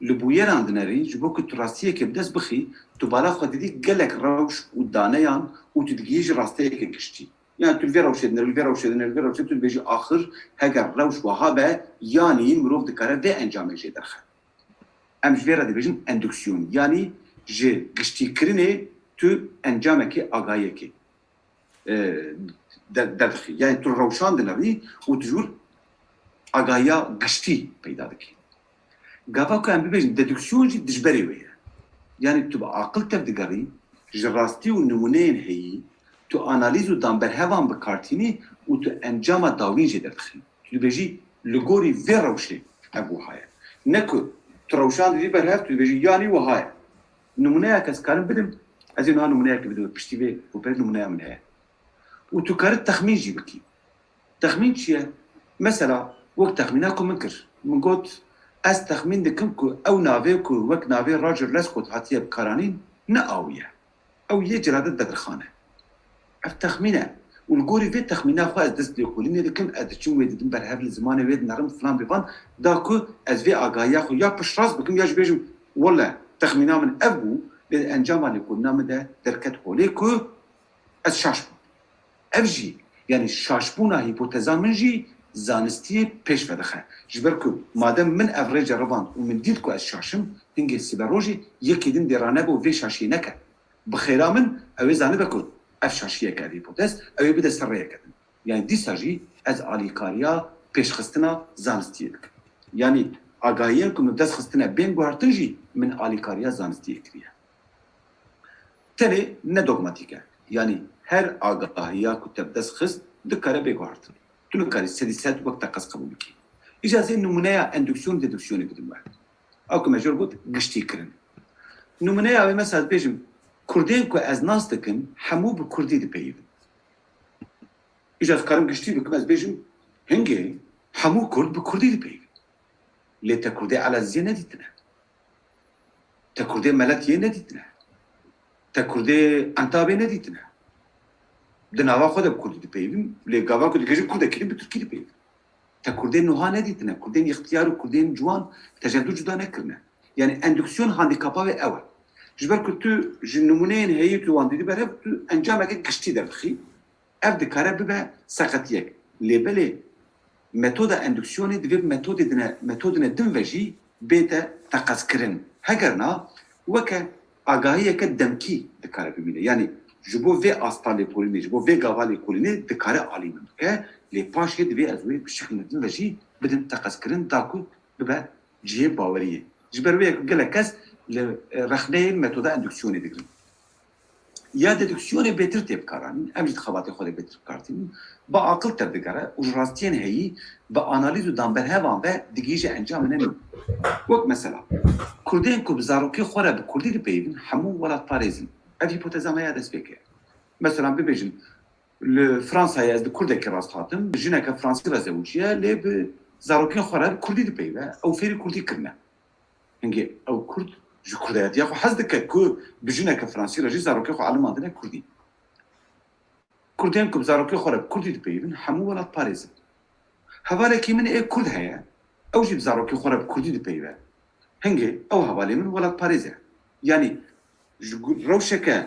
li bûyeran dinerî, ji bo ku tu rastiyekê bi dest bixî, tu bala xwe didî gelek rewş û daneyan û tu digihî ji rasteyeke giştî. Yani tu li vê rewşê dinerî, li vê rewşê dinerî, li vê rewşê tu dibêjî axir heger rewş wiha be, yanî mirov dikare vê encamê jê derxe. Em ji vê re dibêjin endûksiyon, yanî ji giştîkirinê tu encamekê, agahiyekê, e, der-, derdixî. Yani tu rewşan dinerî û tu ji wir agahiya giştî peyda dikî. Gava ku em bibêjin dedûksiyon jî dijberê wê ye. Yani tu bi aqil tevdigerî, ji rastî û nimûneyên heyî, tu analîz û danberhevan bi kar tînî û tu encama dawîn jê derdixî. Tu dibêjî li gorî vê rewşê ev wiha ye. Ne ku tu rewşan didî berhev, tu dibêjî yanî wiha ye. Nimûneyek ez karim bidim, ez ê niha nimûneyekê bidim, piştî vê û pê nimûneya min heye. Û tu kari texmîn jî bikî. Texmîn çi ye? Mesela, wek texmîna ku min kir. Min got, ez texmîn dikim ku ew navê ku wek navê Roger Lescot hatiye bikaranîn, ne aw ye. Ew yê Celadet Bedirxan e. Ev texmîn e. Û li gorî vê texmîna xwe ez dest lêkolînê dikim, ez diçim wê didim berhev, li zimanê wê dinerim filan bêvan, da ku ez vê agahiya xwe ya piştrast bikim ya jî bêjim, wele texmîna min ev bû, lê di encama lêkolîna min de derket holê ku ez şaş bûm. Ev jî, yani şaşbûna hîpoteza min jî zanistiyê pêş vedixe. Ji ber ku madem min ev rê ceriband û min dît ku ez şaş im, hingê siberojê yekê din dê ranebe û vê şaşiyê neke. Bi xêra min ew ê zanibe ku ev şaşiyeke, ev hîpotez, ew ê bide ser rêyeke din. Yani dîsa jî ez alîkariya pêşxistina zanistiyê dikim. Yani agahiyên ku min dest xistine bên guhertin jî min alîkariya zanistiyê kiriye. Tenê ne dogmatîk e. Yanî her agahiya ku te bi dest xist dikare bê guhertin. Tu nikarî sedî sed wek teqez qebûl bikî. Îca ez ê nimûneya endûksiyon û dedûksiyonê bidim we. Ew ku me jê re got giştîkirin. Nimûneya wê mesela ez bêjim, Kurdên ku ez nas dikim, hemû bi Kurdî dipeyivin. Îca ez karim giştî bikim, ez bêjim, hingê hemû Kurd bi Kurdî dipeyivin. Lê te Kurdê Elezîzê nedîtine. Te Kurdê Meletiyê nedîtine. Te Kurdê Entabê nedîtine. Di nava xwe de bi Kurdî dipeyivin, lê gava ku digihîjin Kurdekî din bi Tirkî dipeyivin. Te Kurdên nuha nedîtine, Kurdên îxtiyar û Kurdên ciwan tecedû cuda nekirine. Yani endûksiyon handîkapa wê ew e. Ji ber ku tu ji nimûneyên heyî tu wan didî berhev, tu encameke giştî derdixî. Ev dikare bibe seqetiyek. Lê belê metoda endûksiyonê divê bi metodê dine, metodine din ve jî bête teqezkirin. Heger na, weke agahiyeke demkî dikare bimîne. Yanî ji bo vê asta lêkolînê, ji bo vê gava lêkolînê dikare alî min bike. Lê paşê divê ez wê bi şiklê din ve jî bidim teqezkirin, da ku bibe cihê baweriyê. Ji ber wê ye ku gelek kes li, e, rexneyên metoda endûksiyonê digirin. Ya dedûksiyonê bêtir tê bikaranîn, em jî di xebatê xwe de bêtir bi kar tînin, bi aqil tevdigere û ji rastiyên heyî bi analîz û danberhevan ve digihîje encamê ne nû. Wek mesela, Kurdên ku bi zarokê xwe re bi Kurdî dipeyivin, hemû welatparêz in. Ev hîpoteza me ya destpêkê ye. Mesela bibêjin, li Fransayê ez bi Kurdekî rast hatim, jineke Fransî re zewiciye, lê bi zarokên xwe re bi Kurdî dipeyive, ew fêrî Kurdî kirine. Hingê ew Kurd ji Kurdayetiya xwe hez dike ku bi jineke Fransî re jî zarokê xwe elimandine Kurdî. Kurdên ku bi zarokê xwe re bi Kurdî dipeyivin, hemû welatparêz in. Hevalekî min ê Kurd heye, ew jî bi zarokê xwe re bi Kurdî dipeyive. Hingê ew hevalê min welatparêz e. Yanî ji gu-, rewşeke,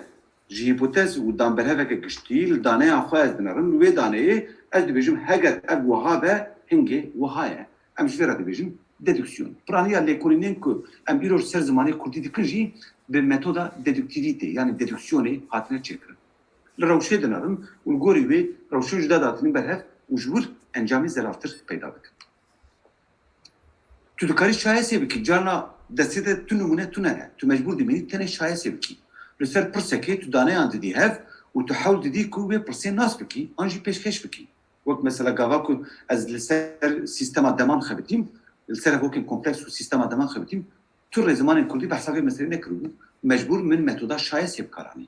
ji hîpotez û danberheveke giştî li daneyan xwe ez dinerim, li wê daneyê ez dibêjim heger ev wiha be, hingê wiha ye. Em ji vê re dibêjin dedûksiyon. Piraniya lêkolînên ku em îro ji ser zimanê kurdî dikin jî bi metoda dedûktîvîtê, yanî dedûksiyonê hatine çêkirin. Li rewşê dinerin û li gorî wê rewşên cuda datînin berhev û ji wir encamê zelaltir peyda dikin. Tu dikarî şayesê bikî, carna destê te tu nimûne tune ne. Tu mecbûr dimînî tenê şayesê bikî. Li ser pirsekê tu daneyan didî hev û tu hewl didî ku wê pirsê nas bikî, an jî pêşkêş bikî. Wek mesela gava ku ez li ser sîstema deman xebitîm, li ser hevokên kompleks û sîstema deman xebitîm, Tu rê zimanê kurdî behsa vê meselê nekiribû. Mecbûr min metoda şayesê bi kar anî.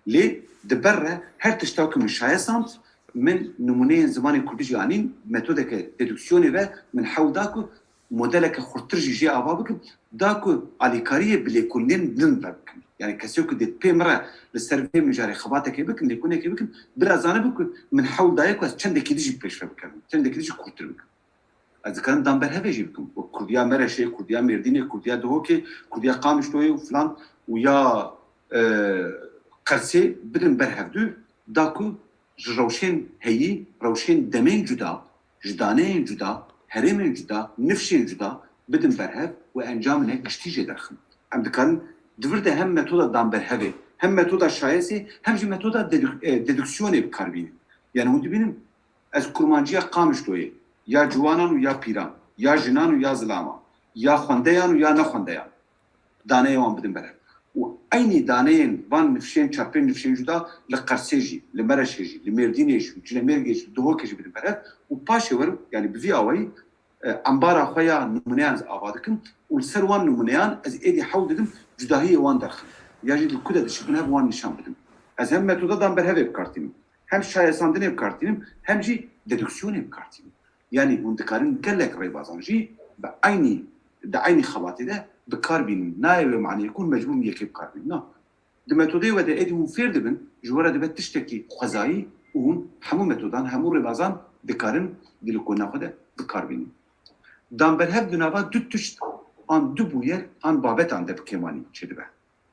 Lê di ber re her tişta ku min şayesand, min nimûneyên zimanê kurdî jî anîn, metodeke deduksiyonê ve min hewl da ku modeleke xurttir jî jê ava bikim, da ku alîkariyê bi lêkolînên din ve bikim. Yani kesê ku dê pê min re li ser vê mijarê xebatekê bikim, lêkolînekê bikim, bila zanibe ku min hewl daye ku ez çendekî din jî pêşve bikim, çendekî din jî xurttir bikim. Ez dikarim dan berhevê jî bikim. Wek Kurdiya Mereşê, Kurdiya Mêrdînê, Kurdiya Duhokê, Kurdiya Qamişloyê û filan û ya, e, Qersê bidin ber hevdu, da ku ji rewşên heyî, rewşên demên cuda, ji daneyên cuda, herêmên cuda, nifşên cuda bidin berhev û encamine giştî jê derxin. Em dikarin di vir de hem metoda dan berhevê, hem metoda şayesê, hem jî metoda deduk-, e, deduksiyonê bi kar bînin. Yani hûn dibînin, ez kurmanciya Qamişloyê, ya ciwanan û ya pîran, ya jinan û ya zilaman, ya xwendeyan û ya nexwendeyan, daneyê wan bidin berev. Û eynî daneyên van nifşên, çar pênc nifşên cuda li Qersê jî, li Mereşê jî, li Mêrdînê jî, Cilemêrgê jî, Duhokê jî bidin berev û paşê werim, yani bi vî awayî, e, embara xwe ya nimûneyan ez ava dikim û li ser wan nimûneyan ez êdî hewl didim cudahiyê wan derxim. Ya jî li ku de dişibin hev wan nîşan bidim. Ez hem metoda dan berhevê bi kar tînim, hem şayesandinê bi kar tînim, hem jî deduksiyonê bi kar tînim. Yanî hûn dikarin gelek rêbazan jî bi eynî, di eynî xebatê de bi kar bînin. Nayê wê maneyê ku hûn mecbûr in yekê bi kar bînin. Na. Di metodeyê we de êdî hûn fêr dibin, ji we re dibe tiştekî xwezayî û hûn hemû metodan, hemû rêbazan dikarin di lêkolîna xwe de bi kar bînin. Dan berhev di nava du tişt an du bûyer an babetan de bi kêmanî çêdibe.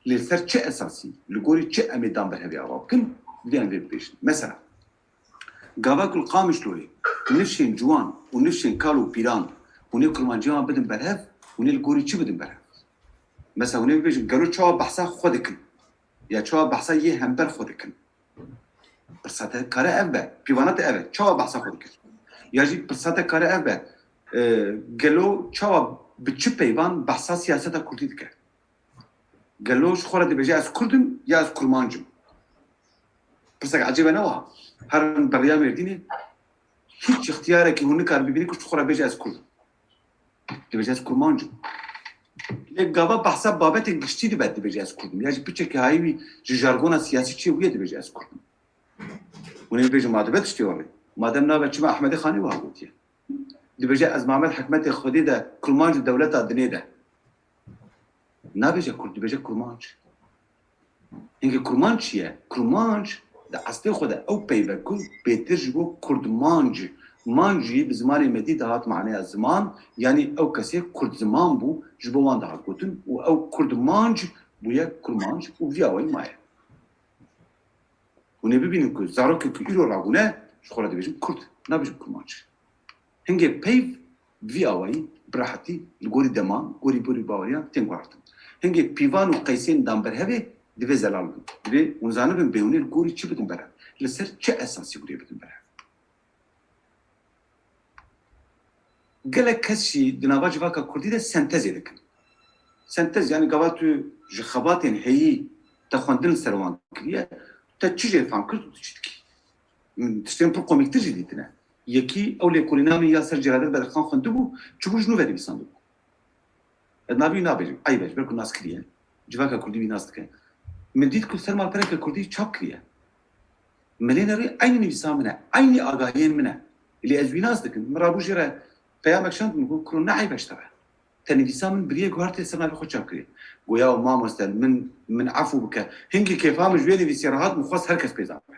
Lê li ser çi esasî, li gorî çi em ê dan berhevê ava bikin, divê em vê bibêjin. Mesela, gava ku li Qamişloyê nifşên ciwan û nifşên kal û pîran hûn ê kurmanciya wan bidin berhev, hûn ê li gorî çi bidin berhev? Mesela hûn ê bibêjin, gelo çawa behsa xwe dikin? Ya çawa behsa yê hember xwe dikin? Pirsa te kare ev be, pîvana te ev e, çawa behsa xwe dikir? Ya jî pirsa te kare ev be, e, gelo çawa bi çi peyvan behsa siyaseta kurdî dike? Gelo ji xwe re dibêje ez kurd im ya ez kurmanc im? Pirsek ecêb e ne wiha? Herin beriya Mêrdînê, hîç îxtiyarekî hûn nikarin bibînin ku ji xwe re bêje ez kurd im. Dibêje ez kurmanc im. Lê gava behsa babetên giştî dibe dibêje ez kurd im. Ya jî piçekî hayî wî ji jargona siyasî çê bûye dibêje ez kurd im. Hûn ê bibêjin ma dibe tiştê werê. Madem nabe çima Ehmedê Xanê wiha gotiye? Dibêje ez Mamed hikmetê Xwedê de kurmanc û dewleta dinê de. Nabêje kurd, dibêje kurmanc. Hingê kurmanc çi ye? Kurmanc di eslê xwe de ew peyv e ku bêtir ji bo kurdmanc. Manc jî bi zimanê medî dihat maneya ziman, yanî ew kesê kurdziman bû, ji bo wan dihat gotin û ew kurdmanc bûye kurmanc û vî awayî maye. Hûn ê bibînin ku zarokê ku îro rabûne ji xwe re dibêjin kurd, nabêjin kurmanc. Hingê peyv bi vî awayî, bi rehetî, li gorî deman, gorî, gorî baweriyan tên guhertin. Hingê pîvan û qeysên dan berhevê divê zelal bin. Divê hûn zanibin bê hûn ê li gorî çi bidin berhev? Li ser çi esasî hûn ê bidin berhev? Gelek kes jî di nava civaka kurdî de sentezê dikin. Sentez, yanî gava tu ji xebatên heyî te xwendin li ser wan kiriye, te çi jê fam kir, tu çi dikî? Min tiştên pir komîktir jî dîtine. Yekî ew lêkolîna min ya ser Celadet Bedirxan xwendibû, çi bû ji nû ve nivîsandibû. Ez navê wî nabêjim, eyb e, ji ber ku nas kiriye. Civaka kurdî wî nas dike. Min dît ku ser malpereke kurdî çap kiriye. Min lê nerî eynî nivîsa min e, eynî agahiyên min e. Lê ez wî nas dikim. Min rabû jê re peyamek şand, min got, kuro ne eyb e ji te re. Te nivîsa min biriye guhertê ser navê xwe çap kiriye. Goya mamoste, min, min efû bike. Hingî kêfa min ji wê nivîsê re hat, min xwest her kes pê zanibe.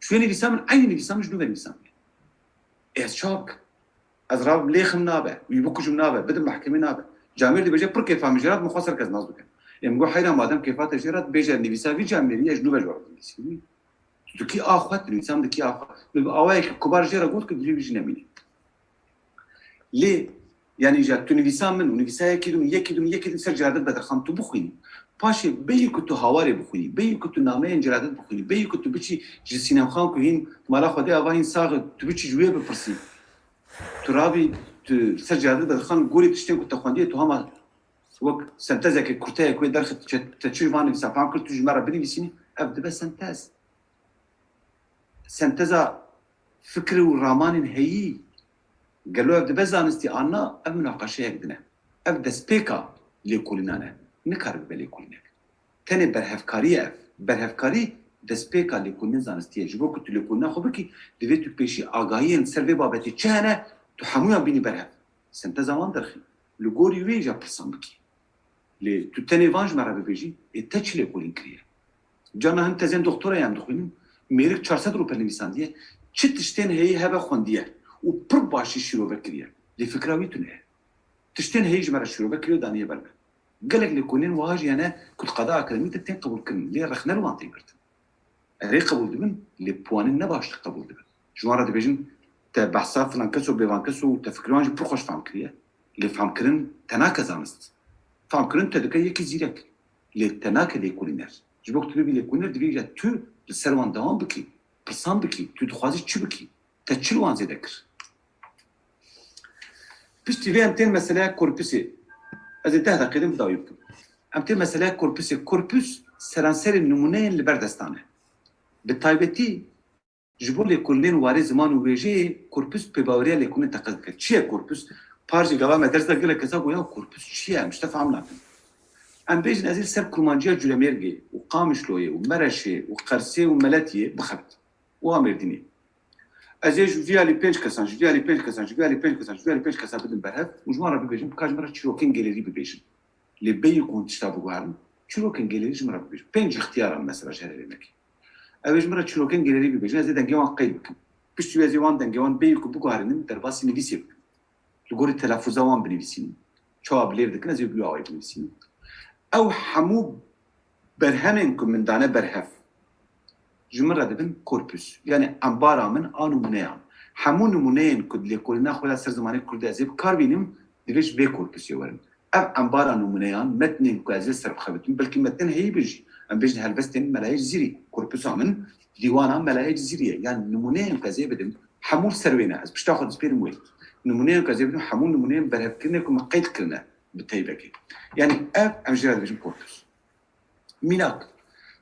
Ji wê nivîsa min, eynî nivîsa min ji nû ve nivîsa min. Ê ez çawa bikim? Ez rabim lêxim nabe, wî bikujim nabe, bidim mehkemê nabe. Camêr dibêje pir kêfa min jê re hat, min xwest her kes nas bike. Ê min got heyra madem kêfa te jê re hat, bêje nivîsa vî camêrî ye ji nû ve ji we re binivîsî. Tu dikî a xwe, tu nivîsa min dikî a xwe. Min bi awayekî kubar jê re got ku divê wî jî nemîne. Lê, yanî, ja tu nivîsa min û nivîsa yekî din û yekî din û yekî din ser Celadet Bedirxan tu bixwînî. Paşê bêyî ku tu Hawarê bixwînî, bêyî ku tu nameyên Celadet bixwînî, bêyî ku tu biçî ji Sînem Xan ku hîn mala Xwedê ava hîn sax e, tu biçî ji wê bipirîsî. Tu rabî, tu ser Celadet Bedirxan gorî tiştên ku te xwendiye, tu hema wek sentezeke kurteyek wê derxist, te çi van nivîsa fam kir, tu ji me re binivîsînî, ev dibe sentez. Senteza fikir û ramanên heyî, gelo ev dibe zanistî an na, ev minaqeşeyek din e. Ev destpêka lêkolînan e. Nikare bibe lêkolînek. Tenê berhevkarî ye ev. Berhevkarî destpêka lêkolînên zanistî ye. Ji bo ku tu lêkolîna xwe bikî, divê tu pêşî agahiyên ser vê babetê çi hene, tu hemûyan bînî berhev. Senteza wan derxî. Li gorî wê jî pirsan bikî. Lê tu tenê van ji me re bibêjî, ê te çi lêkolîn kiriye? Carna hin tezên doktora yan dixwînim, mêrik çar sed rûpel nivîsandiye, çi tiştên heyî hebe xwendiye û pir baş jî şîrove kiriye. Lê fikra wî tune ye. Tiştên heyî ji me re şîrove kiriye û daniye ber me. Gelek lêkolînên wiha jî hene ku di qada akademîk de tên qebûlkirin, lê rexne li wan tê girtin. Erê qebûl dibin, lê bi wanên ne baş qebûl dibin. Ji wan re dibêjin, te behsa filan kes û bêvan kes û te fikirê wan jî pir xweş fehm kiriye. Lê fehmkirin te nake zanist. Fehmkirin te dike yekî zîrek. Lê te nake lêkolîner. Ji bo ku tu bibî lêkolîner, divê îca tu li ser wan dewam bikî, pirsan bikî, tu dixwazî çi bikî? Te çi li wan zêde kir? Piştî vê em tên meseleya korpusê. Ez ê deh deqê din bi dawî bikim. Em tên meseleya korpusê. Korpus seranserê nimûneyên li ber destan e. Bi taybetî ji bo lêkolînên warê ziman û wêjeyê korpus pêbaweriya lêkolînê teqez dike. Çi ye korpus? Par jî gava me ders de gelek kesa got, ya korpus çi ye? Em ji te fehm nakin. Em bêjin ez ê li ser kurmanciya Culemêrgê û Qamişloyê û Mereşê û Qersê û Meletiyê bixebitim. Û a Mêrdînê. Ez ê ji vî alî pênc kesan, ji vî alî pênc kesan, ji vî alî pênc kesan, ji vî alî pênc kesan bidim berhev û ji wan re bibêjim, ka ji min re çîrokên gelêrî bibêjin. Lê bêyî ku hûn tişta biguherin, çîrokên gelêrî ji min re bibêjin. Pênc îxtiyar an mesela ji herêmekê. Ew ê ji min re çîrokên gelêrî bibêjin, ez ê dengê wan qeyd bikim. Piştî wê ez ê wan dengê wan bêyî ku biguherînim, derbasî nivîsê bikim. Li gorî telafûza wan binivîsînim. Çawa bilêv dikin, ez ê bi wî awayî binivîsînim. Ew hemû berhemên ku min dane berhev, ji min re dibin korpus. Yanî embara min a nimûneyan. Hemû nimûneyên ku di lêkolîna xwe ya ser zimanê kurdî ez ê bi kar bînim, divê ji vê korpusê werin. Ev embara nimûneyan, metnên ku ez ê li ser bixebitim, belkî metnên heyî bin jî. Em bêjin helbestên Melayê Cizîrî. Korpusa min dîwana Melayê Cizîrî ye. Yanî nimûneyên ku ez ê bidim, hemû li ser wê ne. Ez pişta xwe dispêrim wê. Nimûneyên ku ez ê bidim, hemû nimûneyên berhevkirinê ku min qeyd kirine bi teybekê. Yanî ev, em jê re dibêjin korpus. Mînak,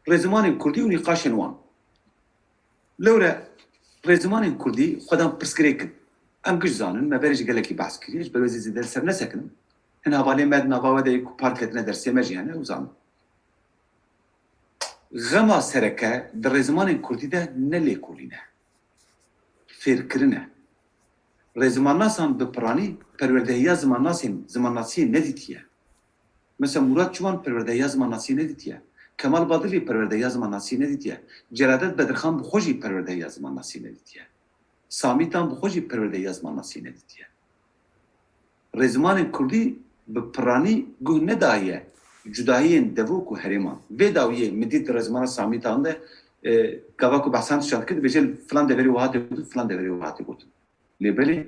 rêzimanên kurdî û nîqaşên wan. Lewre rêzimanên kurdî xwedan pirsgirêk in. Em giş zanin, me berê jî gelekî behs kiriye, ji ber wê zêde li ser nesekinim. Hin hevalên me di nava we de yê ku par ketine dersê me jî hene, ew zanin. Xema sereke di rêzimanên kurdî de ne lêkolîn e. Fêrkirin e. Rêzimannasan bi piranî perwerdehiya zimannasên, zimannasiyê nedîtiye. Mesela Murat Çiwan perwerdehiya zimannasiyê nedîtiye. Kemal Badilî perwerdehiya zimannasiyê nedîtiye. Celadet Bedirxan bi xwe jî perwerdehiya zimannasiyê nedîtiye. Samî Tan bi xwe jî perwerdehiya zimannasiyê nedîtiye. Rêzimanên kurdî bi piranî guh nedahiye cudahiyên devok û herêman. Vê dawiyê min dît di rêzimana Samî Tan de, e, gava ku behsan tiştan dikir, dibêje filan deverê wiha tê gotin, filan deverê wiha tê gotin. Lê belê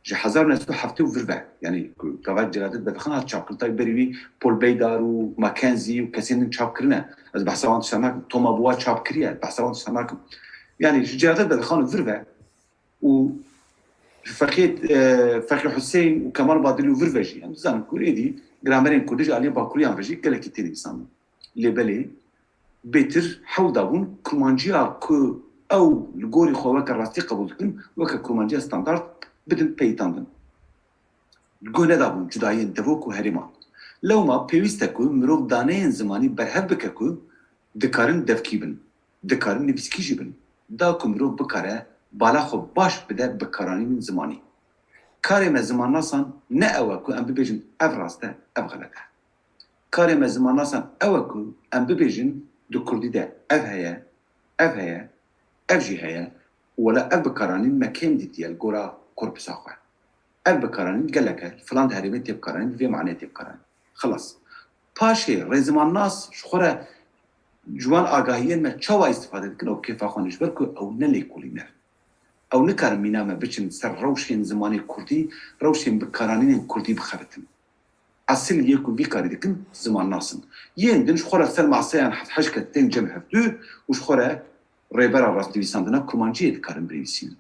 ji hezar û neh sed û heftê û vir ve, yanî ku gava Celadet Bedirxan hat çapkirin, taybî berî wî Paul Beydar û Mackenzie û kesên din çap kirine. Ez behsa wan tiştan nakim. Toma Buwa çap kiriye, behsa wan tiştan nakim. Yanî ji Celadet Bedirxan û vir ve û Feqî, e, Feqî Huseyîn û Kemal Badilî û vir ve jî. Em dizanin ku êdî gramerên kurdî ji aliyê bakuriyan ve jî gelekî tê nivîsandin. Lê belê bêtir hewl dabûn kurmanciya ku ew li gorî xwe weke rastî qebûl dikin, weke kurmanciya standard bidin peyitandin. Guh nedabûn cudayiyên devok û herêman. Lewma pêwîst e ku mirov daneyên zimanî berhev bike ku dikarin devkî bin, dikarin nivîskî jî bin. Da ku mirov bikare bala xwe baş bide bi karanînên zimanî. Karê me zimannasan ne ew e ku em bibêjin ev rast e, ev xelet e. Karê me zimannasan ew e ku em bibêjin di kurdî de ev heye, ev heye, ev jî heye û wela ev bikaranîn me kêm dîtiye li gora korpusa xwe. Ev bikaranîn gelek e, filan di herêmê tê bikaranîn, di vê maneyê tê bikaranîn. Xilas. Paşê rêzimannas ji xwe re ji wan agahiyên me çawa îstifade dikin, ew kêfa xwe ne, ji ber ku ew ne lêkolîner. Ew nikarin mîna me biçin ser rewşên zimanê kurdî, rewşên bikaranînên kurdî bixebitin. Esil yê ku vî karî dikin, zimannas in. Yên din ji xwe re ser maseyan heft heşt kes tên cem hevdû û ji xwe re rêbera rastnivîsandina kurmanciyê dikarin binivîsînin.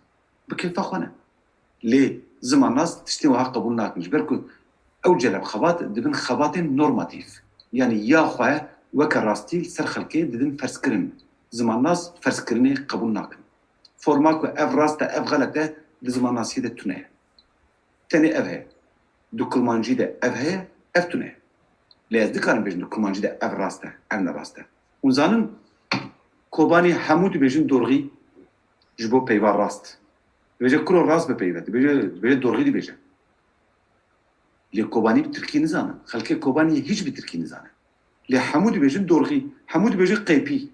Bi kêfa xwe ne. Lê zimannas tiştên wiha qebûl nakin. Ji ber ku ew celeb xebat dibin xebatên normatîf. Yanî ya xwe weke rastî li ser xelkê didin ferzkirin. Zimannas ferzkirinê qebûl nakin. Forma ku ev rast e, ev xelet e, di zimannasiyê de tune ye. Tenê ev heye. Di kurmancî de ev heye, ev tune ye. Lê ez dikarim bêjim di kurmancî de ev rast e, ev ne rast e. Hûn zanin Kobanî hemû dibêjin dorxî ji bo peyva rast. Dibêje kuro rast bipeyve, dibêje, dibêje dorxî dibêje. Lê Kobanî bi tirkî nizane. Xelkê Kobaniyê hîç bi tirkî nizane. Lê hemû dibêjin dorxî, hemû dibêjin qeypî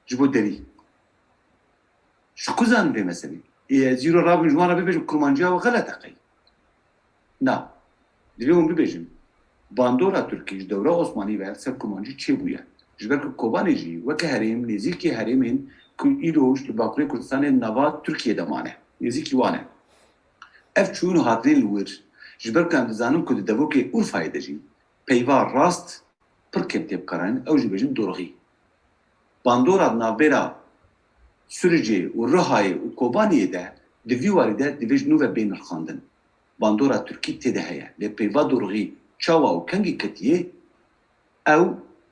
ji bo derî. Ji ku zanin vê meselê? Ê, ez îro rabim ji wan re bibêjim kurmanciya we xelet e qey? Na. Divê hûn bibêjin. Bandora Tirkî ji dewra Osmanî ve ser kurmancî çêbûye. Ji ber ku Kobanê jî weke herêm nêzîkî herêmên ku îroj li Bakurê Kurdistanê nava Tirkiyê de mane. Nêzîkî wan e. Ev çûyîn û hatinên li wir, ji ber ku em dizanin ku di devokê Urfayê de jî peyva rast pir kêm tê bikaranîn, ew jî bêjin dorxî. Bandora di navbera Siricê û Rihayê û Kobaniyê de di vî warî de divê ji nû ve bê nirxandin. Bandora Tirkî tê de heye. Lê peyva dorxî çawa û kengî ketiye, ew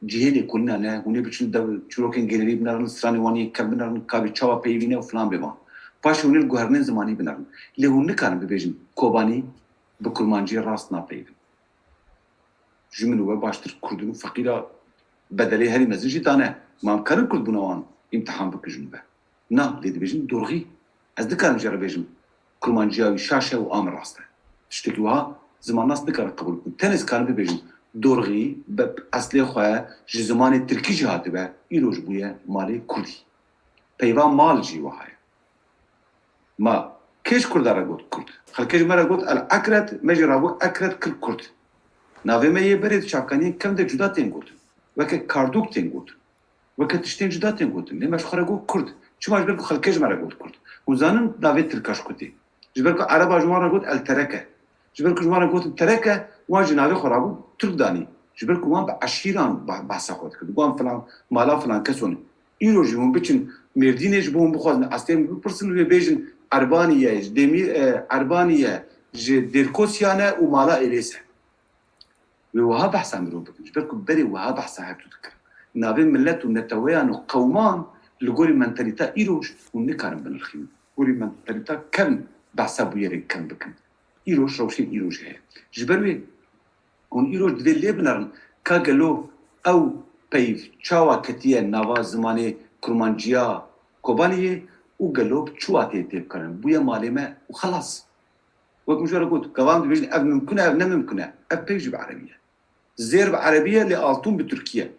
cihê lêkolîna ne. Hûn ê biçin dev çîrokên gênerî binerin, stranên wan yên kevn binerin, ka bê çawa peyivîne û filan bê van. Paşê hûn ê li guhertinên zimanî binerin. Lê hûn nikarin bibêjin Kobanî bi kurmanciyê rast napeyivin. Ji min û we baştir Kurd in û feqîra bedelê herî mezin jî dane. Ma em karin Kurdbûna wan îmtihan bikin ji nû ve? Na, lê dibêjin dorxî. Ez nikarim jê re bêjim kurmanciya wî şaş e û a min rast e. Tiştekî wiha zimannas nikarin qebûl bikin. Tenê ez karim bibêjim dorxî bi eslê xwe ji zimanê tirkî jî hatibe, îroj bûye malê kurdî. Peyva mal jî wiha ye. Ma kê ji Kurda re got Kurd? Xelkê ji me re got El Ekret, me jî rabû Ekret kir Kurd. Navê me yê berê di çavkaniyên kevn de cuda tên gotin. Weke kardûk tên gotin. Weke tiştên cuda tên gotin. Lê me ji xwe re got Kurd. Çima? Ji ber ku xelkê ji me re got Kurd. Hûn zanin navê Tirka ji ku tê? Ji ber ku Ereba ji wan re got El Tereke. Ji ber ku ji wan re gotin Tereke, wan jî navê xwe rabû Tirk danî. Ji ber ku wan bi eşîran ba-, behsa xwe dikirin. Wan filan, mala filan keso ne. Îro jî hûn biçin Mêrdînê, ji bo hûn bixwazin astê min bipirsin, wê bêjin Erbaniye, Demîr, e, Erbaniye ji Dêrkosiyan e û mala Êlês e. Wê wiha behsa mirov bikin. Ji ber ku berê wiha behsa her du dikirin. Navê milet û neteweyan û qewman li gorî mentalîta îroj hûn nikarin binirxînin. Gorî mentalîta kevn behsa bûyerên kevn bikin. Îroj rewşên îroj heye. Ji ber wê hûn îroj divê lê binerin ka gelo ew peyv çawa ketiye nava zimanê kurmanciya Kobaniyê û gelo bi çi wateyê tê bikarin? Bûye malê me û xelas. Wek min ji we re got, gava em dibêjin ev mimkun e, ev ne mimkun e. Ev peyv jî bi erebî ye. Zêr bi erebî ye, lê altûn bi tirkî ye.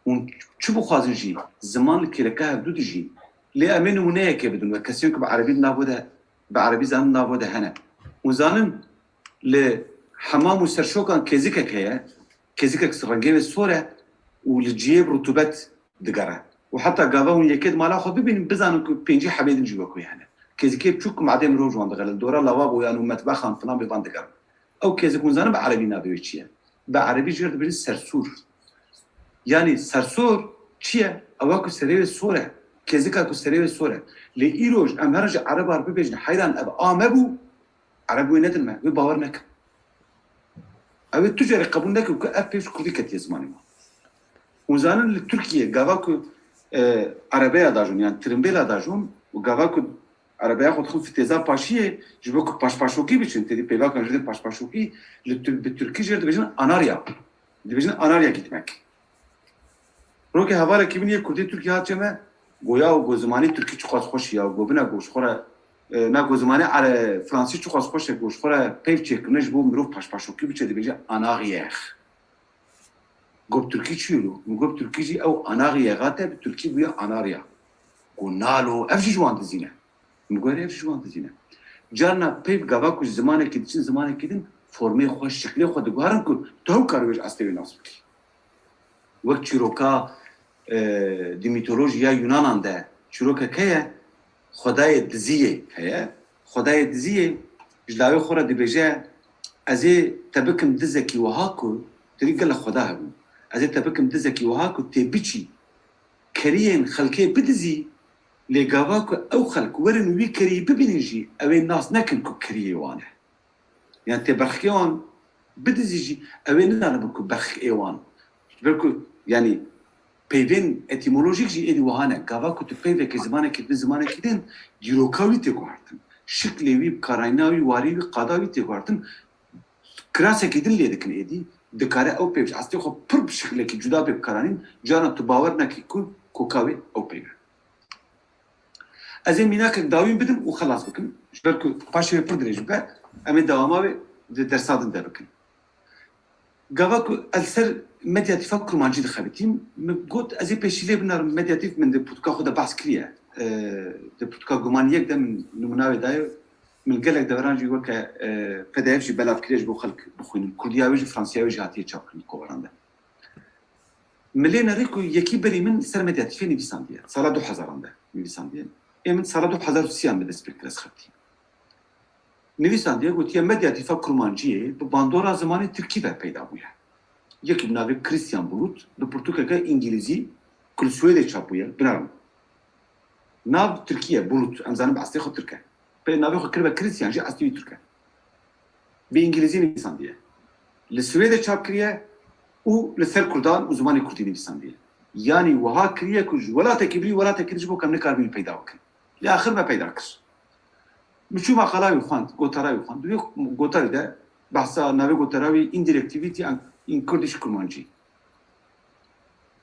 Hûn çi bixwazin jî, ziman li kêleka hevdu dijî. Lê em ê nimûneyekê bidin we, kesên ku bi erebî di navo de, bi erebî zanin di navo de hene. Hûn zanin li hemam û serşokan kêzikek heye, kêzikek rengê wê sor e û li cihê bi rutubet digere. Û heta gava hûn yekê di mala xwe bibînin, bizanin ku pêncî hebê din jî wek wê hene. Kêzikê biçûk ku madê mirov ji wan dixe, li dora lavaboyan û metbexan filan bê van digerin. Ew kêzik hûn zanin bi erebî navê wê çi ye? Bi erebî jê re dibêjin sersûr. Yanî sersor çi ye? Ew e ku serê wê sor e. Kêzika ku serê wê sor e. Lê îroj em herin ji ereba re bibêjin heyran ev a me bû, ereb wê nedin me, wê bawer nekin. Ew ê tu carê qebûl nekin ku ev pêş kurdî ketiye zimanê me. Hûn zanin li Tirkiyê gava ku, e, erebeya dajon, yan tirimbêla dajon û gava ku erebeya xwe dixin fitêza paşiyê, ji bo ku paşpaşokî biçin, têdî peyvakan ji dê paşpaşokî, li Tir-, bi tirkî jê re dibêjin anarya. Dibêjin anarya gitmek. Rokê hevalekî min yê Kurdê Tirkiyê hat çê me, go ya go zimanê Tirkî çiqas xweş ya, go bina go ji xwe re, e, na go zimanê Ere-, Fransî çiqas xweş e, go ji xwe re peyv çêkirine ji bo mirov paşpaşokî biçe, dibêje anarya. Go bi Tirkî çi yo? Min go bi Tirkî jî ew anarya hate, bi Tirkî bûye anarya. Go nalo, ev jî ji wan dizîne. Min go ev jî ji wan dizîne. Carna peyv gava ku ji zimanekî diçin zimanekî din, formê xwe, şiklê xwe diguherin ku tu hewkar wê ji astê wê nas bikî. Wek çîroka, e, di mîtolojiya Yunanan de çîrokek heye, xwedayê diziyê heye. Xwedayê diziyê ji lawê xwe re dibêje, ez ê te bikim dizekî wiha ku, têdî gelek xweda hebûn. Ez ê te bikim dizekî wiha ku tê biçî keriyên xelkê bidizî, lê gava ku ew xelk werin wî kerî bibînin jî, ew ê nas nekin ku keriyê wan e. Yan tê berxikê wan bidizî jî, ew ê nizanin ku berxik ê wan. Ji ber ku, yanî, peyvên etîmolojîk jî êdî wiha ne. Gava ku tu peyvekê zimanekî bi zimanekî din, dîroka wî tê guhertin. Şiklê wî, bikarayîna wî, warî wî, qada wî tê guhertin. Kirasekî din lê dikin êdî. dikare ew peyv ji eslê xwe pir bi şiklekî cuda bê bikaranîn, carna tu bawer nekî ku koka wê ew peyv e. Ez ê mînakek dawîn bidim û xelas bikim. Ji ber ku paşê wê pir dirêj bibe, em ê dewama wê di dersa din de bikin. Gava ku ez li ser medyatîfa kurmancî dixebitîm, min got, ez ê pêşî lê binarim, medyatîf min di pirtûka xwe de behs kiriye. E, di pirtûka Guman yek de min nimûna wê daye. Min gelek deveran jî weke, e, P D F jî belav kiriye ji bo xelk bixwînin. Kurdiya wê jî, Fransiya wê jî hatiye çapkirin di kovaran de. Min lê nerî ku yekî berî min ser medyatîfê nivîsandiye. Sala du hezaran de nivîsandiye. Ê min sala du hezar û sî an bi dest pê kir ez xebitî. Nivîsandiye, gotiye, medyatîfa kurmanciyê bi bandora zimanê tirkî ve peyda bûye. Yekî bi navê Christian Bulut, bi pirtûkeke îngilîzî ku li Swêdê çap bûye, binarim. Nav tirkî ye, Bulut, em zanin bi eslê xwe tirk e. Pê navê xwe kiribe Christian jî eslî wî tirk e. Bi îngilîzî nivîsandiye. Li Swêdê çap kiriye û li ser kurdan û zimanê kurdî nivîsandiye. Yanî wiha kiriye ku ji welatekî birî welatekî din ji bo ku em nikaribin wî peyda bikin. Lê axir me peyda kir. Min çû maqala wî xwend, gotara wî xwend. Di wê gotarî de behsa navê gotara wî Indirectivity and in Kurdish Kurmancî.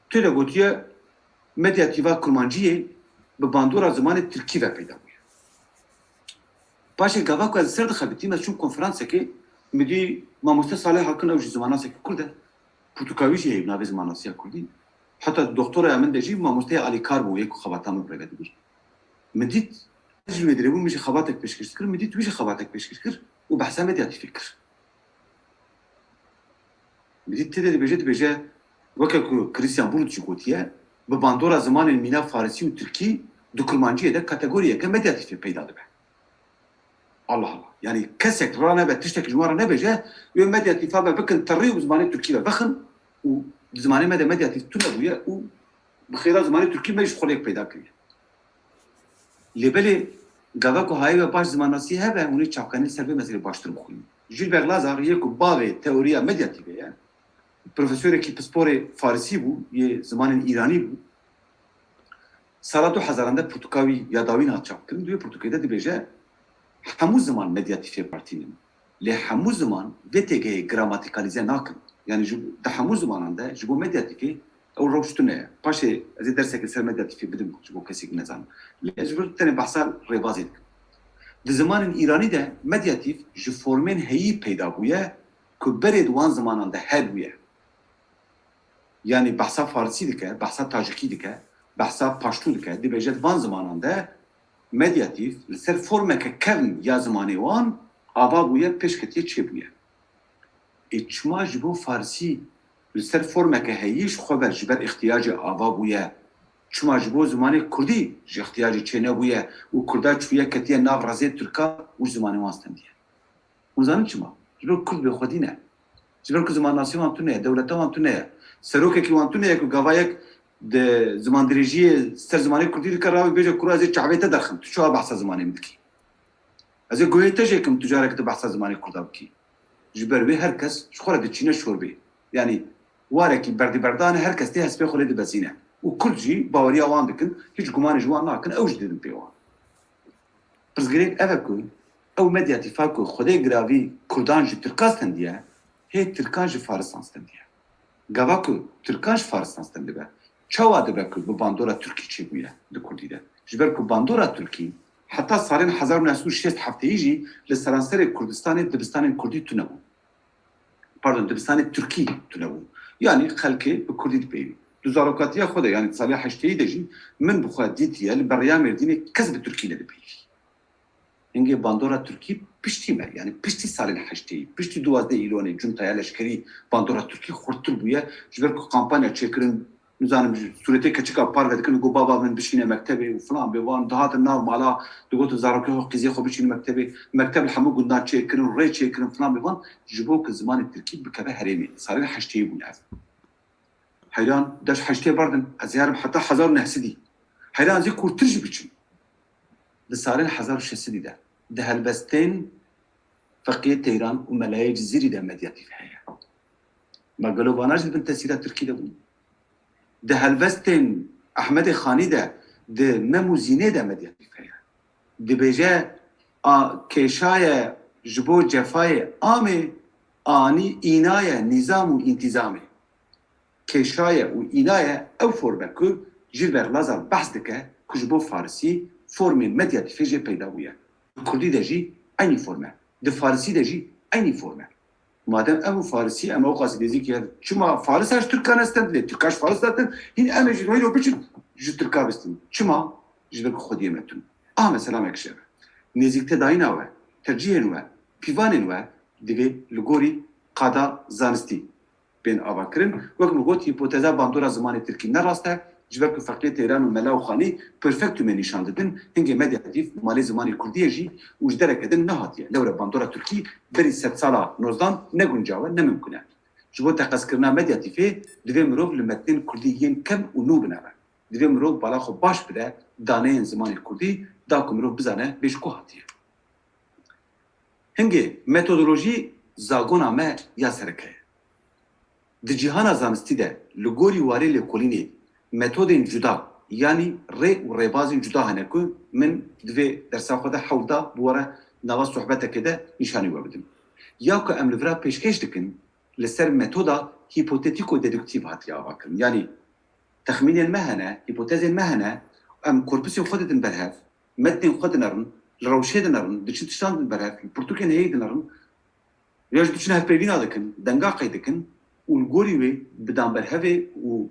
Tê de gotiye, medyatîfa kurmanciyê bi bandora zimanê tirkî ve peyda bûye. Paşê gava ku ez li ser dixebitîm, ez çûm konferansekê, min dî mamoste Salih Hakin, ew jî zimannasekî kurd e. Pirtûka wî jî heye bi navê Zimannasiya Kurdî. Heta doktoraya min de jî mamosteyê alîkar bû, yê ku xebata min bi rê ve dibir. Min dît, ez ji wê dirê bûm, min jî xebatek pêşkêş dikir, min dît wî jî xebatek pêşkêş kir û behsa medyatîfê kir. Min dît tê de dibêje, dibêje, weke ku Christian Bulut jî gotiye, bi bandora zimanên mîna farisî û tirkî di kurmanciyê de kategoriyeke medyatîfê peyda dibe. Allah Allah. Yanî kesek ranebe tiştek ji wan re nebêje, wê medyatîfa me bikin terî û bi zimanê tirkî ve bixin û di zimanê me de medyatîf tune bûye û bi xêra zimanê tirkî me jî xwelêk peyda kiriye. Lê belê gava ku hayê we baş zimannasî hebe, hûn ê çavkanî li ser vê meselê baştir bixwînin. Gilbert Lazare yê ku bavê teoriya medyatîfê ye, profesorekî pisporê farisî bû, yê zimanên îranî bû. Sala du hezaran de pirtûka wî ya dawîn hat çapkirin. Di wê pirtûkê de dibêje, hemû ziman medyatîfê partî ne. Lê hemû ziman vê têgehê gramatîkalîze nakin. Yanî ji, di hemû zimanan de ji bo medyatîfê ew rewş tune ye. Paşê ez ê derseke ser medyatîfê bidim ji bo kesê ku nezan. Lê ez ji vir tenê behsa rêbazê dikim. Di zimanên îranî de medyatîf ji formên heyî peyda bûye ku berê di wan zimanan de hebûye. Yanî behsa farisî dike, behsa tajikî dike, behsa paştû dike. Dibêje di van zimanan de medyatîf li ser formeke kevn ya zimanê wan ava bûye, pêşketiye, çêbûye. Ê çima ji bo farisî li ser formeke heyî ji xwe ve ji ber îhtiyacê ava bûye? Çima ji bo zimanê kurdî ji îhtiyacê çênebûye û kurda çûye ketiye nav rezê tirka û ji zimanê wan stendiye? Hûn zanin çima? Ji ber kurd bêxwedî ne. Ji ber ku zimannasî wan tune ye, dewleta wan tune ye. Serokekî wan tune ye ku gava yek di zimandirêjiyê ser zimanê kurdî dike, rabe bêje, kuro ez ê çavê te derxim, tu çawa behsa zimanê min dikî? Ez ê guhê te jê kim, tu careke tu behsa zimanê kurda bikî. Ji ber wê her kes ji xwe re diçîne şorbê. Yanî warekî berdîberdane, her kes tê hespê xwe lê dibezîne. Û kurd jî baweriya wan dikin, hiç gumanê ji wan nakin, ew jî didin pê wan. Pirsgirêk ev e ku ew medyatîfa ku xwedê giravî kurdan ji tirkan stendiye, hê tirkan ji farisan stendiye. Gava ku tirkan ji farisan stendibe, çawa dibe ku bi bandora tirkî çêbûye di kurdî de? Ji ber ku bandora tirkî heta salên hezar û neh sed û şêst hefteyî jî li seranserê Kurdistanê dibistanên kurdî tune bûn. Pardon, dibistanê tirkî tune bûn. Yanî xelkê bi kurdî dipeyivî. Di zarokatiya xwe de, yanî di salê heşteyî de jî min bi xwe dîtiye li beriya Mêrdînê kes bi tirkî nedipeyivî. Hingê bandora tirkî piştî me, yanî piştî salên heşteyî, piştî duwazdeh Îlonê cuntaya leşkerî bandora tirkî xurttir bûye, ji ber ku kampanya çêkirin, nizanim, ji sûretê keçika parve dikin, got, baba min bişîne mektebê û filan bê wan, dihatin nav mala, digotin zarokê xwe, qîzê xwe bişînin mektebê, mekteb li hemû gundan çêkirin, rê çêkirin, filan bê wan, ji bo ku zimanê tirkî bikeve herêmê. Salên heşteyî bûn ev. Heyran, deş heştê berdin, ez ê herim heta hezar û neh sedî. Heyran, ez ê kûrtir jî biçim. Di salên hezar û şeş sedî de, di helbestên Feqiyê Teyran û Melayê Cizîrî de medyatîf heye. Me gelo vana jî di bin tesîra tirkî de bûn? Di helbestên Ehmedê Xanî de, di Mem û Zînê de medyatîf heye. Dibêje, a, kêşaye ji bo cefayê Amê Anî înaye nîzam û întîzamê. Kêşaye û înaye ew forme ku Gilbert Lazare behs dike ku ji bo Farisî formê medyatîfê jê peyda bûye. Di Kurdî de jî eynî forme. Di Farisî de jî eynî forme. Madem em û Farisî em ewqasî nêzîk hev, çima Faris a ji Tirkan estin, lê Tirka ji Faris datin, hîn em ê ji weyno biçin ji Tirka bistin. Çima? Ji ber ku xwediyê me tun. Aha mesela me kişeve. Nêzîktedayîna we, tercîhên we, pîvanên we divê li gorî qada zanistî bên avakirin. Wek min got, hîpoteza bandora zimanê tirkî ne rast e, ji ber ku feqiyê Teyran û mela û xanî perfektumê nîşan didin, hingê medyatîf malê zimanê kurdî ye jî û ji dereke din nehatiye. Lewre bandora tirkî berî sedsala nozdan ne guncaw e, ne mimkun e. Ji bo teqezkirina medyatîfê divê mirov li metnên kurdî yên kem û nû binere. Divê mirov bala xwe baş bide daneyên zimanê kurdî, da ku mirov bizane bê ji ku hatiye. Hingê metodolojî zagona me ya sereke ye. Di cîhana zanistî de li gorî warê lêkolînê metodên cuda, yanî rê û rêbazên cuda hene ku min di vê dersa xwe de hewl da bi we re nava sohbetekê de nîşanî we bidim. Ya ku em li vira pêşkêş dikin, li ser metoda hîpotetîko-deduktîv hatiye avakirin. Yanî texmînên me hene, hîpotezên me hene, em korpusên xwe didin berhev, metnên xwe dinerin, li rewşê dinerin, diçin tiştan din berhev, li pirtûkên heyî dinerin, ya jî diçin hevpeyvîna dikin, denga qey dikin û li gorî wê bi danberhevê û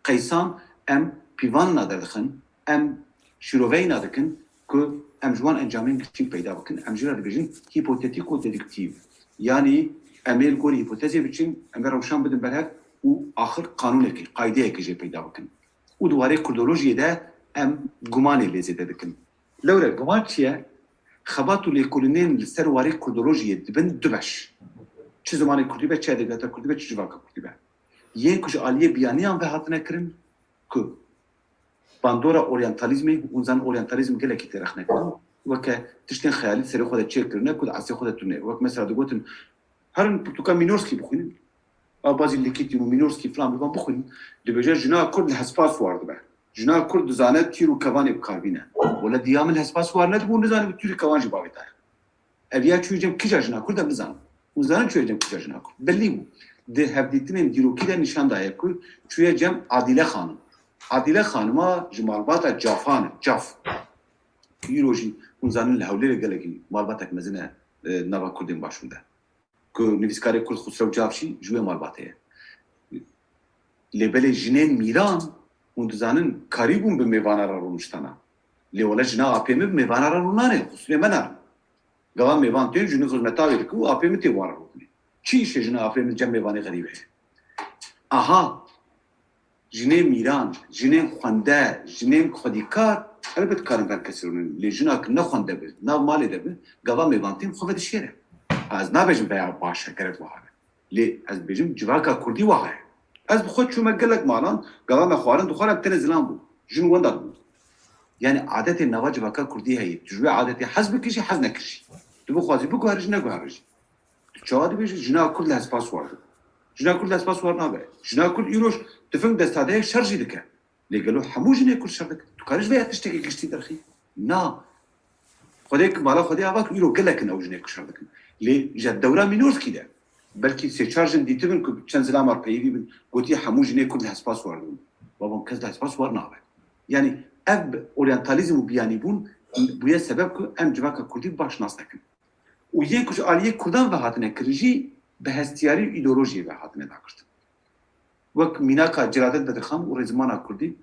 qeysan em pîvanina derdixin, em şîroveyna dikin ku em ji wan encamên giş peyda bikin. Em jê re dibêjin hîpotetîko-deduktif. Yanî em ê li gorî hîpotezê biçin, em ê rewşan bidin berhev û axir qanûnekê, qaydeyekê jê peyda bikin. Û di warê kurdolojiyê de em gumanê lê zêde dikin. Lewre guman çi ye? Xebat û lêkolînên li ser warê kurdolojiyê dibin du beş. Çi zimanê kurdî be, çi edebiyata kurdî be, çi civaka kurdî be. Yên ku ji aliyê biyaniyan ve hatine kirin ku bandora oryantalîzmê, hûn zanin oryantalîzm gelekî tê rexnekirin, weke tiştên xeyalî di serê xwe de çêkirine ku di esrê xwe de tune. Wek mesela digotin, herin pirtûka Mînorskî bixwînin, a bazî Lîkîtîn û Mînorskî filan bivan bixwînin, dibêje jina Kurd li hespas war dibe. Jina Kurd dizane tîr û kevanê bi kar bîne. Wele diya min li hespas war nedibû, nizanî tîr û kevan jî bavê daye. Ev ya çûyê cem kîja jina Kurd em nizanin. Hûn zanin çûyê cem kîja jina Kurd. Bellî bû. Di hevdîtinên dîrokî de nîşan daye ku çûye cem Adîle Xanim. Adîle Xanima ji malbata Cafan e. Caf. Îro jî hûn zanin li Hewlêrê gelekî malbatek mezin e, e, nava Kurdên Başûr de. Ku nivîskarê Kurd Xusrew Caf jî ji wê malbatê ye. Lê belê jinên mîran, hûn dizanin, karî bûn bi mêvana re rûniştana. Lê wele jina apê min bi mêvana re rûnanê, qusûrê me narin. Gava mêvan tên, jinî xizmeta wê dike û apê min tê wan re rûdinê. Çi îşê jina apê min cem mêvanê xerîb heye? Aha, jinê mîran, jinên xwende, jinên xwedîkar, elbet karin ber kesê rûnin. Lê jina ki ne xwende bi, nav malê de bi, gava mêvan tên xwe vedişêre. Ez nabêjim veya baş e, gerek wiha be. Lê ez dibêjim civaka kurdî wiha ye. Ez bi xwe çûme gelek malan, gava me xwarin dixwarin, em tenê zilam bûn. Jin wenda dibûn. Yanî adetê nava civaka kurdî heye. Tu ji wê adetê hez bikî jî, hez nekî jî. Tu bixwazî biguherî jî, neguherî jî. Tu çawa dibêjî? Jina Kurd li hespas war dibû. Jina Kurd li hespas war nabe. Jina Kurd îroj tifing desta de ye, şer jî dike. Lê gelo hemû jinê Kurd şer dikin? Tu karî ji vê ya tiştekî giştî derxî? Na. Xwedê ki mala Xwedê ava ki îro gelek in ew jinê Kurd şer dikin. Lê ji dewra Mînorskî de belkî sê çar jin dîtibin ku çend zilamar peyivî bin, gotiye hemû jinê Kurd li hespas war dibin. Babam kes li hespas war nabe. Yanî ev oryantalîzm û biyanîbûn bûye sebeb ku em civaka Kurdî baş nas nekin. Û yên ku ji aliyê Kurdan ve hatine kirin jî bi hestiyarî û îdeolojiyê ve hatine dagirtin. Wek mînaka Celadet Bedirxan û Rêzimana Kurdî,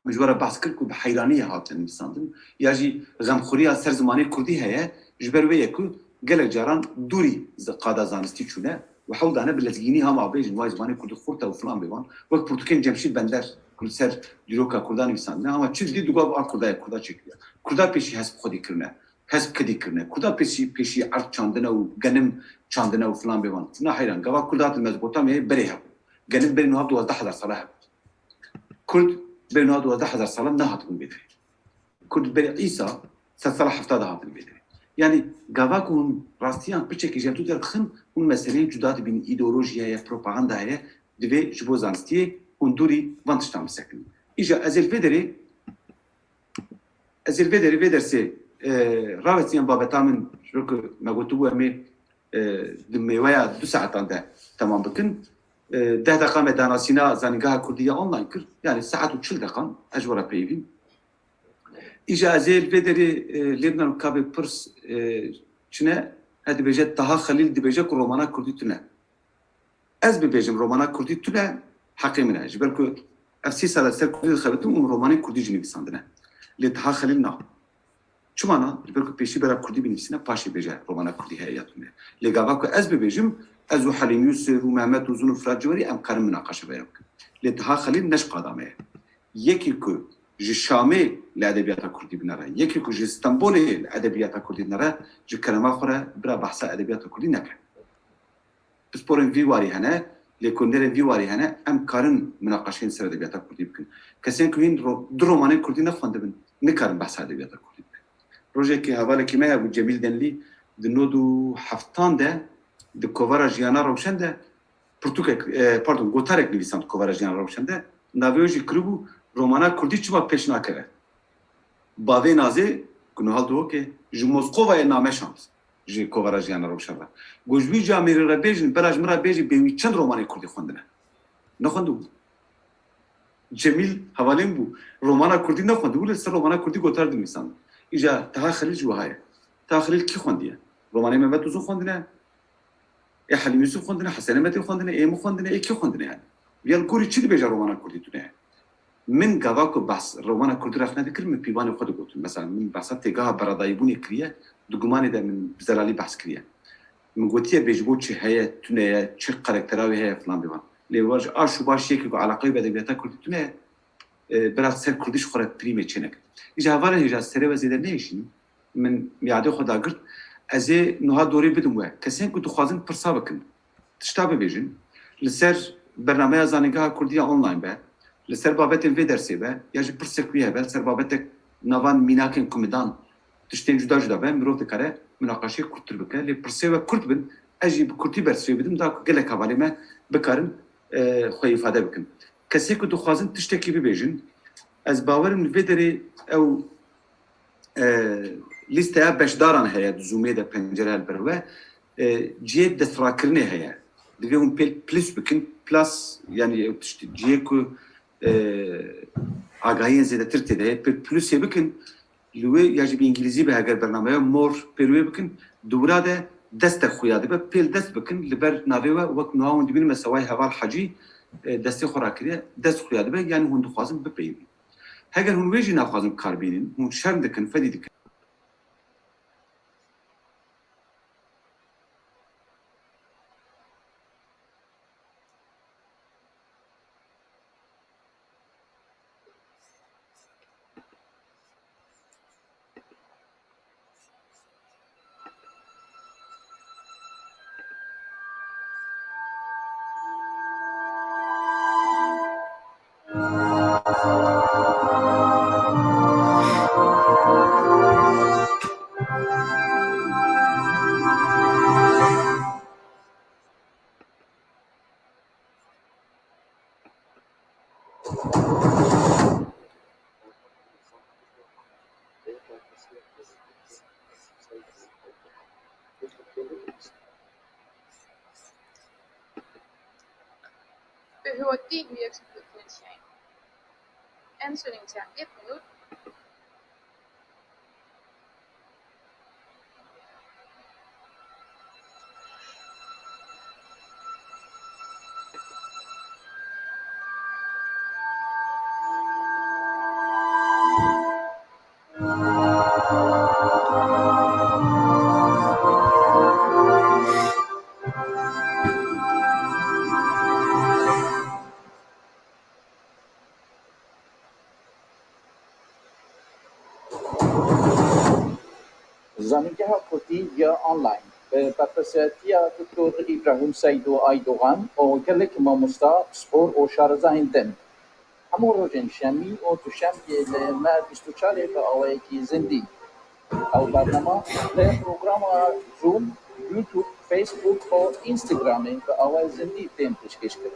min ji we re behs kir ku bi heyraniyê hatine nivîsandin, ya jî xemxweriya ser zimanê Kurdî heye, ji ber wê ye ku gelek caran dûrî zi-, qada zanistî çûne û hewl dane bi lezgînî hema bêjin, vay zimanê Kurdî xurt e û filan bêvan. Wek pirtûkên Cemşîd Bender ku li ser dîroka Kurdan nivîsandine, hema çi didî digot, a Kurda ye, Kurda çêkiriye. Kurda pêşî hesp xwedî kirine. Hesp kedî kirine. Kurda pêşî, pêşî erd çandine û genim çandine û filan bêvan. Na heyran. Gava Kurd hatin Mezopotamyayê berê hebû. Genim berê niha duwazdeh hezar sala hebû. Kurd berê niha duwazdeh hezar sala nehatibûn vê derê. Kurd berê Îsa sed sala hefta de hatin vê derê. Yanî gava ku hûn rastiyan piçekî ji hev dû derdixin, hûn meseleyên cuda dibînin, îdeolojî heye, propaganda heye, divê ji bo zanistiyê hûn dûrî van tiştan bisekinin. Îja ez ê li vê derê Ez ê li vê derê, vê dersê, e, rawestînim babeta min, ji ber ku me gotibû em ê, e, di mêweya du saetan de temam bikin. E, deh deqa me danasîna Zanîngeha Kurdî ya online kir. Yani saet û çil deqan ez ji we re peyivîm. Îja ez ê li vê derê, e, lê binan ka bê pirs, e, çi ne? He dibêje, Taha Xelîl dibêje ku romana kurdî tune. Ez bibêjim romana kurdî tune, heqê min e. Ji ber ku ev sî sal e ser kurdî dixebitim û romanên kurdî jî nivîsandine. Lê Taha Xelîl na. Çima na? Ji ber ku pêşî bera kurdî binivîsîne, paşê bêje romana kurdî heye ya tune. Lê gava ku ez bibêjim, ez û Helîm Yûsif û Mehmet Uzun û Firat Ciwerî em karin minaqeşe vere bikin. Lê Taha Xelîl ne ji qada me ye. Yekî ku ji Şamê li edebiyata kurdî binere, yekî ku ji Stenbolê li edebiyata kurdî binere, ji kerema xwe re bira behsa edebiyata kurdî neke. Pisporên vî warî hene, lêkolînerên vî warî hene, em karin minaqeşeyên ser edebiyata kurdî bikin. Kesên ku hîn ro-, du romanên kurdî nexwendibin, nikarin behsa edebiyata kurdî bikin. Rojekê hevalekî me hebû, Cemîl Denlî, di nod û heftan de di kovara Jiyana Rewşen de pirtûkek, e, pardon, gotarek nivîsand kovara Jiyana Rewşen de. Navê wê jî kiribû, Romana kurdî çima pêş nakeve? Bavê Nazê, ku niha li Duhokê, ji Moskovayê name şand ji kovara Jiyana Rewşen re. Got, ji wî camêrê re bêjin, bera ji min re bêjî, bê wî çend romanê kurdî xwendine? Nexwendibû. Cemîl hevalên bû. Romana kurdî nexwendibû, lê ser romana kurdî gotar dinivîsand. Îja Taha Xelîl jî wiha ye. Taha Xelîl kî xwendiye? Romanê Mehmet Uzun xwendine, ê Helîm Yûsif xwendine, Hesen Emetê xwendine, ê min xwendine, ê kî xwendine yani? Ya li gorî çi dibêje romana kurdî tune ye? Min gava ku behs romana kurdî rexne dikir, min pîvanê xwe digotin. Mesela min behsa têgeha beradayîbûnê kiriye, di gumanê de min bi zelalî behs kiriye. Min gotiye, bê ji bo çi heye, tune ye, çi karaktera wê heye filan bêvan. Lê we ji aş û baş yekê ku eleqeyê bi edebiyata kurdî tune ye, e, bira ser kurdî ji xwe re prîmê çêneke. Îja hevalên hêja serê we zêde nehêşînin. Min miadê xwe dagirt. Ez ê niha dorê bidim we. Kesên ku dixwazin pirsa bikin, tişta bibêjin. Li ser bernameya Zanîngeha Kurdî ya online be, li ser babetên vê dersê be, ya jî pirsek wî hebe, li ser babetek navan mînakên ku min dan, tiştên cuda cuda be, mirov dikare minaqeşeyê kurttir bike. Lê pirsê we kurt bin, ez jî bi kurtî bersiv bidim, da ku gelek hevalê me bikarin, e, xwe îfade bikin. Kesê ku dixwazin tiştekî bibêjin, ez bawerim li vê derê ew, e, lîsteya beşdaran heye di Zoomê de, pencere li ber we. E, cihê destrakirinê heye. Divê hûn pêl plus bikin. Plus, yani ew tiştî, cihê ku, e, agahiyên zêdetir tê de heye, pêl plusê bikin. Li wê ya jî bi îngilîzî be, heger bernameya mor pêl wê bikin, di wira de destek xuya dibe, pêl dest bikin, li ber navê we, wek niha hûn dibînin, me sewayê heval Hecî, e, destê xwe rakiriye, dest xuya dibe, yani hûn dixwazin bipeyivin. Heger hûn wê jî naxwazin bi kar bînin, hûn şerm dikin, fedî dikin. Bi hêwatî û yekjîtî tênşîn. Em şûnên çandê qûnût. Zanîngeha Kurdî ya online bi berpirsiyatiya Doktor Îbrahîm Seydo Aydogan û gelek mamosta, pispor û şarezayên din. Hemû rojên şemî û duşemiyê li me bîst û çarê bi awayekî zindî. Ew bernama li programa Zoom, YouTube, Facebook û Instagramê bi awayê zindî tên pêşkêşkirin.